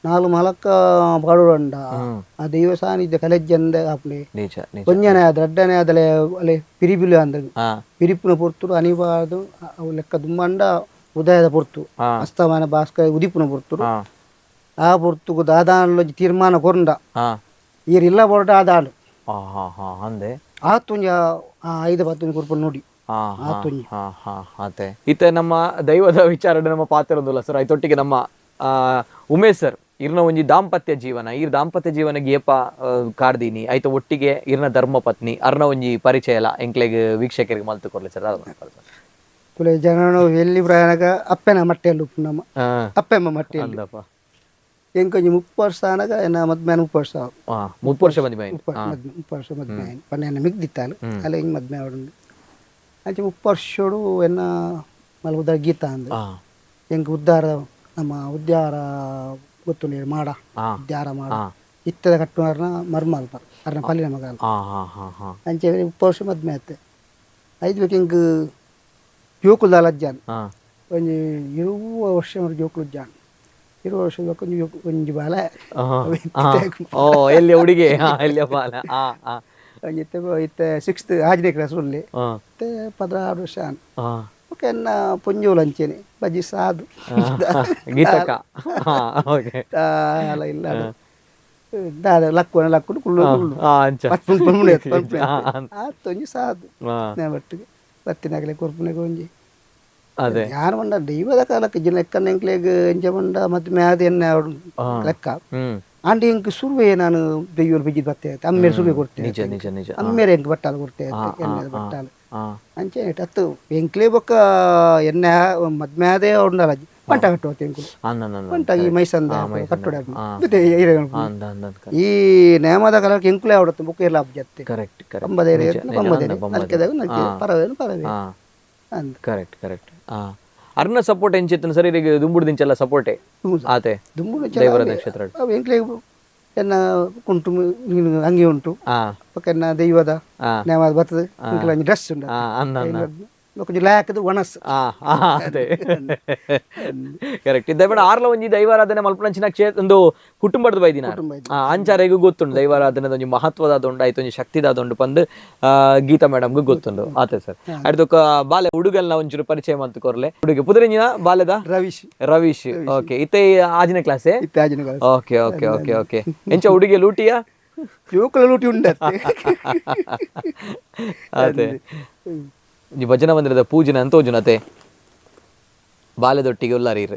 ನಾಲ್ ಮಲಕ ಪಾಡುವಂಡ ಆ ದೈವ ಸಾನ್ನಿಧ್ಯ ಕಲೆ ಜಂದ ಆಪ್ಲೆ ನಿಜ ನಿಜ ಒಂಜನೇ ಆದ ರಡ್ಡನೇ ಆದಲೆ ಅಲೆ ಪಿರಿಬಿಲು ಅಂದ ಪಿರಿಪಿನ ಪೊರ್ತುಡು ಅನಿವಾರ್ದು ಅವು ಲೆಕ್ಕ ದುಂಬಂಡ ಉದಯದ ಪೊರ್ತು ಅಸ್ತಮಾನ ಭಾಸ್ಕರ ಉದಿಪುನ ಪೊರ್ತುಡು ಆ ಪೊರ್ತುಗು ದಾದಾನ್ಲೊಂಜಿ ತೀರ್ಮಾನ ಕೊರಂಡ ಈರ್ ಇಲ್ಲ ಬೊರಡ ಆದಾಳು ಅಂದೆ ಆತೊಂಜಿ ಆ ಐದು ಪತ್ತೊಂಜಿ ಕೊರ್ಪು ನೋಡಿ ಆತೊಂಜಿ ಇತ್ತೆ ನಮ್ಮ ದೈವದ ವಿಚಾರ ನಮ್ಮ ಪಾತ್ರ ಒಂದುಲ್ಲ ಸರ್ ಐತೊಟ್ಟಿಗೆ ನಮ್ಮ ಉಮೇಶ್ ಸರ್ ಇರ್ನ ಒಂಜಿ ದಾಂಪತ್ಯ ಜೀವನ ಈರ್ ದಾಂಪತ್ಯ ಜೀವನಗೆ ಏಪ ಕಾರ್ದೀನಿ ಆಯ್ತ ಒಟ್ಟಿಗೆ ಇರ್ನ ಧರ್ಮ ಪತ್ನಿ ಅರ್ನ ಒಂಜಿ ಪರಿಚಯ ಎಲ್ಲ ಎಂಕ್ಲೆಗ್ ವೀಕ್ಷಕರಿಗೆ ಮಲ್ತು ಕೊರ್ಲೆ ಸರ್ ಕುಲೆ ಜನನು ಎಲ್ಲಿ ಪ್ರಯಾಣಗ ಅಪ್ಪೆನ ಮಟ್ಟೆಯಲ್ಲಿ ಉಪ್ಪು ನಮ್ಮ ಅಪ್ಪೆಮ್ಮ ಮಟ್ಟೆಯಲ್ಲಿ ಅಂದಪ್ಪ ಎಂಕೊಂಜಿ 30 ವರ್ಷ ಆನಗ ಎನ್ನ ಮದ್ಮೆ 30 ವರ್ಷ 30 ವರ್ಷ ಮದ್ಮೆ 30 ವರ್ಷ ಮದ್ಮೆ ಪನ್ನೆ ಮಿಗ್ದಿತ್ತಾಲು ಅಲ್ಲ ಹಿಂಗೆ ಮದ್ಮೆ ಅವಡುಂಡು ಅಂಚೆ 30 ವರ್ಷೋಡು ಎನ್ನ ಮಲ ಉದ್ದಾರ ಗೀತಾ ಅಂದ ಎಂಕ್ ಉದ್ದಾರ ನಮ್ಮ ಉದ್ಯಾರ ಗೊತ್ತುಂಡು ಮಾಡ ಉದ್ಯಾರ ಮಾಡ ಇತ್ತದ ಕಟ್ಟುವಾರನ ಮರ್ಮಲ್ಪ ಅರ್ನ ಪಲ್ಲಿನ ಮಗ ಅಂಚೆ 30 ವರ್ಷ ಮದ್ಮೆ ಆಯ್ತು ಐದು ಬೇಕು ಹಿಂಗೆ ಜೋಕುಲ್ದಾಲ ಅಜ್ಜಾನ್ ಒಂಜಿ 20 ವರ್ಷ ಜೋಕುಲು ಜಾನ್ 20 ವರ್ಷ ಒಂಜಿ ಒಂಜಿ ಬಾಲ ಎಲ್ಲಿ ಹುಡುಗಿ ಎಲ್ಲಿ ಬಾಲ ಒಂಜಿ ಇತ್ತೆ ಇತ್ತೆ 6th 6ನೇ ಕ್ಲಾಸ್ ಉಲ್ಲೆ ಇತ್ತೆ 16 ವರ್ಷ ಓಕೆ ಎನ್ನ ಪೊಂಜೋಲು ಅಂಚೆನೆ ಬಜ್ಜಿ ಸಾದು ಗೀತಕ್ಕ ಅಲ್ಲ ಇಲ್ಲ ದಾದ ಲಕ್ಕುನ ಲಕ್ಕುಡು ಕುಳ್ಳು ಕುಳ್ಳು ಆತೊಂಜಿ ಸಾದು ಒಟ್ಟಿಗೆ ಬತ್ತಿನಾಗಲೆ ಕೊರ್ಪುನೆಗೆ ಒಂಜಿ ಅದೇ ಯಾರು ಮಂಡ ದೈವದ ಕಾಲಕ್ಕೆ ಜಿನ ಲೆಕ್ಕ ಎಂಕ್ಲೆಗ್ ಎಂಚ ಮಂಡ ಮತ್ತೆ ಮ್ಯಾದ ಎನ್ನ ಲೆಕ್ಕ ಆಂಡಿ ಎಂಕ್ ಸುರುವೆ ನಾನು ದೈವಲ್ ಬಿಜ್ಜಿ ಬತ್ತೆ ಅಮ್ಮೇರೆ ಸುರುವೆ ಕೊಡ್ತೇನೆ ನಿಜ ನಿಜ ನಿಜ ಅಮ್ಮೇರೆ ಎಂಕ್ ಬಟ್ಟಾಲು ಕೊಡ್ತೇ ಎಣ್ಣೆದ ಬಟ್ಟಾಲು ಅಂಚೆ ಅತ್ತು ಎಂಕ್ಲೆ ಬೊಕ್ಕ ಎಣ್ಣೆ ಮದ್ಮ್ಯಾದೇ ಉಂಡಲ್ಲ ಪಂಟ ಕಟ್ಟುವ ಎಂಕುಲು ಪಂಟ ಈ ಮೈಸಂದ ಕಟ್ಟೋಡ ಈ ನೇಮದ ಕಾಲಕ್ಕೆ ಎಂಕುಲೆ ಆವಡತ್ತು ಬೊಕ್ಕ ಎಲ್ಲ ಜತ್ತೆ ಕರೆಕ್ಟ್ ಪಂಬದೇರೆ ಪಂಬದೇರೆ ನಲ್ಕೆದಾಗ ನಲ್ಕೆ ಪರವೇನು ಪರವೇ ಅಂದ್ ಕರೆಕ್ಟ್ ಕರೆಕ್ಟ್ ಅರ್ನ ಸಪೋರ್ಟ್ ಎಂಚಿತ್ತು ಸರಿ ಈಗ ದುಂಬುಡು ದಿಂಚೆಲ್ಲ ಸಪೋರ್ಟೆ ಆತೆ ದುಂಬುಡು ದೇವರ ನಕ್ಷತ್ರ ಎಂಕ್ಲೆ ಎನ್ನ ಕುಂಟು ಅಂಗಿ ಉಂಟು ಬೊಕ್ಕ ಎನ್ನ ದೈವದ ನೇಮದ ಬರ್ತದೆ ಎಂಕ್ಲೆ ಒಂಜಿ ಡ್ರೆಸ್ ಉಂಟು ಒಂಜಿ ಲಾಯಕದ ಒಣಸ್ ಕರೆಕ್ಟ್ ಇದ್ದ ಆರ್ಲ ಒಂಜಿ ದೈವಾರಾಧನೆ ಮಲ್ಪನಂಚಿನ ಕ್ಷೇತ್ರ ಒಂದು ಕುಟುಂಬದ ಬೈದಿನ ಅಂಚಾರೆಗೂ ಗೊತ್ತುಂಡು ದೈವಾರಾಧನೆ ಒಂಜಿ ಮಹತ್ವದ ಉಂಡು ಆಯ್ತು ಒಂಜಿ ಶಕ್ತಿದಾದ ಉಂಡು ಪಂದ್ ಗೀತಾ ಮೇಡಮ್ಗೂ ಗೊತ್ತುಂಡು ಆತೆ ಸರ್ ಅಡ್ದೊಕ್ಕ ಬಾಲೆ ಹುಡುಗಲ್ನ ಒಂಚೂರು ಪರಿಚಯ ಮಂತು ಕೊರ್ಲೆ ಹುಡುಗಿ ಪುದರಿಂಜಿನ ಬಾಲೆದ ರವೀಶ್ ರವೀಶ್ ಓಕೆ ಇತ್ತೆ ಆಜಿನ ಕ್ಲಾಸೆ ಇತ್ತೆ ಆಜಿನ class okay okay okay okay ಎಂಚ ಹುಡುಗಿ ಲೂಟಿಯಾ ಜೋಕುಲ ಲೂಟಿ ಉಂಡತ್ತೆ ಅದೇ ಭಜನಾ ಮಂದಿರದ ಪೂಜೆನ ಅಂತ ತೋಜುನತೆ ಬಾಲೆದೊಟ್ಟಿಗೆ ಉಲ್ಲಾರೀರ್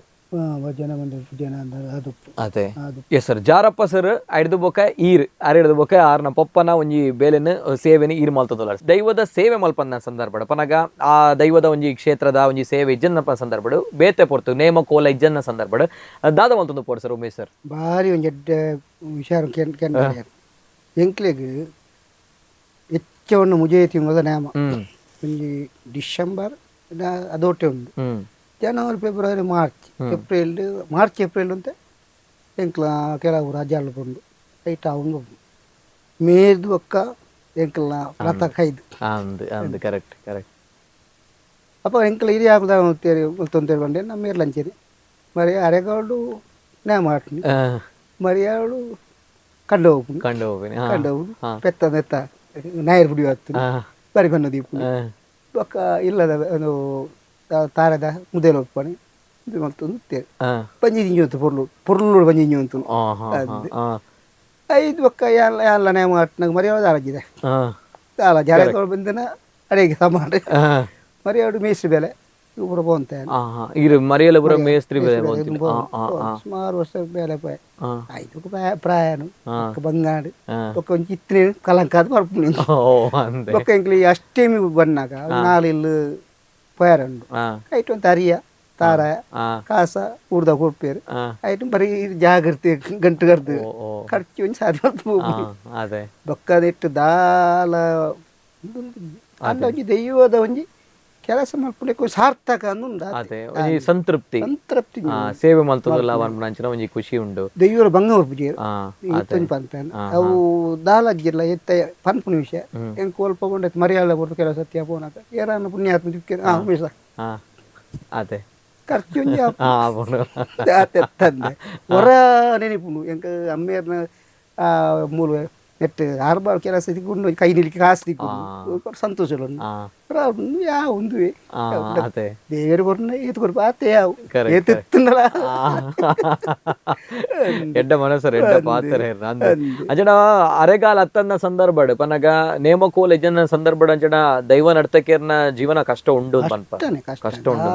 ಭಜನಾ ಮಂದಿರ ಪೂಜೆನ ಅದು ಅದೇ yes sir Jarappa sir ಐಡ್ದು ಬೊಕ ಈರ್ ಅರೆಡ್ದು ಬೊಕ ಆರ್ನ ಪೊಪ್ಪನ ಒಂಜಿ ಬೇಲೆನ್ ಸೇವೆನ ಈರ್ ಮಲ್ತದಲ್ಲ ದೈವದ ಸೇವೆ ಮಲ್ಪನ್ನ ಸಂದರ್ಭ ಪನಗ ಆ ದೈವದ ಒಂಜಿ ಕ್ಷೇತ್ರದ ಒಂಜಿ ಸೇವೆ ಇಜ್ಜನ್ನಪ್ಪ ಸಂದರ್ಭಡು ಬೇತೆ ಪೊರ್ತು ನೇಮ ಕೋಲ ಇಜ್ಜನ್ನ ಸಂದರ್ಭಡು ದಾದ ಮಲ್ತೊಂದು ಪೋಡು ಸರ್ ಉಮೇಶ್ ಸರ್ ಭಾರಿ ಒಂಜಿ ಎಡ್ಡೆ ಹುಷಾರು ಎಂಕ್ಲೆಗ್ ಹೆಚ್ಚವನ್ನು ಮುಜೆ ತಿಂಗಳ ನೇಮ ಒಂಜಿ ಡಿಸೆಂಬರ್ ಅದೊಟ್ಟೆ ಉಂಡು January February March April March April ಅಂತ ಎಂಕ್ಲ ಕೆಲವು ರಜಾಲು ಬಂದು ಐಟ್ ಅವಂಗ ಮೇದು ಒಕ್ಕ ಎಂಕ್ಲ ರಥ ಕೈದು ಅಂದ್ ಅಂದ್ ಕರೆಕ್ಟ್ ಕರೆಕ್ಟ್ ಅಪ್ಪ ಎಂಕಲ ಹಿರಿಯ ಹಾಕುದ ತೊಂದರೆ ಬಂಡೆ ನಮ್ಮ ಮೇರ್ಲಂಚೇರಿ ಮರಿ ಅರೆಗಾಡು ನ್ಯಾಯ ಮಾಡ್ತೀನಿ ಮರಿ ಅವಳು ಕಂಡು ಹೋಗ್ತೀನಿ ಕಂಡು ಹೋಗ್ತೀನಿ ಕಂಡು ಹೋಗುದು ಪೆತ್ತ ನೆತ್ತ ನಾಯರ್ ಪುಡಿ ಹತ್ತು ಬರಿ ಬಣ್ಣ ದೀಪು ಬೊಕ್ಕ ಇಲ್ಲದ ಒಂದು ತಾರದ ಮುದೇಲ ಒಪ್ಪಣೆ ಇದು ಮತ್ತೊಂದು ತೇರು ಪಂಜಿ ದಿಂಜಿ ಅಂತ ಪೊರ್ಲು ಪೊರ್ಲು ಪಂಜಿ ದಿಂಜಿ ಅಂತ ಐದು ಬೊಕ್ಕ ಎಲ್ಲ ಎಲ್ಲ ನೇಮ ಅಟ್ನಾಗ ಮರಿ ದಾಲಜಿದೆ ದಾಲ ಜಾರಗಳು ಬಂದನ ಅಡಿಗೆ ಸಮಾನ ಮರಿ ಅವಳು ಮೇಸ್ತ್ರಿ ಬೆಲೆ ಇಬ್ಬರು ಪೋಂತ ಮರಿಯಲ್ಲ ಪೂರ ಮೇಸ್ತ್ರಿ ಬೆಲೆ ಸುಮಾರು ವರ್ಷ ಬೇಲೆ ಪೋಯ್ ಐದು ಪ್ರಾಯನು ಬಂಗಾಡು ಬೊಕ್ಕ ಒಂಜಿ ಇತ್ತನೆ ಕಲಂಕ ಅದು ಬರ್ಪುನಿ ಬೊಕ್ಕ ಎಂಕ್ಲಿ ಅಷ್ಟೇಮಿ ಬನ್ನಾಗ ನಾಲಿಲ್ಲು ಪೋಯಾರುಂಡು ಐಟ್ ಒಂದು ಅರಿಯ ತಾರ ಕಾಸ ಊರ್ದ ಕೊಡ್ಪೇರು ಐಟು ಬರೀ ಜಾಗೃತಿ ಗಂಟು ಕರ್ದು ಖರ್ಚು ಒಂಜಿ ಸಾರಿ ಅದೇ ಬೊಕ್ಕದಿಟ್ಟು ದಾಲ ಅಂಡ ಒಂಜಿ ದೈವದ ಒಂಜಿ ಕೆಲಸ ಮಲ್ಪುಲೆಕ್ ಸಾರ್ಥಕ ಅಂದುಂಡು ಅದೇ ಒಂಜಿ ಸಂತೃಪ್ತಿ ಸಂತೃಪ್ತಿ ಸೇವೆ ಮಲ್ತೊಂದುಲ್ಲ ಪನ್ಪುನಂಚಿನ ಒಂಜಿ ಖುಷಿ ಉಂಡು ದೈವರ ಬಂಗ ಪೂಜೆ ಇತ್ತೊಂಜಿ ಪನ್ಪೇನ್ ಅವು ದಾಲಜ್ಜಿಲ್ಲ ಎತ್ತ ಪನ್ಪುನ ವಿಷಯ ಎಂಕ್ ಒಲ್ಪ ಕೊಂಡೈತೆ ಮರ್ಯಾದ ಕೊಡ್ತು ಕೆಲವು ಸತ್ಯ ಪೋನಾಗ ಏರಾನ ಪುಣ್ಯಾತ್ಮ ದಿಕ್ಕೇನು ಉಮೇಶ ಅದೇ ಖರ್ಚು ಒಂಜಿ ತಂದೆ ಹೊರ ನೆನಪುಂಡು ಎಂಕ್ ಅಮ್ಮೇರ್ನ ಮೂಲು ನೆಟ್ ಆರ್ಬಾರ್ ಕೆಲಸ ತಿಕ್ಕೊಂಡು ಕೈ ನಿಲ್ಲಿಕ್ಕೆ ಕಾಸು ತಿಕ್ಕೊಂಡು ಸಂತೋಷ ಉಂಡು ಯಾ ಉಂದುವೆ ದೇವರು ಕೊರ್ನ ಏತು ಕೊರ್ಪ ಆತೆ ಯಾವು ಏತೆತ್ತುಂಡಲ ಎಡ್ಡ ಮನಸ್ಸರು ಎಡ್ಡ ಪಾತ್ರ ಅಂಚನ ಅರೆಗಾಲ ಅತ್ತನ್ನ ಸಂದರ್ಭಡ್ ಪನಗ ನೇಮಕೋಲ ಯಜನ ಸಂದರ್ಭಡ್ ಅಂಚನ ದೈವ ನರ್ತಕಿಯರ್ನ ಜೀವನ ಕಷ್ಟ ಉಂಡು ಪನ್ಪ ಕಷ್ಟ ಉಂಡು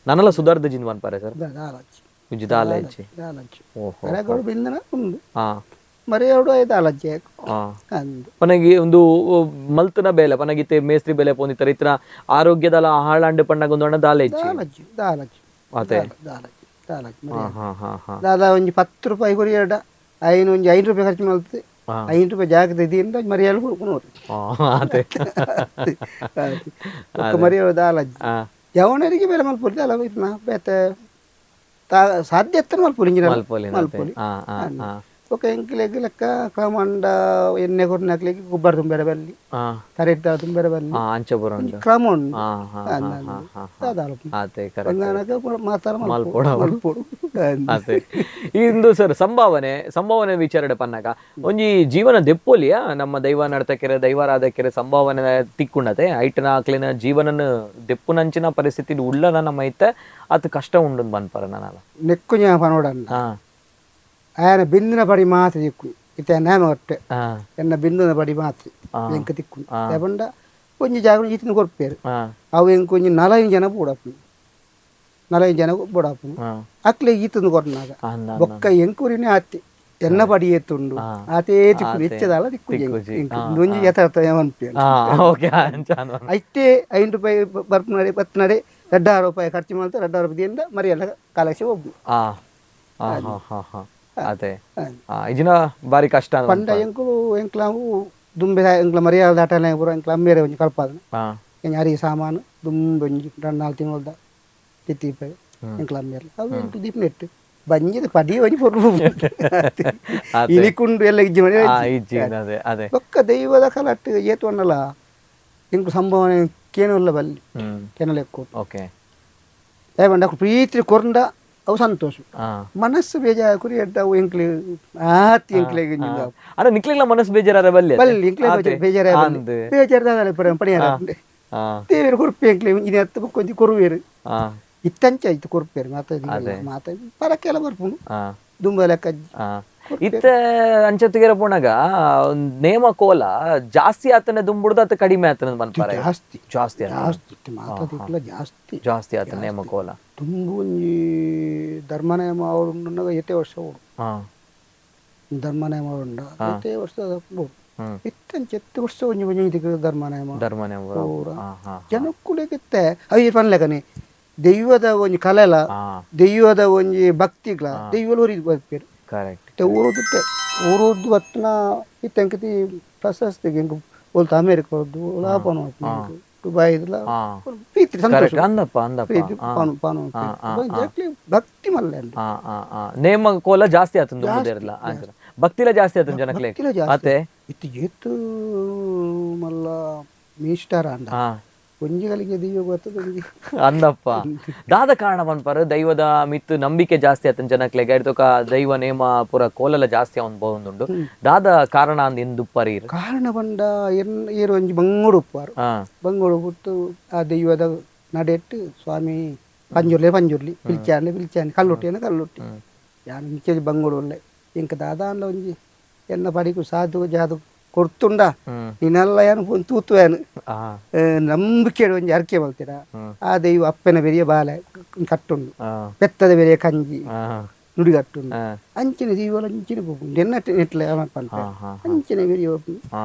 ನನಲ ಸುಧಾರ್ದ ಜಿನ್ ಪನ್ಪಾರೆ ಸರ್ ದಾಲಜ್ಜಿ ಓಹೋ ಬಿಂದನ ಉಂಡು ಮರಿಯೋಡು ದಾಲಜ್ಜಿ ಪನಗಿ ಒಂದು ಮಲ್ತನ ಬೇಲೆ ಪನಗಿತ್ತೆ ಮೇಸ್ತ್ರಿ ಬೇಲೆ ಪೋಂದಿತ್ತರ ಇತರ ಆರೋಗ್ಯದಲ ಹಾಳಾಂಡು ಪಣ್ಣಗ ಒಂದು ದಾಲಜ್ಜಿ ದಾಲಜ್ಜಿ ದಾಲಜ್ಜಿ ಅದೇ ದಾಲಜ್ಜಿ ದಾಲಜ್ಜಿ ದಾದಾ ಒಂಜಿ 10 ರೂಪಾಯಿ ಕೊರಿಯಡ ಐನು ಒಂಜಿ 5 ರೂಪಾಯಿ ಖರ್ಚು ಮಲ್ತು 5 ರೂಪಾಯಿ ಜಾಗದ ಇದೀಂದ ಮರಿಯಾಳು ಕೊಡ್ಕೊಂಡು ಅದೇ ಮರಿಯೋಡು ದಾಲಜ್ಜಿ ಜವನರಿಗೆ ಬೇರೆ ಮಲ್ಪೊಲಿ ದಾಲ ಇತ್ನ ಬೇತೆ ಸಾಧ್ಯ ಎತ್ತರ ಮಲ್ಪೊಲಿ ಮಲ್ಪೊಲಿ ಮಲ್ಪೊಲಿ ఒక ಎಂಕ್ಲೆಗ್ ಲೆಕ್ಕ ಕ್ರಮಂಡ ಎಣ್ಣೆ ಕೊರ್ನಕ್ಲೆಗ್ ಗೊಬ್ಬರ ತುಂಬೆರೆ ಬಲ್ಲಿ ತರೆಟ್ಟ ತುಂಬೆರೆ ಬಲ್ಲಿ ಅಂಚ ಕ್ರಮ ಉಂಡು ಮಾತಾಡ ಮಲ್ಪೊಡು ಅದೇ ಇಂದು ಸರ್ ಸಂಭಾವನೆ ಸಂಭಾವನೆ ವಿಚಾರಡೆ ಪನ್ನಾಗ ಒಂಜಿ ಜೀವನ ದೆಪ್ಪೊಲಿಯ ನಮ್ಮ ದೈವ ನಡ್ತಕೆರೆ ದೈವಾರಾಧಕೆರೆ ಸಂಭಾವನೆ ತಿಕ್ಕುಂಡತೆ ಐಟನ ಆಕ್ಲಿನ ಜೀವನನ ದೆಪ್ಪುನಂಚಿನ ಪರಿಸ್ಥಿತಿ ಉಳ್ಳನ ನಮ್ಮ ಐತೆ ಅದು ಕಷ್ಟ ಉಂಡು ಬನ್ಪರ ನಾನಲ್ಲ ನೆಕ್ಕು ಪನೋಡನ್ನ ಆಯನ ಬಿಂದಿನ ಪಡಿ ಮಾತ್ರ ತಿಕ್ಕು ಇತ್ತೆ ನೇಮ ಒಟ್ಟೆ ಎನ್ನ ಬಿಂದಿನ ಪಡಿ ಮಾತ್ರ ಎಂಕ ತಿಕ್ಕು ಪಂಡ ಒಂಜಿ ಜಾಗ ಈತಿನ ಕೊರ್ಪೇರು ಅವು ಎಂಕ್ ಒಂಜಿ 4 ಜನ ಬೋಡಪ್ಪು 4 ಜನ ಬೋಡಪ್ಪು ಅಕ್ಲೆ ಈತಂದು ಕೊರ್ನಾಗ ಬೊಕ್ಕ ಎಂಕೂರಿನೇ ಆತಿ ಎನ್ನ ಪಡಿ ಏತುಂಡು ಆತೇ ತಿಕ್ಕು ಹೆಚ್ಚದಾಲ ತಿಕ್ಕು ಒಂಜಿ ಯಥಾರ್ಥ ಅನ್ಪೇನು ಅಷ್ಟೇ 5 ರೂಪಾಯಿ ಬರ್ಪುನಡೆ ಬತ್ತನಡೆ 2 ರೂಪಾಯಿ ಖರ್ಚು ಮಾಡ್ತಾರೆ 2 ರೂಪಾಯಿ ಮರಿಯಲ್ಲ ಕಾಲಕ್ಷ ಒಬ್ಬು ಅದೇ ಇಜಿನ ಬಾರಿ ಕಷ್ಟ ಪಂಡ ಎಂಕುಲು ಎಂಕ್ಲಾವು ದುಂಬೆ ಎಂಕ್ಲ ಮರ್ಯಾದ ದಾಟಲೆ ಪೂರ ಎಂಕ್ಲ ಅಮ್ಮೇರೆ ಒಂಜಿ ಕಲ್ಪಾದನ ಎಂಜ ಅರಿ ಸಾಮಾನು ದುಂಬೆ ಒಂಜಿ 2-4 ತಿಂಗಳದ ತಿತ್ತಿ ಎಂಕ್ಲ ಅಮ್ಮೇರ್ಲ ಅವು ಎಂಕ್ಲು ದೀಪ ನೆಟ್ಟು ಬಂಜಿದ ಪಡಿ ಒಂಜಿ ಪೊರ್ಲು ಇನಿಕುಂಡು ಎಲ್ಲ ಇಜ್ಜಿ ಮನೆ ಬೊಕ್ಕ ದೈವದ ಕಲಟ್ಟು ಏತು ಅನ್ನಲ್ಲ ಎಂಕು ಸಂಭಾವನೆ ಕೇನುಲ್ಲ ಬಲ್ಲಿ ಕೆನಲೆಕ್ಕು ಓಕೆ ದಯವಂಡ ಪ್ರೀತಿ ಕೊರಂಡ ಅವು ಸಂತೋಷ ಮನಸ್ಸು ಬೇಜಾರು ಕುರಿ ಅವು ಎಂಕ್ಲೆ ಆತಿ ಎಂಕ್ಲೆ ಅರೆ ನಿಕ್ಲೆಗ್ಲ ಮನಸ್ಸು ಬೇಜಾರ ಬಲ್ಲಿ ಬಲ್ಲಿ ಎಂಕ್ಲೆ ಬೇಜಾರ ಬೇಜಾರ ಪಣಿಯಾರ ದೇವರು ಕೊರ್ಪೆ ಎಂಕ್ಲೆ ಇನ್ನು ಹತ್ತು ಕೊಂಚ ಕೊರುವೇರು ಇತ್ತಂಚ ಇತ್ತು ಕೊರ್ಪೇರು ಮಾತಾ ಮಾತಾ ಪರಕ್ಕೆಲ್ಲ ಬರ್ಪುನು ದುಂಬ ಲೆಕ್ಕ ಇತ್ತ ಅಂಚತ್ತಿಗೆರ ಪೋಣಗ ನೇಮ ಕೋಲ ಜಾಸ್ತಿ ಆತನ ದುಂಬುಡ್ದ ಆತ ಕಡಿಮೆ ಆತನ ಮನ್ಪಾರೆ ಜಾಸ್ತಿ ಜಾಸ್ತಿ ಜಾಸ್ತಿ ಮಾತಾದಿಕ್ಲ ಜಾಸ್ತಿ ಜಾಸ್ತಿ ಆತ ನೇಮ ಕೋಲ ದುಂಬು ಒಂಜಿ ಧರ್ಮನೇಮ ಅವರು ಎತ್ತೆ ವರ್ಷ ಓಡು ಧರ್ಮನೇಮ ಉಂಡ ಎತ್ತೆ ವರ್ಷ ಇತ್ತಂಚ ಎತ್ತು ವರ್ಷ ಒಂಜಿ ಒಂಜಿ ಇದಕ್ಕೆ ಧರ್ಮನೇಮ ಧರ್ಮನೇಮ ಜನಕ್ಕುಲೆಗಿತ್ತೆ ಅಯ್ಯ ಪನ್ಲೆಕನೆ ದೈವದ ಒಂಜಿ ಕಲೆಲ ದೈವದ ಒಂಜಿ ಭಕ್ತಿಗ್ಲ ದೈವಲ ಊರಿಗೆ ಬರ್ಪೇರು ಕರೆಕ್ಟ್ ಊರುದುತ್ತೆ ಊರುದ್ದು ಬತ್ತಿನ ಇತ್ತಂಕತಿ ಪ್ರಶಸ್ತಿ ಎಂಕ್ ಒಲ್ತ ಅಮೇರಿಕ ಹೊರದು ಲಾಪನ ದುಬಾಯ್ದಲ ಪ್ರೀತಿ ಸಂತೋಷ ಅಂದಪ್ಪ ಅಂದಪ್ಪ ಪ್ರೀತಿ ಪಾನು ಪಾನು ಭಕ್ತಿ ಮಲ್ಲೆ ನೇಮ ಕೋಲ ಜಾಸ್ತಿ ಆತಂದು ಭಕ್ತಿಲ ಜಾಸ್ತಿ ಆತಂದು ಜನಕ್ಲೆ ಜಾಸ್ತಿ ಇತ್ತು ಏತು ಮಲ್ಲ ಮಿನಿಸ್ಟರ್ ಅಂಡ ಒಂಜಿ ಗಳಿಗೆ ದೈವ ಗೊತ್ತದ ಒಂಜಿ ಅಂದಪ್ಪ ದಾದ ಕಾರಣ ಪನ್ಪರ್ ದೈವದ ಮಿತ್ತು ನಂಬಿಕೆ ಜಾಸ್ತಿ ಆತನ ಜನಕ್ಲೆಗ್ ಐತೊಕ ದೈವ ನೇಮ ಪೂರ ಕೋಲಲ ಜಾಸ್ತಿ ಅವನ್ ಬೋಂದುಂಡು ದಾದ ಕಾರಣ ಅಂದ್ ಎಂದುಪ್ಪರಿ ಕಾರಣ ಪಂಡ ಎನ್ ಏರು ಒಂಜಿ ಬಂಗೋಡು ಉಪ್ಪಾರು ಬಂಗೋಡು ಪುಟ್ಟು ಆ ದೈವದ ನಡೆಟ್ಟು ಸ್ವಾಮಿ ಪಂಜುರ್ಲೆ ಪಂಜುರ್ಲಿ ಪಿಲ್ಚಾನೆ ಪಿಲ್ಚಾನೆ ಕಲ್ಲುಟ್ಟಿನ ಕಲ್ಲುಟ್ಟಿ ಯಾನ್ ಇಂಚೆ ಬಂಗೋಡು ಉಲ್ಲೆ ಇಂಕ ದಾದ ಅಂಡ ಒಂಜಿ ಎನ್ನ ಪಡಿಕು ಸಾಧು ಜಾದು ಕೊಡ್ತುಂಡ ನಿನ್ನೆಲ್ಲ ಏನು ತೂತು ಏನು ನಂಬಿಕೆ ಒಂಜಿ ಅರ್ಕೆ ಬಲ್ತೀರ ಆ ದೈವ ಅಪ್ಪನ ಬೆರಿಯ ಬಾಲೆ ಕಟ್ಟುಂಡು ಪೆತ್ತದ ಬೆರಿಯ ಕಂಜಿ ನುಡಿಗಟ್ಟುಂಡು ಅಂಚಿನ ದೈವಲ ಅಂಚಿನ ಪೋಪುಂಡು ಎನ್ನ ನೆಟ್ಲೆ ಪಂಪ ಅಂಚಿನ ಬೆರಿಯ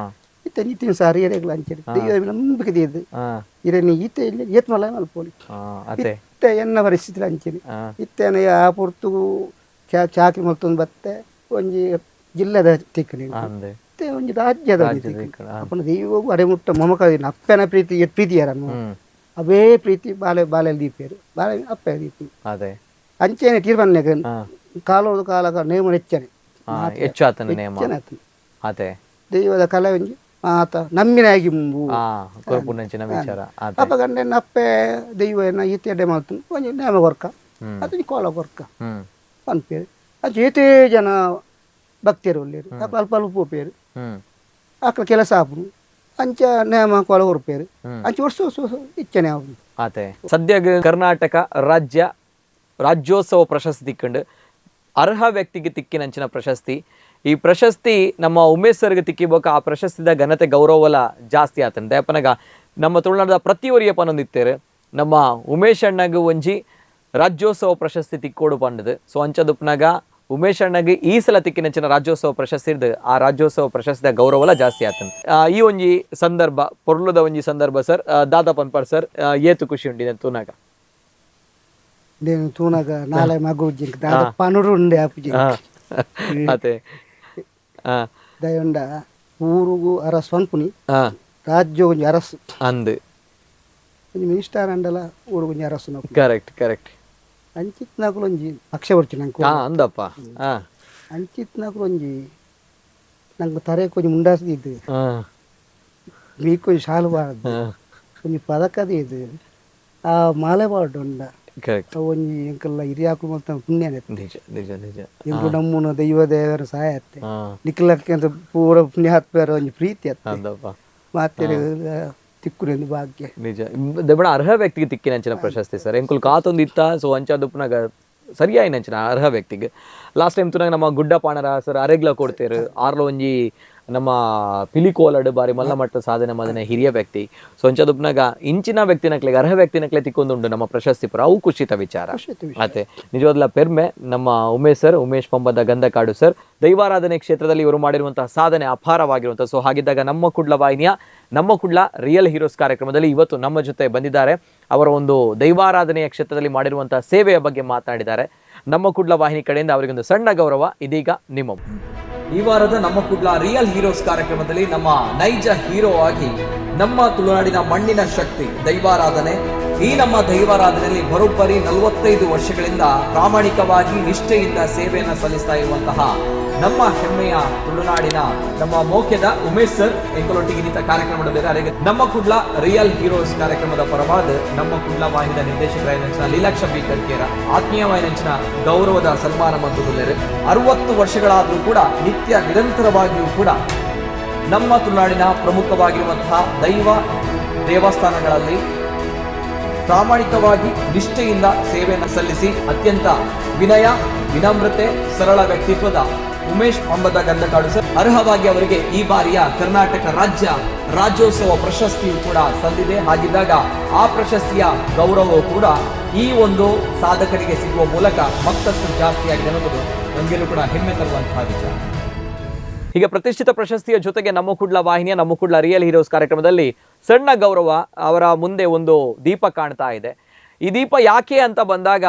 ಇತ್ತ ನಿತ್ತಿನ ಸಾರಿ ಎರೆಗ್ಲ ಅಂಚಿನ ದೈವ ನಂಬಿಕೆ ದೀದು ಇರನಿ ಈತ ಇಲ್ಲ ಏತ್ ಮಲ್ಲ ಮಲ್ಪೋಲಿ ಇತ್ತ ಎನ್ನ ಪರಿಸ್ಥಿತಿ ಅಂಚಿನ ಇತ್ತೇನ ಆ ಪೊರ್ತು ಚಾಕಿ ಮಲ್ತೊಂದು ಬತ್ತೆ ಒಂಜಿ ಜಿಲ್ಲೆದ ತಿಕ್ಕನೆ ಒಂಜಿ ರಾಜ್ಯದ ಅಪ್ಪನ ದೈವಗೂ ಅಡೆಮುಟ್ಟ ಮೊಮಕ ಅಪ್ಪನ ಪ್ರೀತಿ ಪ್ರೀತಿಯಾರನ್ನು ಅವೇ ಪ್ರೀತಿ ಬಾಲೆ ಬಾಲೆ ದೀಪಿಯರು ಬಾಲೆ ಅಪ್ಪ ದೀಪಿ ಅದೇ ಅಂಚೆನೆ ತೀರ್ಮನ್ಯಾಗ ಕಾಲೋದು ಕಾಲ ನೇಮ ಹೆಚ್ಚನೆ ಹೆಚ್ಚಾತನ ನೇಮ ಅದೇ ದೈವದ ಕಲೆ ಒಂಜಿ ಆತ ನಮ್ಮಿನಾಗಿ ವಿಚಾರ ಅಪ್ಪ ಗಂಡನ ಅಪ್ಪೆ ದೈವ ಏನ ಈತ ಎಡೆ ಮಾಡ್ತಾನೆ ಒಂಜಿ ನೇಮ ಕೊರ್ಕ ಅದು ಕೋಲ ಕೊರ್ಕ ಪನ್ಪೇರು ಅದು ಏತೇ ಜನ ಭಕ್ತಿಯರು ಉಳ್ಳೇರು ಅಲ್ಪ ಅಲ್ಪ ಪೋಪೇರು ಅక్కడ ಕೆಲಸ ಆಪುನು ಅಂಚ ನೇಮ ಕೋಲ ಹೊರಪೇರು ಅಂಚ ವರ್ಷ ವರ್ಷ ಇಚ್ಚನೆ ಆಪುನು ಅದೇ ಸದ್ಯ ಕರ್ನಾಟಕ ರಾಜ್ಯ ರಾಜ್ಯೋತ್ಸವ ಪ್ರಶಸ್ತಿ ತಿಕ್ಕೊಂಡು ಅರ್ಹ ವ್ಯಕ್ತಿಗೆ ತಿಕ್ಕಿನಂಚಿನ ಪ್ರಶಸ್ತಿ. ಈ ಪ್ರಶಸ್ತಿ ನಮ್ಮ ಉಮೇಶ್ ಸರ್ಗೆ ತಿಕ್ಕಿಬೋಕ ಆ ಪ್ರಶಸ್ತಿದ ಘನತೆ ಗೌರವಲ ಜಾಸ್ತಿ ಆತನ ದಯಪನಗ ನಮ್ಮ ತುಳುನಾಡದ ಪ್ರತಿಯೊರಿಯ ಪನೊಂದಿತ್ತೇರು ನಮ್ಮ ಉಮೇಶ್ ಅಣ್ಣಗೆ ಒಂಜಿ ರಾಜ್ಯೋತ್ಸವ ಪ್ರಶಸ್ತಿ ತಿಕ್ಕೋಡು ಪಂಡದು. ಸೊ ಅಂಚದುಪ್ನಾಗ ಉಮೇಶ್ ಅಣ್ಣಗೆ ಈ ಸಲ ತಿಕ್ಕಿನಂಚಿನ ರಾಜ್ಯೋತ್ಸವ ಪ್ರಶಸ್ತಿ ಇದ್ದು ಆ ರಾಜ್ಯೋತ್ಸವ ಪ್ರಶಸ್ತಿದ ಗೌರವಲ ಜಾಸ್ತಿ ಆತನ. ಈ ಒಂಜಿ ಸಂದರ್ಭ ಪೊರ್ಲುದ ಒಂಜಿ ಸಂದರ್ಭ ಸರ್ ದಾದಾ ಪನ್ಪರ್ ಸರ್ ಏತು ಖುಷಿ ಉಂಡಿದೆ ತೂನಾಗ ತೂನಾಗ ನಾಳೆ ಮಗು ದಾದ ಪನುರು ಉಂಡೆ ಆಪುಜಿ ಅದೇ ದಯೊಂಡ ಊರುಗು ಅರಸು ಪನ್ಪುನಿ ರಾಜ್ಯ ಒಂಜಿ ಅರಸು ಅಂದ್ ಒಂಜಿ ಮಿನಿಸ್ಟರ್ ಅಂಡಲ ಊರುಗು ಒಂಜಿ ಅರಸು. ಕರೆಕ್ಟ್ ಕರೆಕ್ಟ್ ಅಂಚಿತ್ನಾಕುಲು ಒಂಜಿ ಪಕ್ಷ ಬರ್ಚು ನಂಗೆ ಅಂದಪ್ಪ ಅಂಚಿತ್ನಾಕುಲು ಒಂಜಿ ನಂಗೆ ತರೆ ಒಂಜಿ ಮುಂಡಾಸದ ಇದು ಮೀಕೊಂಜಿ ಶಾಲು ಬಾರದು ಒಂಜಿ ಪದಕದ ಇದು ಆ ಮಾಲೆ ಬಾಡುಂಡ ಒಂಜಿ ಎಂಕಲ್ಲ ಹಿರಿಯಾಕುಲು ಮಲ್ತ ಪುಣ್ಯನೆ ನಿಜ ನಿಜ ನಿಜ ಎಂಕು ನಮ್ಮೂನ ದೈವ ದೇವರ ಸಹಾಯ ಅತ್ತೆ ನಿಕ್ಲಕ್ಕೆ ಅಂತ ಪೂರ ಪುಣ್ಯ ಹತ್ಬೇರ ಒಂಜಿ ಪ್ರೀತಿ ಅತ್ತೆ ಅಂದಪ್ಪ ಮಾತೆ ತಿಕ್ಕುನೆಂದು ಭಾಗ್ಯ ನಿಜ ದೆಬಣ ಅರ್ಹ ವ್ಯಕ್ತಿಗೆ ತಿಕ್ಕಿನಂಚಿನ ಪ್ರಶಸ್ತಿ ಸರ್ ಎಂಕುಲ್ ಕಾತೊಂದು ಇತ್ತ. ಸೊ ಅಂಚಾದುಪ್ಪನಾಗ ಸರಿಯಾಯಿನಂಚಿನ ಅರ್ಹ ವ್ಯಕ್ತಿಗೆ ಲಾಸ್ಟ್ ಟೈಮ್ ತುನಾಗ ನಮ್ಮ ಗುಡ್ಡ ಪಾಣರ ಸರ್ ಅರೆಗ್ಲ ಕೊಡ್ತೇರು ಆರ್ಲ ಒಂಜಿ ನಮ್ಮ ಪಿಲಿಕೋಲಡು ಬಾರಿ ಮಲ್ಲ ಮಟ್ಟ ಸಾಧನೆ ಮದನೆ ಹಿರಿಯ ವ್ಯಕ್ತಿ. ಸೊ ಅಂಚಾದುಪ್ಪನಾಗ ಇಂಚಿನ ವ್ಯಕ್ತಿನಕ್ಲೆಗೆ ಅರ್ಹ ವ್ಯಕ್ತಿನಕ್ಲೆ ತಿಕ್ಕೊಂದುಂಡು ನಮ್ಮ ಪ್ರಶಸ್ತಿ ಪುರ ಅವು ಖುಷಿತ ವಿಚಾರ ಅತ್ತೆ ನಿಜವಾದ ಪೆರ್ಮೆ ನಮ್ಮ ಉಮೇಶ್ ಸರ್ ಉಮೇಶ್ ಪಂಬದ ಗಂಧಕಾಡು ಸರ್ ದೈವಾರಾಧನೆ ಕ್ಷೇತ್ರದಲ್ಲಿ ಇವರು ಮಾಡಿರುವಂತಹ ಸಾಧನೆ ಅಪಾರವಾಗಿರುವಂತಹ. ಸೊ ಹಾಗಿದ್ದಾಗ ನಮ್ಮ ಕುಡ್ಲ ವಾಹಿನಿಯ ನಮ್ಮ ಕುಡ್ಲ ರಿಯಲ್ ಹೀರೋಸ್ ಕಾರ್ಯಕ್ರಮದಲ್ಲಿ ಇವತ್ತು ನಮ್ಮ ಜೊತೆ ಬಂದಿದ್ದಾರೆ. ಅವರ ಒಂದು ದೈವಾರಾಧನೆಯ ಕ್ಷೇತ್ರದಲ್ಲಿ ಮಾಡಿರುವಂತಹ ಸೇವೆಯ ಬಗ್ಗೆ ಮಾತನಾಡಿದ್ದಾರೆ. ನಮ್ಮ ಕುಡ್ಲ ವಾಹಿನಿ ಕಡೆಯಿಂದ ಅವರಿಗೊಂದು ಸಣ್ಣ ಗೌರವ ಇದೀಗ ನಿಮ್ಮ ಈ ವಾರದ ನಮ್ಮ ಕುಡ್ಲ ರಿಯಲ್ ಹೀರೋಸ್ ಕಾರ್ಯಕ್ರಮದಲ್ಲಿ ನಮ್ಮ ನೈಜ ಹೀರೋ ಆಗಿ ನಮ್ಮ ತುಳುನಾಡಿನ ಮಣ್ಣಿನ ಶಕ್ತಿ ದೈವಾರಾಧನೆ. ಈ ನಮ್ಮ ದೈವಾರಾಧನೆಯಲ್ಲಿ ಬರೋಬ್ಬರಿ 45 ವರ್ಷಗಳಿಂದ ಪ್ರಾಮಾಣಿಕವಾಗಿ ನಿಷ್ಠೆಯಿಂದ ಸೇವೆಯನ್ನು ಸಲ್ಲಿಸ್ತಾ ಇರುವಂತಹ ನಮ್ಮ ಹೆಮ್ಮೆಯ ತುಳುನಾಡಿನ ನಮ್ಮ ಮೋಖ್ಯದ ಉಮೇಶ್ ಸರ್ ಎಂಕಲೊಟ್ಟಿಗೆ ನಿಂತ ಕಾರ್ಯಕ್ರಮದ ಅರೆಗೆ ನಮ್ಮ ಕುಡ್ಲ ರಿಯಲ್ ಹೀರೋಸ್ ಕಾರ್ಯಕ್ರಮದ ಪರವಾದ ನಮ್ಮ ಕುಡ್ಲ ವಾಹಿನಿಯ ನಿರ್ದೇಶಕರಾಯನಂಚಿನ ಲೀಲಾಕ್ಷ ಬಿ ಕರ್ಕೇರ ಆತ್ಮೀಯವಾಯಿನಂಚಿನ ಗೌರವದ ಸನ್ಮಾನ ಮತ್ತು 60 ವರ್ಷಗಳಾದರೂ ಕೂಡ ನಿತ್ಯ ನಿರಂತರವಾಗಿಯೂ ಕೂಡ ನಮ್ಮ ತುಳುನಾಡಿನ ಪ್ರಮುಖವಾಗಿರುವಂತಹ ದೈವ ದೇವಸ್ಥಾನಗಳಲ್ಲಿ ಪ್ರಾಮಾಣಿಕವಾಗಿ ನಿಷ್ಠೆಯಿಂದ ಸೇವೆಯನ್ನು ಸಲ್ಲಿಸಿ ಅತ್ಯಂತ ವಿನಯ ವಿನಮ್ರತೆ ಸರಳ ವ್ಯಕ್ತಿತ್ವದ ಉಮೇಶ್ ಪಂಬದ ಗಂಧಕಾಡು ಸರ್ ಅರ್ಹವಾಗಿ ಅವರಿಗೆ ಈ ಬಾರಿಯ ಕರ್ನಾಟಕ ರಾಜ್ಯ ರಾಜ್ಯೋತ್ಸವ ಪ್ರಶಸ್ತಿಯು ಕೂಡ ಸಂದಿದೆ. ಹಾಗಿದ್ದಾಗ ಆ ಪ್ರಶಸ್ತಿಯ ಗೌರವವು ಕೂಡ ಈ ಒಂದು ಸಾಧಕರಿಗೆ ಸಿಗುವ ಮೂಲಕ ಮತ್ತಷ್ಟು ಜಾಸ್ತಿಯಾಗಿದೆ ಅನ್ನೋದು ನಮಗೆಲ್ಲೂ ಕೂಡ ಹೆಮ್ಮೆ ತರುವಂತಹ ವಿಚಾರ. ಈಗ ಪ್ರತಿಷ್ಠಿತ ಪ್ರಶಸ್ತಿಯ ಜೊತೆಗೆ ನಮ್ಮ ಕುಡ್ಲ ವಾಹಿನಿಯ ನಮ್ಮ ಕುಡ್ಲ ರಿಯಲ್ ಹೀರೋಸ್ ಕಾರ್ಯಕ್ರಮದಲ್ಲಿ ಸಣ್ಣ ಗೌರವ ಅವರ ಮುಂದೆ ಒಂದು ದೀಪ ಕಾಣ್ತಾ ಇದೆ. ಈ ದೀಪ ಯಾಕೆ ಅಂತ ಬಂದಾಗ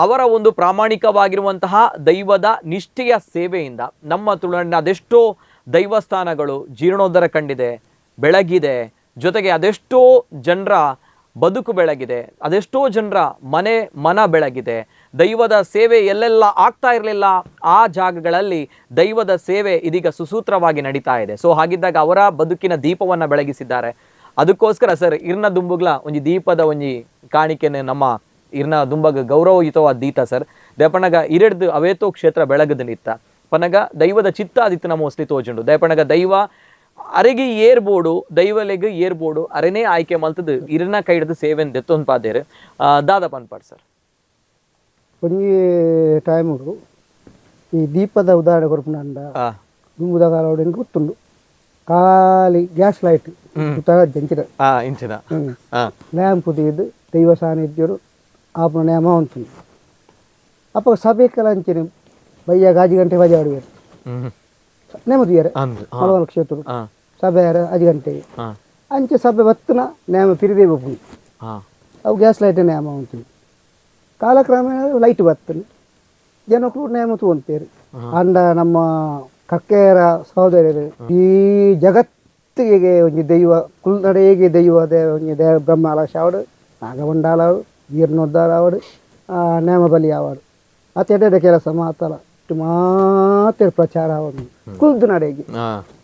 ಅವರ ಒಂದು ಪ್ರಾಮಾಣಿಕವಾಗಿರುವಂತಹ ದೈವದ ನಿಷ್ಠೆಯ ಸೇವೆಯಿಂದ ನಮ್ಮ ತುಳುನಾಡಿನ ಅದೆಷ್ಟೋ ದೈವಸ್ಥಾನಗಳು ಜೀರ್ಣೋದ್ಧಾರ ಕಂಡಿದೆ, ಬೆಳಗಿದೆ. ಜೊತೆಗೆ ಅದೆಷ್ಟೋ ಜನರ ಬದುಕು ಬೆಳಗಿದೆ, ಅದೆಷ್ಟೋ ಜನರ ಮನೆ ಮನ ಬೆಳಗಿದೆ. ದೈವದ ಸೇವೆ ಎಲ್ಲೆಲ್ಲ ಆಗ್ತಾ ಇರಲಿಲ್ಲ ಆ ಜಾಗಗಳಲ್ಲಿ ದೈವದ ಸೇವೆ ಇದೀಗ ಸುಸೂತ್ರವಾಗಿ ನಡೀತಾ ಇದೆ. ಸೊ ಹಾಗಿದ್ದಾಗ ಅವರ ಬದುಕಿನ ದೀಪವನ್ನು ಬೆಳಗಿಸಿದ್ದಾರೆ. ಅದಕ್ಕೋಸ್ಕರ ಸರ್ ಇರ್ನ ದುಂಬುಗ್ಲ ಒಂಜಿ ದೀಪದ ಒಂಜಿ ಕಾಣಿಕೆನೆ ನಮ್ಮ ಇರ್ನ ದುಂಬಗ ಗೌರವಯುತವಾದ ದೀತ ಸರ್. ದಯಪಣಗ ಇರೆಡ್ದು ಅವೇತೋ ಕ್ಷೇತ್ರ ಬೆಳಗದ ನಿತ್ತ ಪನಗ ದೈವದ ಚಿತ್ತ ಆದಿತ್ತು ನಮ್ಮ ಮೋಸ್ಟ್ಲಿ ತೋಜುಂಡು. ದಯಪಣಗ ದೈವ ಅರೆಗೆ ಏರ್ಬೋಡು, ದೈವಲೆಗ್ ಏರ್ಬೋಡು, ಅರೆನೇ ಆಯ್ಕೆ ಮಲ್ತದು ಇರನ ಕೈ ಹಿಡಿದು ಸೇವೆನ್ ದೆತ್ತೊಂದು ಪಾದೇರು. ದಾದ ಪನ್ಪಾಡ್ ಸರ್. ಒಂಜಿ ಟೈಮುಡು ಈ ದೀಪದ ಉದಾಹರಣೆ ಕೊರ್ಪುನಂಡ ದುಂಬುದ ಕಾಲೋಡು ಎಂಕ್ ಗೊತ್ತುಂಡು ಖಾಲಿ ಗ್ಯಾಸ್ ಲೈಟ್ ಜಂಚಿನ ಇಂಚಿನ ಲ್ಯಾಂಪ್ ದೀದು ದೈವ ಸಾನ್ನಿಧ್ಯರು ಆಪುನ ನೇಮ ಉಂಟು. ಅಪ್ಪ ಸಭೆಕೆಲ್ಲ ಅಂಚಿನ ಬಯ್ಯಾಗ 5 ಗಂಟೆ ಬಜೆ ಆಡುವೆರು ನೇಮ ತೂಯರೆ ಮಲವನ ಕ್ಷೇತ್ರ ಸಭೆ 5 ಗಂಟೆಗೆ ಅಂಚೆ ಸಭೆ ಬತ್ತನ ನೇಮ ಪಿರಿದೇ ಬಪ್ಪುಂಡು. ಅವು ಗ್ಯಾಸ್ ಲೈಟ್ ನೇಮ ಉಂಟು. ಕಾಲಕ್ರಮೇಣ ಲೈಟ್ ಬತ್ತನ ಜನಕ್ಕೂ ನೇಮ ತೂವಂತೇರು. ಅಂಡ ನಮ್ಮ ಕಕ್ಕೇರ ಸಹೋದರರು ಈ ಜಗತ್ತಿಗೆ ಒಂಜಿ ದೈವ ಕುಲ್ನಡೆಗೆ ದೈವ ಒಂಜಿ ದೇವ ಬ್ರಹ್ಮಾಲ ಶಾವಡು ನಾಗವಂಡಾಲ ಜೀರ್ಣೋದ್ಧಾರ ಆವಡು ನೇಮ ಬಲಿ ಆವಡು ಅತ್ತೆಡೆ ಕೆಲಸ ಮಾತಲ ಮಾತೆ ಪ್ರಚಾರ ಆವಡು ಕುಲ್ದು ನಡೆಗೆ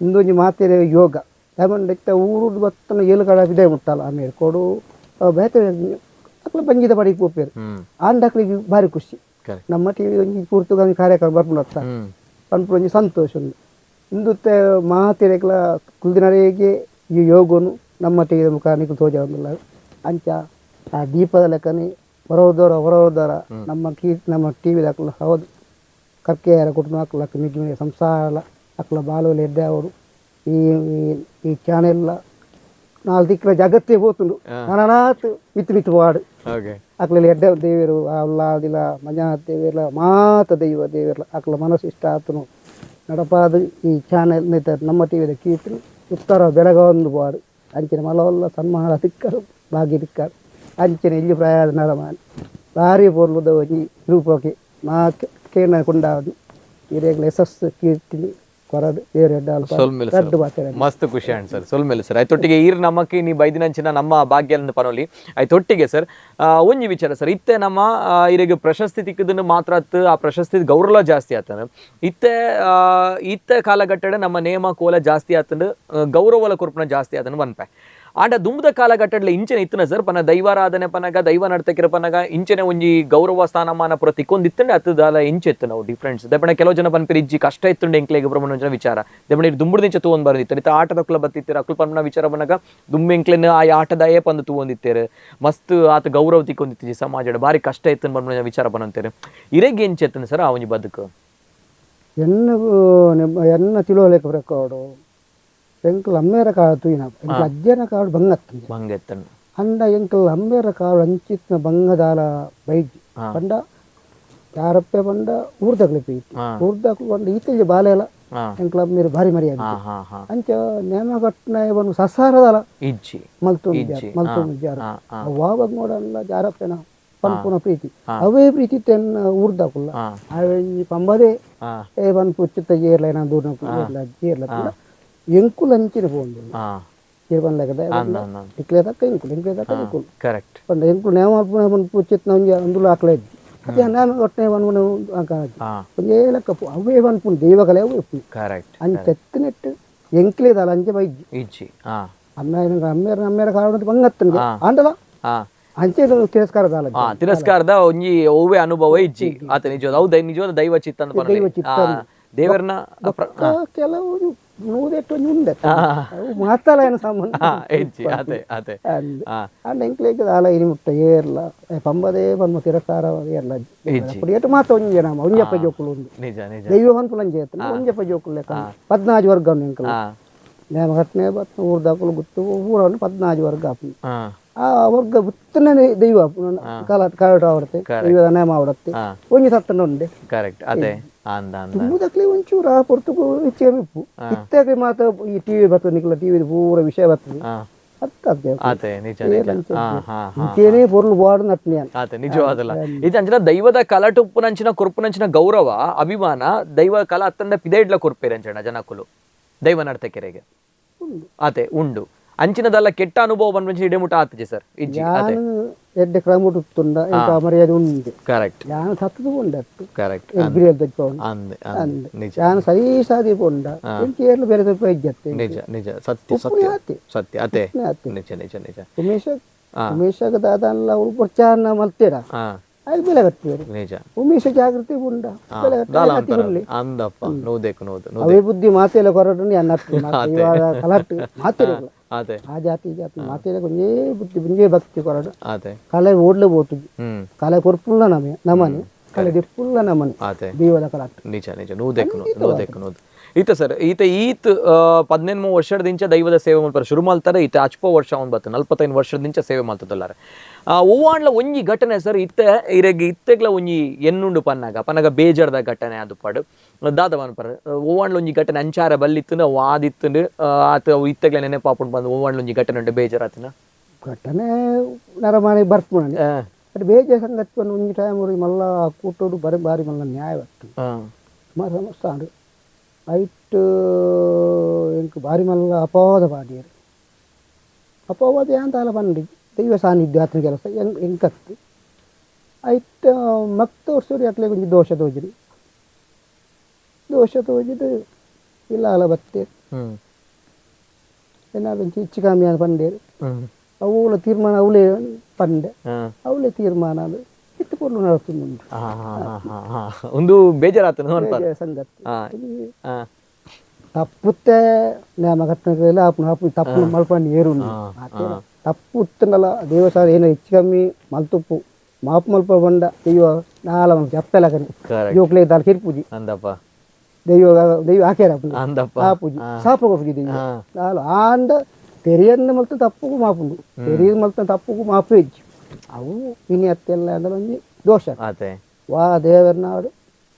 ಇಂದೊಂಜಿ ಮಾತೆರೆ ಯೋಗ ದಾಮಂಡ ಊರು ಬತ್ತನ ಏಳು ಕಡ ಇದೆ ಮುಟ್ಟಲ್ಲ ಆಮೇಲೆ ಕೊಡು ಬೇತೆ ಅಕ್ಲ ಬಂಜಿದ ಪಡಿಗೆ ಪೋಪೇರು ಆಂಡ ಅಕ್ಲಿಗೆ ಭಾರಿ ಖುಷಿ. ನಮ್ಮ ಟಿವಿ ಒಂಜಿ ಪೂರ್ತಿ ಕಾರ್ಯಕ್ರಮ ಬರ್ಪುಂಡು ಪನ್ಪುನ ಒಂಜಿ ಸಂತೋಷ ಉಂಡು. ಇಂದುತ್ತೆ ಮಾತೆರೆಗ್ಲ ಕುಲ್ದಿನಡೆಗೆ ಈ ಯೋಗನು ನಮ್ಮ ಟಿವಿದ ಮುಖಾನಿಗೆ ತೋಜ ಅಂಚ ಆ ದೀಪದ ಲೆಕ್ಕನೆ ಹೊರದೋರ ಹೊರದೋರ ನಮ್ಮ ನಮ್ಮ ಟಿ ವಿದ ಅಕ್ಲ ಹೌದು ಕರ್ಕೆಯರ ಕುಟುಂಬ ಅಕ್ಲ ಮಿಗ್ಗಿ ಸಂಸಾರ ಅಕ್ಲ ಬಾಲುವಲ್ಲಿ ಎಡ್ಡೆ ಅವರು ಈ ಈ ಚಾನೆಲ್ಲ ನಾಲ್ ದಿಕ್ಕಲ ಜಗತ್ತೇ ಹೋತುಂಡು ನಾನಾತ್ ಮಿತ್ತು ಮಿತ್ತು ವಾಡು ಅಕ್ಲಲ್ಲಿ ಎಡ್ಡೆ ದೇವರು ಅಲ್ಲಾದಿಲ್ಲ ಮಂಜುನಾಥ ದೇವಿರ್ಲ ಮಾತ ದೈವ ದೇವಿರ್ಲ ಅಕ್ಲ ಮನಸ್ಸು ಇಷ್ಟ ಆತನು ನಡಪಾದ ಈ ಚಾನೆಲ್ ನಮ್ಮ ಟಿ ವಿದ ಕೀರ್ತನೆ ಉತ್ತರ ಬೆಳಗೊಂದು ಬಾಡು ಅಂಚಿನ ಮಲವಲ್ಲ ಸನ್ಮಾನ ತಿಕ್ಕರು ಭಾಗ್ಯ ತಿಕ್ಕರು ಅಂಚಿನ ಇಲ್ಲಿ ಪ್ರಾಯದ ನರಮಾನಿ ಭಾರಿ ಪೊರ್ಲುದ ಒಂಜಿ ರೂಪಕ್ಕೆ ಮಾ ಕೇಂದ್ರ ಕೊಂಡಾದು ಹಿರಿಯಗಳ ಯಶಸ್ಸು ಕೀರ್ತಿನಿ ಕೊರಡು ಮಸ್ತ್ ಖುಷಿ ಅಂಡ್ ಸರ್ ಸೊಲ್ಮೇಲೆ ಸರ್. ಆಯ್ತೊಟ್ಟಿಗೆ ಈರ್ ನಮ್ಮಕ್ಕೆ ನೀ ಬೈದಿನಂಚಿನ ನಮ್ಮ ಭಾಗ್ಯ ಪನೋಲಿ. ಆಯ್ತೊಟ್ಟಿಗೆ ಸರ್ ಒಂಜಿ ವಿಚಾರ ಸರ್, ಇತ್ತೆ ನಮ್ಮ ಇರೆಗ್ ಪ್ರಶಸ್ತಿ ತಿಕ್ಕದನ್ನು ಮಾತ್ರ ಆ ಪ್ರಶಸ್ತಿ ಗೌರವ ಜಾಸ್ತಿ ಆತನ. ಇತ್ತೆ ಇತ್ತೆ ಕಾಲಘಟ್ಟಡೆ ನಮ್ಮ ನೇಮ ಕೋಲ ಜಾಸ್ತಿ ಆತಂದು ಗೌರವಲ ಕೊರ್ಪುನ ಜಾಸ್ತಿ ಆತನ ಒನ್ಪೆ. ಆಂಡ ದುಂಬದ ಕಾಲಘಟ್ಟಡ್ಲ ಇಂಚನೆ ಇತ್ತನ ಸರ್ ಪನ ದೈವಾರಾಧನೆ ಪನಗ ದೈವ ನರ್ತಕಿರ ಪನಗ ಇಂಚನೆ ಒಂಜಿ ಗೌರವ ಸ್ಥಾನಮಾನ ಪೂರ ತಿಕ್ಕೊಂದಿತ್ತಂಡೆ ಅತ್ತದಾಲ ಇಂಚೆ ಇತ್ತು ನಾವು ಡಿಫ್ರೆನ್ಸ್. ದೆಪಣ ಕೆಲವು ಜನ ಪನ್ಪಿರಿ ಇಜ್ಜಿ ಕಷ್ಟ ಇತ್ತುಂಡೆ ಎಂಕ್ಲೆಗ್ ಪ್ರಮಾಣ ವಿಚಾರ ದೆಪಣ ದುಂಬುಡ್ದಿಂಚ ತೂವೊಂದು ಬರಂದಿತ್ತು ಇತ್ತ ಆಟದ ಅಕ್ಲ ಬತ್ತಿತ್ತೀರ ಅಕ್ಲು ಪನ್ಪುನ ವಿಚಾರ ಪನಗ ದುಂಬೆಂಕ್ಲೆನ್ ಆ ಆಟದಾಯೇ ಪಂದು ತೂವೊಂದಿತ್ತೇರು ಮಸ್ತ್ ಆತ ಗೌರವ ತಿಕ್ಕೊಂದಿತ್ತಿ ಸಮಾಜಡ್ ಬಾರಿ ಕಷ್ಟ ಇತ್ತು ಪನ್ಪುನ ವಿಚಾರ ಪನಂತೇರು. ಇರೆಗ್ ಎಂಚೆ ಇತ್ತನ ಸರ್ ಆ ಒಂಜಿ ಬದುಕು? ಎನ್ನ ತಿಳುವಳಿಕೆ ಪ್ರಕಾರ ಎಂಕಲ್ ಅಮ್ಮೇರ ಕಾಳು ತೂಯಿನ ಎಂಕಲ್ ಅಜ್ಜನ ಕಾಳು ಬಂಗತ್ತಂಜ ಬಂಗೆತ್ತಣ್ಣ ಅಂಡ ಎಂಕಲ್ ಅಮ್ಮೇರ ಕಾಳು ಅಂಚಿತ್ನ ಬಂಗದಾಲ ಬೈಜಿ ಪಂಡ ಯಾರಪ್ಪೆ ಪಂಡ ಊರ್ದಕ್ಲೆ ಪೀತಿ ಊರ್ದಕ್ಲು ಪಂಡ ಈತೆಜಿ ಬಾಲೆಲ ಎಂಕಲ್ ಅಮ್ಮೇರು ಭಾರಿ ಮರ್ಯಾದೆ ಅಂಚ ನೇಮ ಕಟ್ಟನ ಒಂದು ಸಸಾರದಾಲ ಇಜ್ಜಿ ಮಲ್ತೊಂದು ಮಲ್ತೊಂದು ಜಾರ ಅವ್ವಾ ಬಂಗೋಡಲ್ಲ ಜಾರಪ್ಪೆನ ಪನ್ಪುನ ಪ್ರೀತಿ ಅವೇ ಪ್ರೀತಿ ತೆನ್ನ ಊರ್ದಕುಲ್ಲ ಅವೇ ಪಂಬದೇ ಏ ಪನ್ಪು ಚಿತ್ತ ಜೇರ್ಲ ಏನ ದೂರ ಜೇರ್ಲ ಜೇರ್ಲ ಎಂಕುಲು ಅಂಚಿನ ಪೋಂಡು ಲೆಕ್ಕದ ಇಕ್ಲೆ ತಕ್ಕ ಎಂಕುಲು ಎಂಕ್ಲೆ ತಕ್ಕ ಎಂಕುಲು ಕರೆಕ್ಟ್ ಪಂಡ ಎಂಕುಲು ನೇಮ ಪನ್ಪು ಚಿತ್ನ ಒಂಜಿ ಅಂದುಲು ಆಕಲ ಇಜ್ಜಿ ಅದೇ ನೇಮ ಒಟ್ಟನೆ ಪನ್ಪುನ ಒಂಜೇ ಲೆಕ್ಕ ಅವೇ ಪನ್ಪುನ ದೈವಕಲೆ ಅವೇ ಇಪ್ಪು ಕರೆಕ್ಟ್ ಅಂಚ ಎತ್ತಿನೆಟ್ಟು ಎಂಕ್ಲೆ ದಾಲ ಅಂಚೆ ಬೈಜಿ ಇಜ್ಜಿ ಅಮ್ಮ ಅಮ್ಮೇರ ಅಮ್ಮೇರ ಕಾರಣ ಬಂಗತ್ತನ್ಗೆ ಆಂಡಲ ಅಂಚೆ ತಿರಸ್ಕಾರ ದಾಲ ತಿರಸ್ಕಾರದ ಒಂಜಿ ಒವ್ವೆ ಅನುಭವ ಇಜ್ಜಿ ಆತ ನಿಜವಾದ ಹೌದು ನಿಜವಾದ ದೈವ ಚಿತ್ತ ಅಂತ ದೈವ ಚಿತ್ತ ದೇವರನ್ನ ಕೆಲವು ನೂದೆಟ್ಟು ಒಂಜಿ ಉಂಡೆ ಮಾತಲ ಏನು ಸಂಬಂಧ ಅಂಡ ಎಂಕ್ಲೇಕ್ ದಾಲ ಇನಿ ಮುಟ್ಟ ಏರ್ಲ ಪಂಬದೇ ಪನ್ಮ ತಿರಸ್ಕಾರ ಏರ್ಲ ಪುಡಿಯೇಟು ಮಾತ ಒಂಜಿ ನಾಮ ಒಂಜಪ್ಪ ಜೋಕುಲು ಉಂಡು ನಿಜ ನಿಜ ದೈವ ಪನ್ಪುಲ ಅಂಚೆ ಎತ್ತನ ಒಂಜಪ್ಪ ಜೋಕುಲು ಲೆಕ್ಕ 14 ವರ್ಗ ಎಂಕಲ ನೇಮ ಕಟ್ನೆ ಬತ್ ಊರ್ದಾಕುಲು ಗುತ್ತು ಊರನ್ನು 14 ವರ್ಗ ಆಪುಂಡು ಆ ವರ್ಗ ಗುತ್ತನೆ ದೈವ ಕಾಲ ಕಾಲ ಆವಡತ್ತೆ ದೈವದ ನೇಮ ಆವಡತ್ತೆ ಒಂಜಿ ಸತ್ತನ ಉಂಡೆ ಕರೆಕ್ಟ್ ಅದೇ ತುಂಬುದಕ್ಲೆ ಒಂಚೂರು ಆ ಪೊರ್ತುಗು ಹೆಚ್ಚಿಗೆ ಇಪ್ಪು ಇತ್ತಾಗ ಮಾತ್ರ ಈ ಟಿವಿ ಬರ್ತದೆ ನಿಕ್ಲ ಟಿವಿ ಪೂರ ವಿಷಯ ಬರ್ತದೆ ಇಂಚೇನೇ ಪೊರ್ಲು ಬಾಡು ನಟ್ನಿಯಾನ ಆತೆ ನಿಜವಾದಲ್ಲ ಇದು ಅಂಚಿನ ದೈವದ ಕಲಟುಪ್ಪುನಂಚಿನ ಕೊರ್ಪುನಂಚಿನ ಗೌರವ ಅಭಿಮಾನ ದೈವ ಕಲ ಅತ್ತಂದ ಪಿದೆಡ್ಲ ಕೊರ್ಪೇರು ಅಂಚಣ ಜನಕುಲು ದೈವ ನರ್ತಕೆರೆಗೆ ಆತೆ ಉಂಡು ಅಂಚಿನದಲ್ಲ ಕೆಟ್ಟ ಅನುಭವ ಬಂದ ಇಡೆ ಮುಟ್ಟ ಆತಜಿ ಸರ್ ಇಜ್ಜಿ ಯಾನು ಎಡ್ಡೆ ಕ್ರಮ ಉತ್ತುಂಡ ಎಂಕ ಮರ್ಯಾದೆ ಉಂಡು. ಕರೆಕ್ಟ್. ಯಾನ್ ಸತ್ತದು ಉಂಡತ್ತು. ಕರೆಕ್ಟ್. ಬಿರಿಯಲ್ ತಜ್ಪವನು ಯಾನ್ ಸರಿ ಸಾದಿ ಪೋಂಡ ಎಂಕ ಏರ್ಲು ಬೇರೆ ತಪ್ಪ ಇಜ್ಜತ್ತೆ. ನಿಜ ನಿಜ ಸತ್ಯ ಸತ್ಯ ಸತ್ಯ ಅದೇ ನಿಜ ನಿಜ ನಿಜ. ಉಮೇಶ ಉಮೇಶಗ ದಾದಲ್ಲ ಉಪಚಾರ ಮಲ್ತೇರ ಆಯ್ತು ಬೆಲೆ ಕಟ್ಟುವರು. ನಿಜ. ಉಮೇಶ ಜಾಗೃತಿ ಉಂಡ ಅಂದಪ್ಪ ನೋದೇಕು ನೋದು ಅವೇ ಬುದ್ಧಿ ಮಾತೆಲ್ಲ ಕೊರಟು ಇವಾಗ ಕಲಟ್ಟು ಮಾತೆಲ್ಲ ಆ ಜಾತಿ ಈ ಜಾತಿ ಮಾತೆಲ್ಲ ಒಂಜೇ ಬುದ್ಧಿ ಒಂಜೇ ಭಕ್ತಿ ಕೊರಡು. ಕಲೆ ಓಡ್ಲೆ ಬೋತು ಕಲೆ ಕೊರ್ಪುಲ್ಲ ನಮೆ ನಮನೆ ಕಲೆ ದಿಪ್ಪುಲ್ಲ ನಮನೆ ದೀವದ ಕಲಟ್ಟು. ನಿಜ ನಿಜ ನೂದೆಕ್ಕು ನೂದೆಕ್ಕು ನೂದು. ಈತ ಸರ್ ಈತ ಈತ್ 18 ವರ್ಷದಿಂಚ ದೈವದ ಸೇವೆ ಮಲ್ಪರ ಶುರು ಮಾಡ್ತಾರೆ. ಈತ ಅಚ್ಪ ವರ್ಷ ಅವ್ನು ಬತ್ತು 45 ವರ್ಷದಿಂಚ ಸೇವೆ ಮಾಡ್ತದಲ್ಲಾರೆ. ಓವಾಂಡ್ಲ ಒಂಜಿ ಘಟನೆ ಸರ್ ಇತ್ತ ಇರೆಗ್ ಇತ್ತೆಗ್ಲ ಒಂಜಿ ಎನ್ನುಂಡು ಪನ್ನಾಗ ಪನ್ನಾಗ ಬೇಜಾರ್ದ ಘಟನೆ ಅದು ಪಾಡು ದಾದ ಪನ್ಪರ ಓವಾಂಡ್ಲ ಒಂಜಿ ಘಟನೆ ಅಂಚಾರ ಬಲ್ಲಿತ್ತುಂಡು ಅವು ಆದಿತ್ತುಂಡು ಆತ ಅವು ಇತ್ತೆಗ್ಲ ನೆನಪಾಪುಂಡು ಬಂದು ಓವಾಂಡ್ಲ ಒಂಜಿ ಘಟನೆ ಉಂಟು ಬೇಜಾರಾತನ ಘಟನೆ ನರಮಾನೆ ಬರ್ಪುಣಿ ಬಟ್ ಬೇಜಾರ್ ಸಂಗತಿ ಒಂಜಿ ಟೈಮ್ ಮಲ್ಲ ಕೂಟೋಡು ಬರಿ ಬಾರಿ ಮಲ್ಲ ನ್ಯಾಯ ಬರ್ತದೆ ಸಮಸ್ತ ಐಟ್ ಎಂಕ್ ಬಾರಿ ಮಲ್ಲ ಅಪವಾದ ಪಾಡಿಯರು. ಅಪವಾದ ಯಾಂತಾಲ ಪಂಡಿ ದೈವ ಸಾನ್ನಿಧ್ಯ ಆತನ ಕೆಲಸ ಎಂಕತ್ತು ಐಟ್ ಮಕ್ತ ವರ್ಷ ಅಕ್ಲೆ ಒಂಜಿ ದೋಷ ತೋಜಿರಿ ದೋಷ ತೋಜಿದು ಇಲ್ಲ ಬತ್ತೆ ಏನಾದ್ರು ಒಂಚಿ ಹೆಚ್ಚು ಕಮ್ಮಿ ಪಂಡೇರು ಅವುಲ ತೀರ್ಮಾನ ಅವಲೇ ಪಂಡೆ ಅವಲೇ ತೀರ್ಮಾನ ಅದು ಇತ್ತು ಪೊರ್ಲು ನಡತುಂಡು ಒಂದು ಬೇಜಾರಾತನ ಸಂಗತಿ ತಪ್ಪುತ್ತೆ ನೇಮ ಕಟ್ಟಲ್ಲ ಆಪು ತಪ್ಪು ಮಲ್ಪಂಡು ಏರುಂಡು ತಪ್ಪು ಉತ್ತನಲ್ಲ ದೇವಸಾರ ಏನೋ ಹೆಚ್ಚು ಕಮ್ಮಿ ಮಲ್ತುಪ್ಪು ಮಾಪು ಮಲ್ಪ ಬಂಡ ದೈವ ನಾಲ ಅಪ್ಪೆಲಕನೆ ಜೋಕ್ಲೆ ದಾಲ್ ಕಿರ್ಪೂಜಿ ಅಂದಪ್ಪ ದೈವ ದೈವ ಆಕೇರ ಅಂದಪ್ಪ ಆ ಪೂಜಿ ಸಾಪ ಪೂಜಿ ದೈವ ನಾಲು ಆಂಡ ತೆರಿಯನ್ನ ಮಲ್ತ ತಪ್ಪುಗೂ ಮಾಪುಂಡು ತೆರಿಯ ಮಲ್ತ ತಪ್ಪುಗೂ ಮಾಪು ಹೆಚ್ಚು ಅವು ವಿನಿಯತ್ತೆಲ್ಲ ಅಂದ್ರೆ ಒಂಜಿ ದೋಷ ವಾ ದೇವರನಾಡು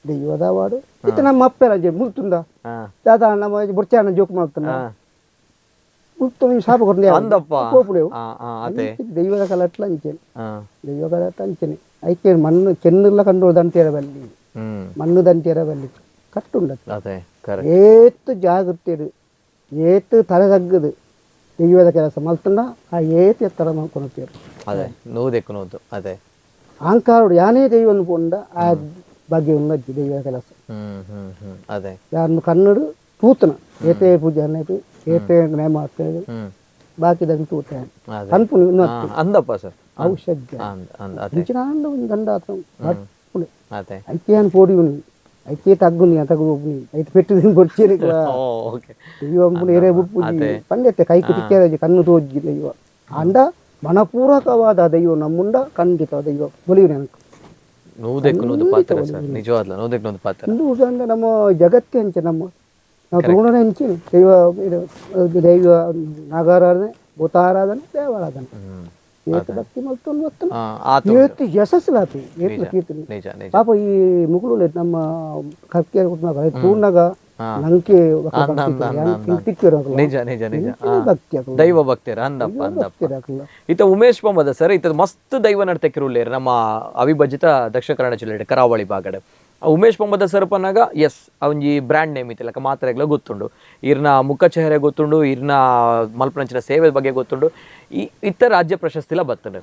ದೈವದ ವಾಡು ಇತ್ತ ನಮ್ಮ ಅಪ್ಪೆಲ್ಲ ಮುಲ್ತುಂದ ದಾದ ನಮ್ಮ ಬುರ್ಚಾನ ಜೋಕು ಮಾಡ್ತಾನ ಮುಲ್ತು ಸಾಪ ಕೊಡ್ದೆ ಅಂದಪ್ಪ ಕೋಪುಡೆವು ದೈವದ ಕಲಟ್ಲ ಅಂಚೆನೆ ದೈವ ಕಲಟ್ಲ ಅಂಚೆನೆ ಐಕೆ ಮಣ್ಣು ಚೆನ್ನುಲ್ಲ ಕಂಡು ದಂಟೇರ ಬಲ್ಲಿ ಮಣ್ಣು ದಂಟೇರ ಬಲ್ಲಿ ಕಟ್ಟುಂಡ ಏತ್ತು ಜಾಗೃತಿ ಏತ್ತು ತಲೆ ತಗ್ಗದು ದೈವದ ಕೆಲಸ ಮಲ್ತಂಡ ಆ ಏತು ಎತ್ತರ ಕೊನತೇರು ಅದೇ ನೋದೆಕ್ಕು ನೋದು ಅದೇ ಅಹಂಕಾರುಡು ಯಾನೇ ದೈವನು ಪೊಂಡ ಆ ಬಗ್ಗೆ ಉನ್ನಜ್ಜಿ ದೈವದ ಕೆಲಸ ಅದೇ ಯಾರನ್ನು ಕನ್ನಡು ತೂತನ ಏತೇ ಪೂಜೆ ಅನ್ನೈತು ಏತೇ ನೇಮ ಆಗ್ತದೆ ಬಾಕಿದಂಗೆ ತೂತ ಕನ್ಪುನಿ ಅಂದಪ್ಪ ಸರ್ ಔಷಧ್ಯ ಇಂಚಿನಾಂಡ ಒಂದು ಗಂಡ ಆತ ಐಕೆ ಪೋಡಿಯುನಿ ಐಕೆ ತಗ್ಗುನಿ ತಗ್ಗು ಐತೆ ಪೆಟ್ಟು ಬೊಡ್ಚೇನಿ ದೈವ ಏರೇ ಬುಡ್ಪುಜಿ ಪಂಡೆತ್ತೆ ಕೈ ಕುಟಿಕ್ಕೆ ಕಣ್ಣು ತೋಜಿ ದೈವ ಅಂಡ ಮನಪೂರ್ವಕವಾದ ದೈವ ನಮ್ಮುಂಡ ಖಂಡಿತ ದೈವ ಒಲಿಯು ನೆನಕು ನೂದೆಕ್ಕು ನೂದು ಪಾತ್ರ ಸರ್ ನಿಜವಾದ್ಲ ನೂದೆಕ್ಕು ನೂದು ಪಾತ್ರ ಹಿಂದೂ ಅಂದ್ರೆ ನಮ್ಮ ಜಗತ್ತೇ ಅಂಚೆ ನಮ್ಮ ನಾವು ತೋಣನೇ ಅಂಚೆ ದೈವ ದೈವ ನಾಗಾರಾಧನೆ ಭೂತಾರಾಧನೆ ದೇವಾರಾಧನೆ ಏತು ಭಕ್ತಿ ಮಲ್ತೊಂದು ಮತ್ತೊಂದು ಏತು ಯಶಸ್ಸಲಾತಿ ಏತು ಕೀರ್ತನೆ ಪಾಪ ಈ ಮುಗುಳು ನಮ್ಮ ಕಕ್ಕೆ ತೂರ್ನಾಗ ನಂಗೆ ನಿಜ ನಿಜ ನಿಜ ಭಕ್ತಿ ದೈವ ಭಕ್ತಿಯರ ಅಂದಪ್ಪ ಅಂದಪ್ಪ. ಈತ ಉಮೇಶ್ ಪಂಬದ ಸರ್ ಈತ ಮಸ್ತ್ ದೈವ ನರ್ತಕಿರುಳ್ಳೇರು ನಮ್ಮ ಅವಿಭಜಿತ ದಕ್ಷಿಣ ಕನ್ನಡ ಜಿಲ್ಲೆ ಕರಾವಳಿ ಭಾಗಡೆ. ಉಮೇಶ್ ಪಂಬದ ಸರ್ ಪನ್ನಾಗ ಎಸ್ ಒಂಜಿ ಬ್ರ್ಯಾಂಡ್ ನೇಮ್ ಇತ್ತಲಕ್ಕ ಮಾತ್ರೆಗ್ಲ ಗೊತ್ತುಂಡು, ಇರ್ನ ಮುಖ ಚೆಹರೆ ಗೊತ್ತುಂಡು, ಇರ್ನ ಮಲ್ಪನಂಚಿನ ಸೇವೆ ಬಗ್ಗೆ ಗೊತ್ತುಂಡು. ಈ ಇತ್ತ ರಾಜ್ಯ ಪ್ರಶಸ್ತಿಲ ಬರ್ತದೆ.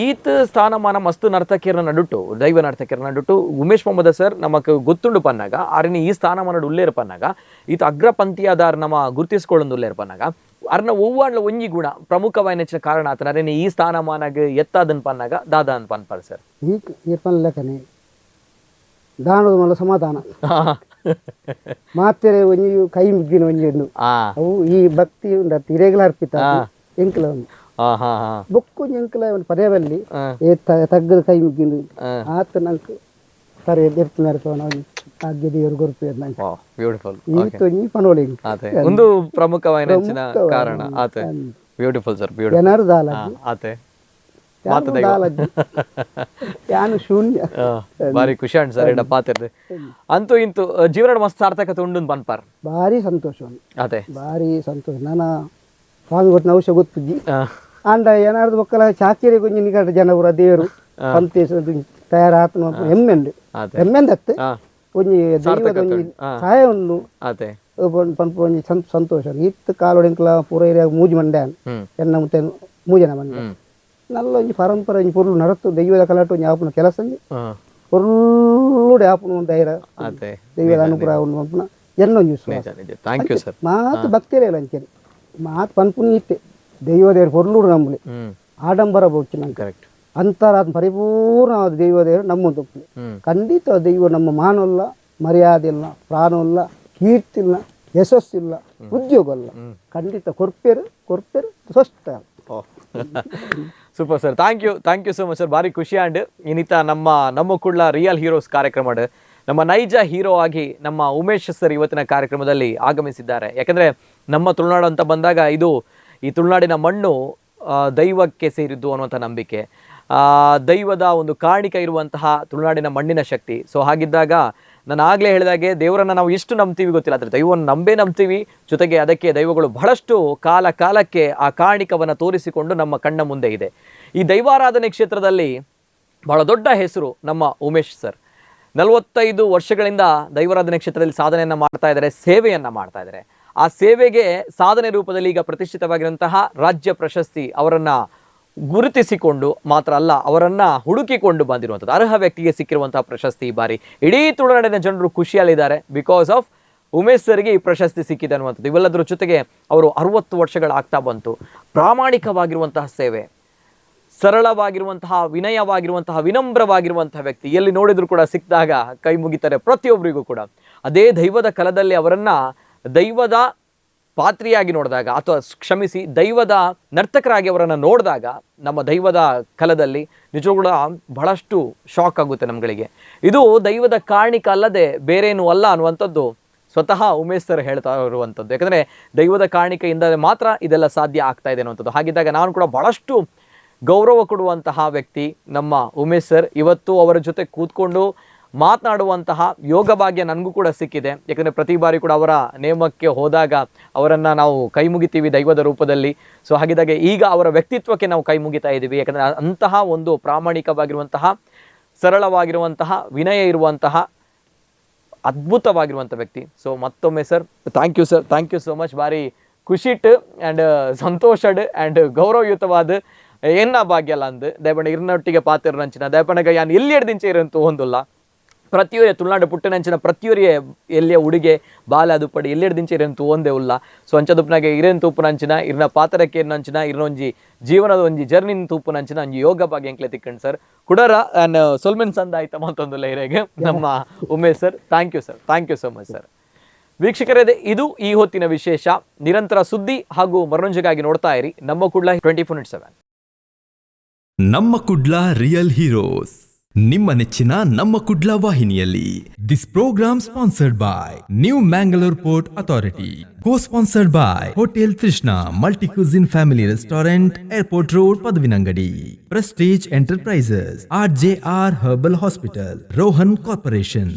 ಈತ ಸ್ಥಾನಮಾನ ಮಸ್ತ್ ನರ್ತಕಿಯರ ನಡುಟು ದೈವ ನರ್ತಕಿಯರ ನಡುಟು ಉಮೇಶ್ ಪಂಬದ ಸರ್ ನಮಕ್ ಗೊತ್ತುಂಡು ಪನ್ನಾಗ ಆರಿನ ಈ ಸ್ಥಾನಮಾನ ಉಲ್ಲೇರು ಪನ್ನಾಗ ಈತ ಅಗ್ರಪಂಥೀಯಾದಾರ್ ನಮ್ಮ ಗುರುತಿಸ್ಕೊಳ್ಳೊಂದು ಉಲ್ಲೇರು ಪನ್ನಾಗ ಅರ್ನ ಒವ್ವಾಂಡ್ಲ ಒಂಜಿ ಗುಣ ಪ್ರಮುಖವಾಯಿನ ಕಾರಣ ಆತನ ಅರೇನೆ ಈ ಸ್ಥಾನಮಾನಗ ಎತ್ತಾದನ್ ಪನ್ನಾಗ ದಾದಾ ಅನ್ ಪನ್ಪಾರ್ ಸರ್. ಈ ಪನ್ಲೆಕ್ಕನೆ ದಾನದ ಮಲ್ಲ ಸಮಾಧಾನ ಮಾತೆರೆ ಒಂಜಿ ಕೈ ಮುಗ್ಗಿನ ಒಂಜಿ ಅವು ಈ ಭಕ್ತಿ ಉಂಡತ್ತು ಇರೇಗಲ ಅರ್ಪಿತ ಎಂಕಲ ಒಂದು ಬೊಕ್ಕು ಎಂಕಲ ಒಂದು ಪದೇ ಬಲ್ಲಿ ಏ ತಗ್ಗದ ಕೈ ಮುಗ್ಗಿನ ಆತ ನಂಗೆ ಸರಿ ಎದ್ದಿರ್ತು ನಡ್ಸೋಣ ಭಾಗ್ಯ ದೇವರು ಗುರುಪು ನಂಗೆ ಬ್ಯೂಟಿಫುಲ್ ಈತ ಒಂಜಿ ಪನೋಳಿ ಒಂದು ಪ್ರಮುಖವಾದ ಕಾರಣ ಆತೆ. Beautiful sir, beautiful. ಏನಾರು ದಾಲಜ್ಜಿ ಆತೆ ಯಾನು ಶೂನ್ಯ. ಭಾರಿ ಖುಷಿ ಅಂಡ್ ಸರ್ ಎಡ ಪಾತಿರ್ದೆ ಅಂತೂ ಇಂತೂ ಜೀವನ ಮಸ್ತ್ ಸಾರ್ಥಕತೆ ಉಂಡು ಪನ್ಪಾರ್. ಭಾರಿ ಸಂತೋಷ ಅದೇ ಭಾರಿ ಸಂತೋಷ. ನಾನು ಸ್ವಾಮಿ ಕೊಟ್ಟಿನ ಔಷಧ ಗೊತ್ತುಜ್ಜಿ ಆಂಡ ಏನಾದ್ರು ಒಕ್ಕಲ ಚಾಕಿರಿ ಕೊಂಚ ನಿಕಟ ಜನಪುರ ದೇವರು ಸಂತೇಶ ತಯಾರಾತನ ಹೆಮ್ಮೆಂಡು ಹೆಮ್ಮೆಂದತ್ತೆ ಒಂಜಿ ದೈವದ ಒಂಜಿ ಸಹಾಯ ಉಂಡು ಪನ್ಪ ಒಂಜಿ ಸಂತೋಷ. ಇತ್ತು ಕಾಲೊಡೆಂಕಲ ಪೂರ ಏರಿಯಾ ಮೂಜಿ ಮಂಡ್ಯಾನ್ ಎನ್ನ ಮುತ್ತೆ ಮೂಜನ ಮಂಡ್ಯ ನಲ್ಲ ಒಂಜಿ ಪರಂಪರೆ ಒಂಜಿ ಪೊರ್ಲು ನಡತು ದೈವದ ಕಲಾಟ ಒಂಜಿ ಆಪುನ ಕೆಲಸ ಒಂಜಿ ಪೊರ್ಲುಡೆ ಆಪುನ ಒಂದು ಧೈರ್ಯ ಅದೇ. ದೈವದ ಅನುಗ್ರಹ ಉಂಡು ಪನ್ಪುನ ಎನ್ನ ಒಂಜಿ ವಿಶ್ವಾಸ. ನಿಜ ನಿಜ, thank you sir. ಮಾತು ಭಕ್ತಿರೇ ಅಂಚನೆ ಮಾತು ಪನ್ಪುನಿ ಇತ್ತೆ ದೈವದೇವರು ಪೊರ್ಲುಡು ನಂಬುಲೆ ಆಡಂಬರ ಬೋಡ್ಚಿ ನಂಗೆ. ಅಂತರಾತ್ಮ ಪರಿಪೂರ್ಣವಾದ ದೈವದೇವರು ನಮ್ಮ ತಪ್ಪು. ಖಂಡಿತ ದೈವ ನಮ್ಮ ಮಾನವಲ್ಲ, ಮರ್ಯಾದೆ ಇಲ್ಲ, ಪ್ರಾಣವಲ್ಲ, ಕೀರ್ತಿ ಇಲ್ಲ, ಯಶಸ್ಸಿಲ್ಲ, ಉದ್ಯೋಗ ಅಲ್ಲ, ಖಂಡಿತ ಕೊರ್ಪೇರು ಕೊರ್ಪೇರು ಸ್ವಸ್ಥ. Super sir, thank you, thank you so much sir. ಭಾರಿ ಖುಷಿ ಆಂಡ್ ಇನ್ನಿತ ನಮ್ಮ ನಮ್ಮ ಕುಡ್ಲ ರಿಯಲ್ ಹೀರೋಸ್ ಕಾರ್ಯಕ್ರಮ ನಮ್ಮ ನೈಜ ಹೀರೋ ಆಗಿ ನಮ್ಮ ಉಮೇಶ್ ಸರ್ ಇವತ್ತಿನ ಕಾರ್ಯಕ್ರಮದಲ್ಲಿ ಆಗಮಿಸಿದ್ದಾರೆ. ಯಾಕಂದ್ರೆ ನಮ್ಮ ತುಳುನಾಡು ಅಂತ ಬಂದಾಗ ಇದು ಈ ತುಳುನಾಡಿನ ಮಣ್ಣು ದೈವಕ್ಕೆ ಸೇರಿದ್ದು ಅನ್ನುವಂಥ ನಂಬಿಕೆ, ದೈವದ ಒಂದು ಕಾರಣಿಕ ಇರುವಂತಹ ತುಳುನಾಡಿನ ಮಣ್ಣಿನ ಶಕ್ತಿ. ಸೊ ಹಾಗಿದ್ದಾಗ ನಾನು ಆಗಲೇ ಹೇಳಿದಾಗೆ ದೇವರನ್ನು ನಾವು ಎಷ್ಟು ನಂಬ್ತೀವಿ ಗೊತ್ತಿಲ್ಲ, ಆದರೆ ದೈವವನ್ನು ನಂಬೇ ನಂಬ್ತೀವಿ. ಜೊತೆಗೆ ಅದಕ್ಕೆ ದೈವಗಳು ಬಹಳಷ್ಟು ಕಾಲ ಕಾಲಕ್ಕೆ ಆ ಕಾರಣಿಕವನ್ನು ತೋರಿಸಿಕೊಂಡು ನಮ್ಮ ಕಣ್ಣ ಮುಂದೆ ಇದೆ. ಈ ದೈವಾರಾಧನೆ ಕ್ಷೇತ್ರದಲ್ಲಿ ಬಹಳ ದೊಡ್ಡ ಹೆಸರು ನಮ್ಮ ಉಮೇಶ್ ಸರ್. 45 ವರ್ಷಗಳಿಂದ ದೈವಾರಾಧನೆ ಕ್ಷೇತ್ರದಲ್ಲಿ ಸಾಧನೆಯನ್ನು ಮಾಡ್ತಾ ಇದ್ದಾರೆ, ಸೇವೆಯನ್ನು ಮಾಡ್ತಾ ಇದ್ದಾರೆ. ಆ ಸೇವೆಗೆ ಸಾಧನೆ ರೂಪದಲ್ಲಿ ಈಗ ಪ್ರತಿಷ್ಠಿತವಾಗಿರುವಂತಹ ರಾಜ್ಯ ಪ್ರಶಸ್ತಿ ಅವರನ್ನು ಗುರುತಿಸಿಕೊಂಡು ಮಾತ್ರ ಅಲ್ಲ, ಅವರನ್ನು ಹುಡುಕಿಕೊಂಡು ಬಂದಿರುವಂಥದ್ದು ಅರ್ಹ ವ್ಯಕ್ತಿಗೆ ಸಿಕ್ಕಿರುವಂತಹ ಪ್ರಶಸ್ತಿ. ಈ ಬಾರಿ ಇಡೀ ತುಳುನಾಡಿನ ಜನರು ಖುಷಿಯಲ್ಲಿದ್ದಾರೆ, because of Umesh ಸರ್ಗೆ ಈ ಪ್ರಶಸ್ತಿ ಸಿಕ್ಕಿದೆ ಅನ್ನುವಂಥದ್ದು. ಇವೆಲ್ಲದರ ಜೊತೆಗೆ ಅವರು 60 ವರ್ಷಗಳಾಗ್ತಾ ಬಂತು. ಪ್ರಾಮಾಣಿಕವಾಗಿರುವಂತಹ ಸೇವೆ, ಸರಳವಾಗಿರುವಂತಹ, ವಿನಯವಾಗಿರುವಂತಹ, ವಿನಮ್ರವಾಗಿರುವಂತಹ ವ್ಯಕ್ತಿ. ಎಲ್ಲಿ ನೋಡಿದರೂ ಕೂಡ ಸಿಕ್ಕಿದಾಗ ಕೈ ಮುಗಿತಾರೆ ಪ್ರತಿಯೊಬ್ಬರಿಗೂ ಕೂಡ. ಅದೇ ದೈವದ ಕಲದಲ್ಲಿ ಅವರನ್ನು ದೈವದ ಪಾತ್ರಿಯಾಗಿ ನೋಡಿದಾಗ, ಅಥವಾ ಕ್ಷಮಿಸಿ, ದೈವದ ನರ್ತಕರಾಗಿ ಅವರನ್ನು ನೋಡಿದಾಗ ನಮ್ಮ ದೈವದ ಕಲದಲ್ಲಿ ನಿಜವೂ ಕೂಡ ಬಹಳಷ್ಟು ಶಾಕ್ ಆಗುತ್ತೆ ನಮ್ಗಳಿಗೆ. ಇದು ದೈವದ ಕಾರಣಿಕ ಅಲ್ಲದೆ ಬೇರೇನೂ ಅಲ್ಲ ಅನ್ನುವಂಥದ್ದು ಸ್ವತಃ ಉಮೇಶ್ ಸರ್ ಹೇಳ್ತಾ ಇರುವಂಥದ್ದು. ಯಾಕಂದರೆ ದೈವದ ಕಾರಣಿಕೆಯಿಂದ ಮಾತ್ರ ಇದೆಲ್ಲ ಸಾಧ್ಯ ಆಗ್ತಾ ಇದೆ ಅನ್ನುವಂಥದ್ದು. ಹಾಗಿದ್ದಾಗ ನಾನು ಕೂಡ ಬಹಳಷ್ಟು ಗೌರವ ಕೊಡುವಂತಹ ವ್ಯಕ್ತಿ ನಮ್ಮ ಉಮೇಶ್ ಸರ್. ಇವತ್ತು ಅವರ ಜೊತೆ ಕೂತ್ಕೊಂಡು ಮಾತನಾಡುವಂತಹ ಯೋಗ ಭಾಗ್ಯ ನನಗೂ ಕೂಡ ಸಿಕ್ಕಿದೆ. ಯಾಕಂದರೆ ಪ್ರತಿ ಬಾರಿ ಕೂಡ ಅವರ ನೇಮಕ್ಕೆ ಹೋದಾಗ ಅವರನ್ನು ನಾವು ಕೈ ಮುಗಿತೀವಿ ದೈವದ ರೂಪದಲ್ಲಿ. ಸೊ ಹಾಗಿದ್ದಾಗ ಈಗ ಅವರ ವ್ಯಕ್ತಿತ್ವಕ್ಕೆ ನಾವು ಕೈ ಮುಗಿತಾ ಇದ್ದೀವಿ. ಯಾಕಂದರೆ ಅಂತಹ ಒಂದು ಪ್ರಾಮಾಣಿಕವಾಗಿರುವಂತಹ, ಸರಳವಾಗಿರುವಂತಹ, ವಿನಯ ಇರುವಂತಹ, ಅದ್ಭುತವಾಗಿರುವಂಥ ವ್ಯಕ್ತಿ. ಸೊ ಮತ್ತೊಮ್ಮೆ sir, thank you sir, thank you so much. ಭಾರಿ ಖುಷಿಟ್ ಆ್ಯಂಡ್ ಸಂತೋಷಡ್ ಆ್ಯಂಡ್ ಗೌರವಯುತವಾದ ಎನ್ನ ಭಾಗ್ಯ ಅಲ್ಲ ಅಂದು ದಯಪಂಡ ಇರ್ನೊಟ್ಟಿಗೆ ಪಾತಿರ್ನಂಚಿನ ದಯಪಂಡಗ ಯಾನ್ ಎಲ್ಲಿ ಎಡ್ದಿಂಚೆ ಇರಂತೂ ಹೊಂದಿಲ್ಲ. ಪ್ರತಿಯೊರಿಯ ತುಳುನಾಡು ಪುಟ್ಟನಂಚಿನ ಪ್ರತಿಯೊರಿಯ ಎಲ್ಲಿಯ ಉಡುಗೆ ಬಾಲ ದುಪ್ಪಡಿ ಎಲ್ಲೆಡ್ದಿಂಚೆ ಇರಂತು ಒಂದೇ ಉಲ್ಲ. ಸೊ ಅಂಚದುಪ್ಪನಾಗೆ ಇರೇನ್ ತೂಪುನಂಚಿನ ಇರ್ನ ಪಾತ್ರಕ್ಕೆ ನಂಚಿನ ಇರ್ನೊಂಜಿ ಜೀವನದ ಒಂಜಿ ಜರ್ನಿನ್ ತೂಪುನಂಚಿನ ಒಂಜಿ ಯೋಗ ಭಾಗ್ಯ ಎಂಕ್ಲೆ ತಿಕ್ಕಂಡ್ ಸರ್ ಕುಡರ ಆ್ಯಂಡ್ ಸೊಲ್ಮೆನ್ ಸಂದ ಆಯ್ತ ಮತ್ತೊಂದು ಇರೆಗೆ ನಮ್ಮ Umesh sir. Thank you sir, thank you so much sir. ವೀಕ್ಷಕರೇ, ಇದು ಈ ಹೊತ್ತಿನ ವಿಶೇಷ. ನಿರಂತರ ಸುದ್ದಿ ಹಾಗೂ ಮನರಂಜನೆಗಾಗಿ ನೋಡ್ತಾ ಇರಿ ನಮ್ಮ ಕುಡ್ಲ 24x7. ನಮ್ಮ ಕುಡ್ಲ ರಿಯಲ್ ಹೀರೋಸ್ ನಿಮ್ಮ ನೆಚ್ಚಿನ ನಮ್ಮ ಕುಡ್ಲ ವಾಹಿನಿಯಲ್ಲಿ. This program sponsored by New Mangalore Port Authority, co sponsored by Hotel Trishna multi cuisine family restaurant, Airport Road, Padavinangadi, Prestige Enterprises, R J R Herbal Hospital, Rohan Corporation.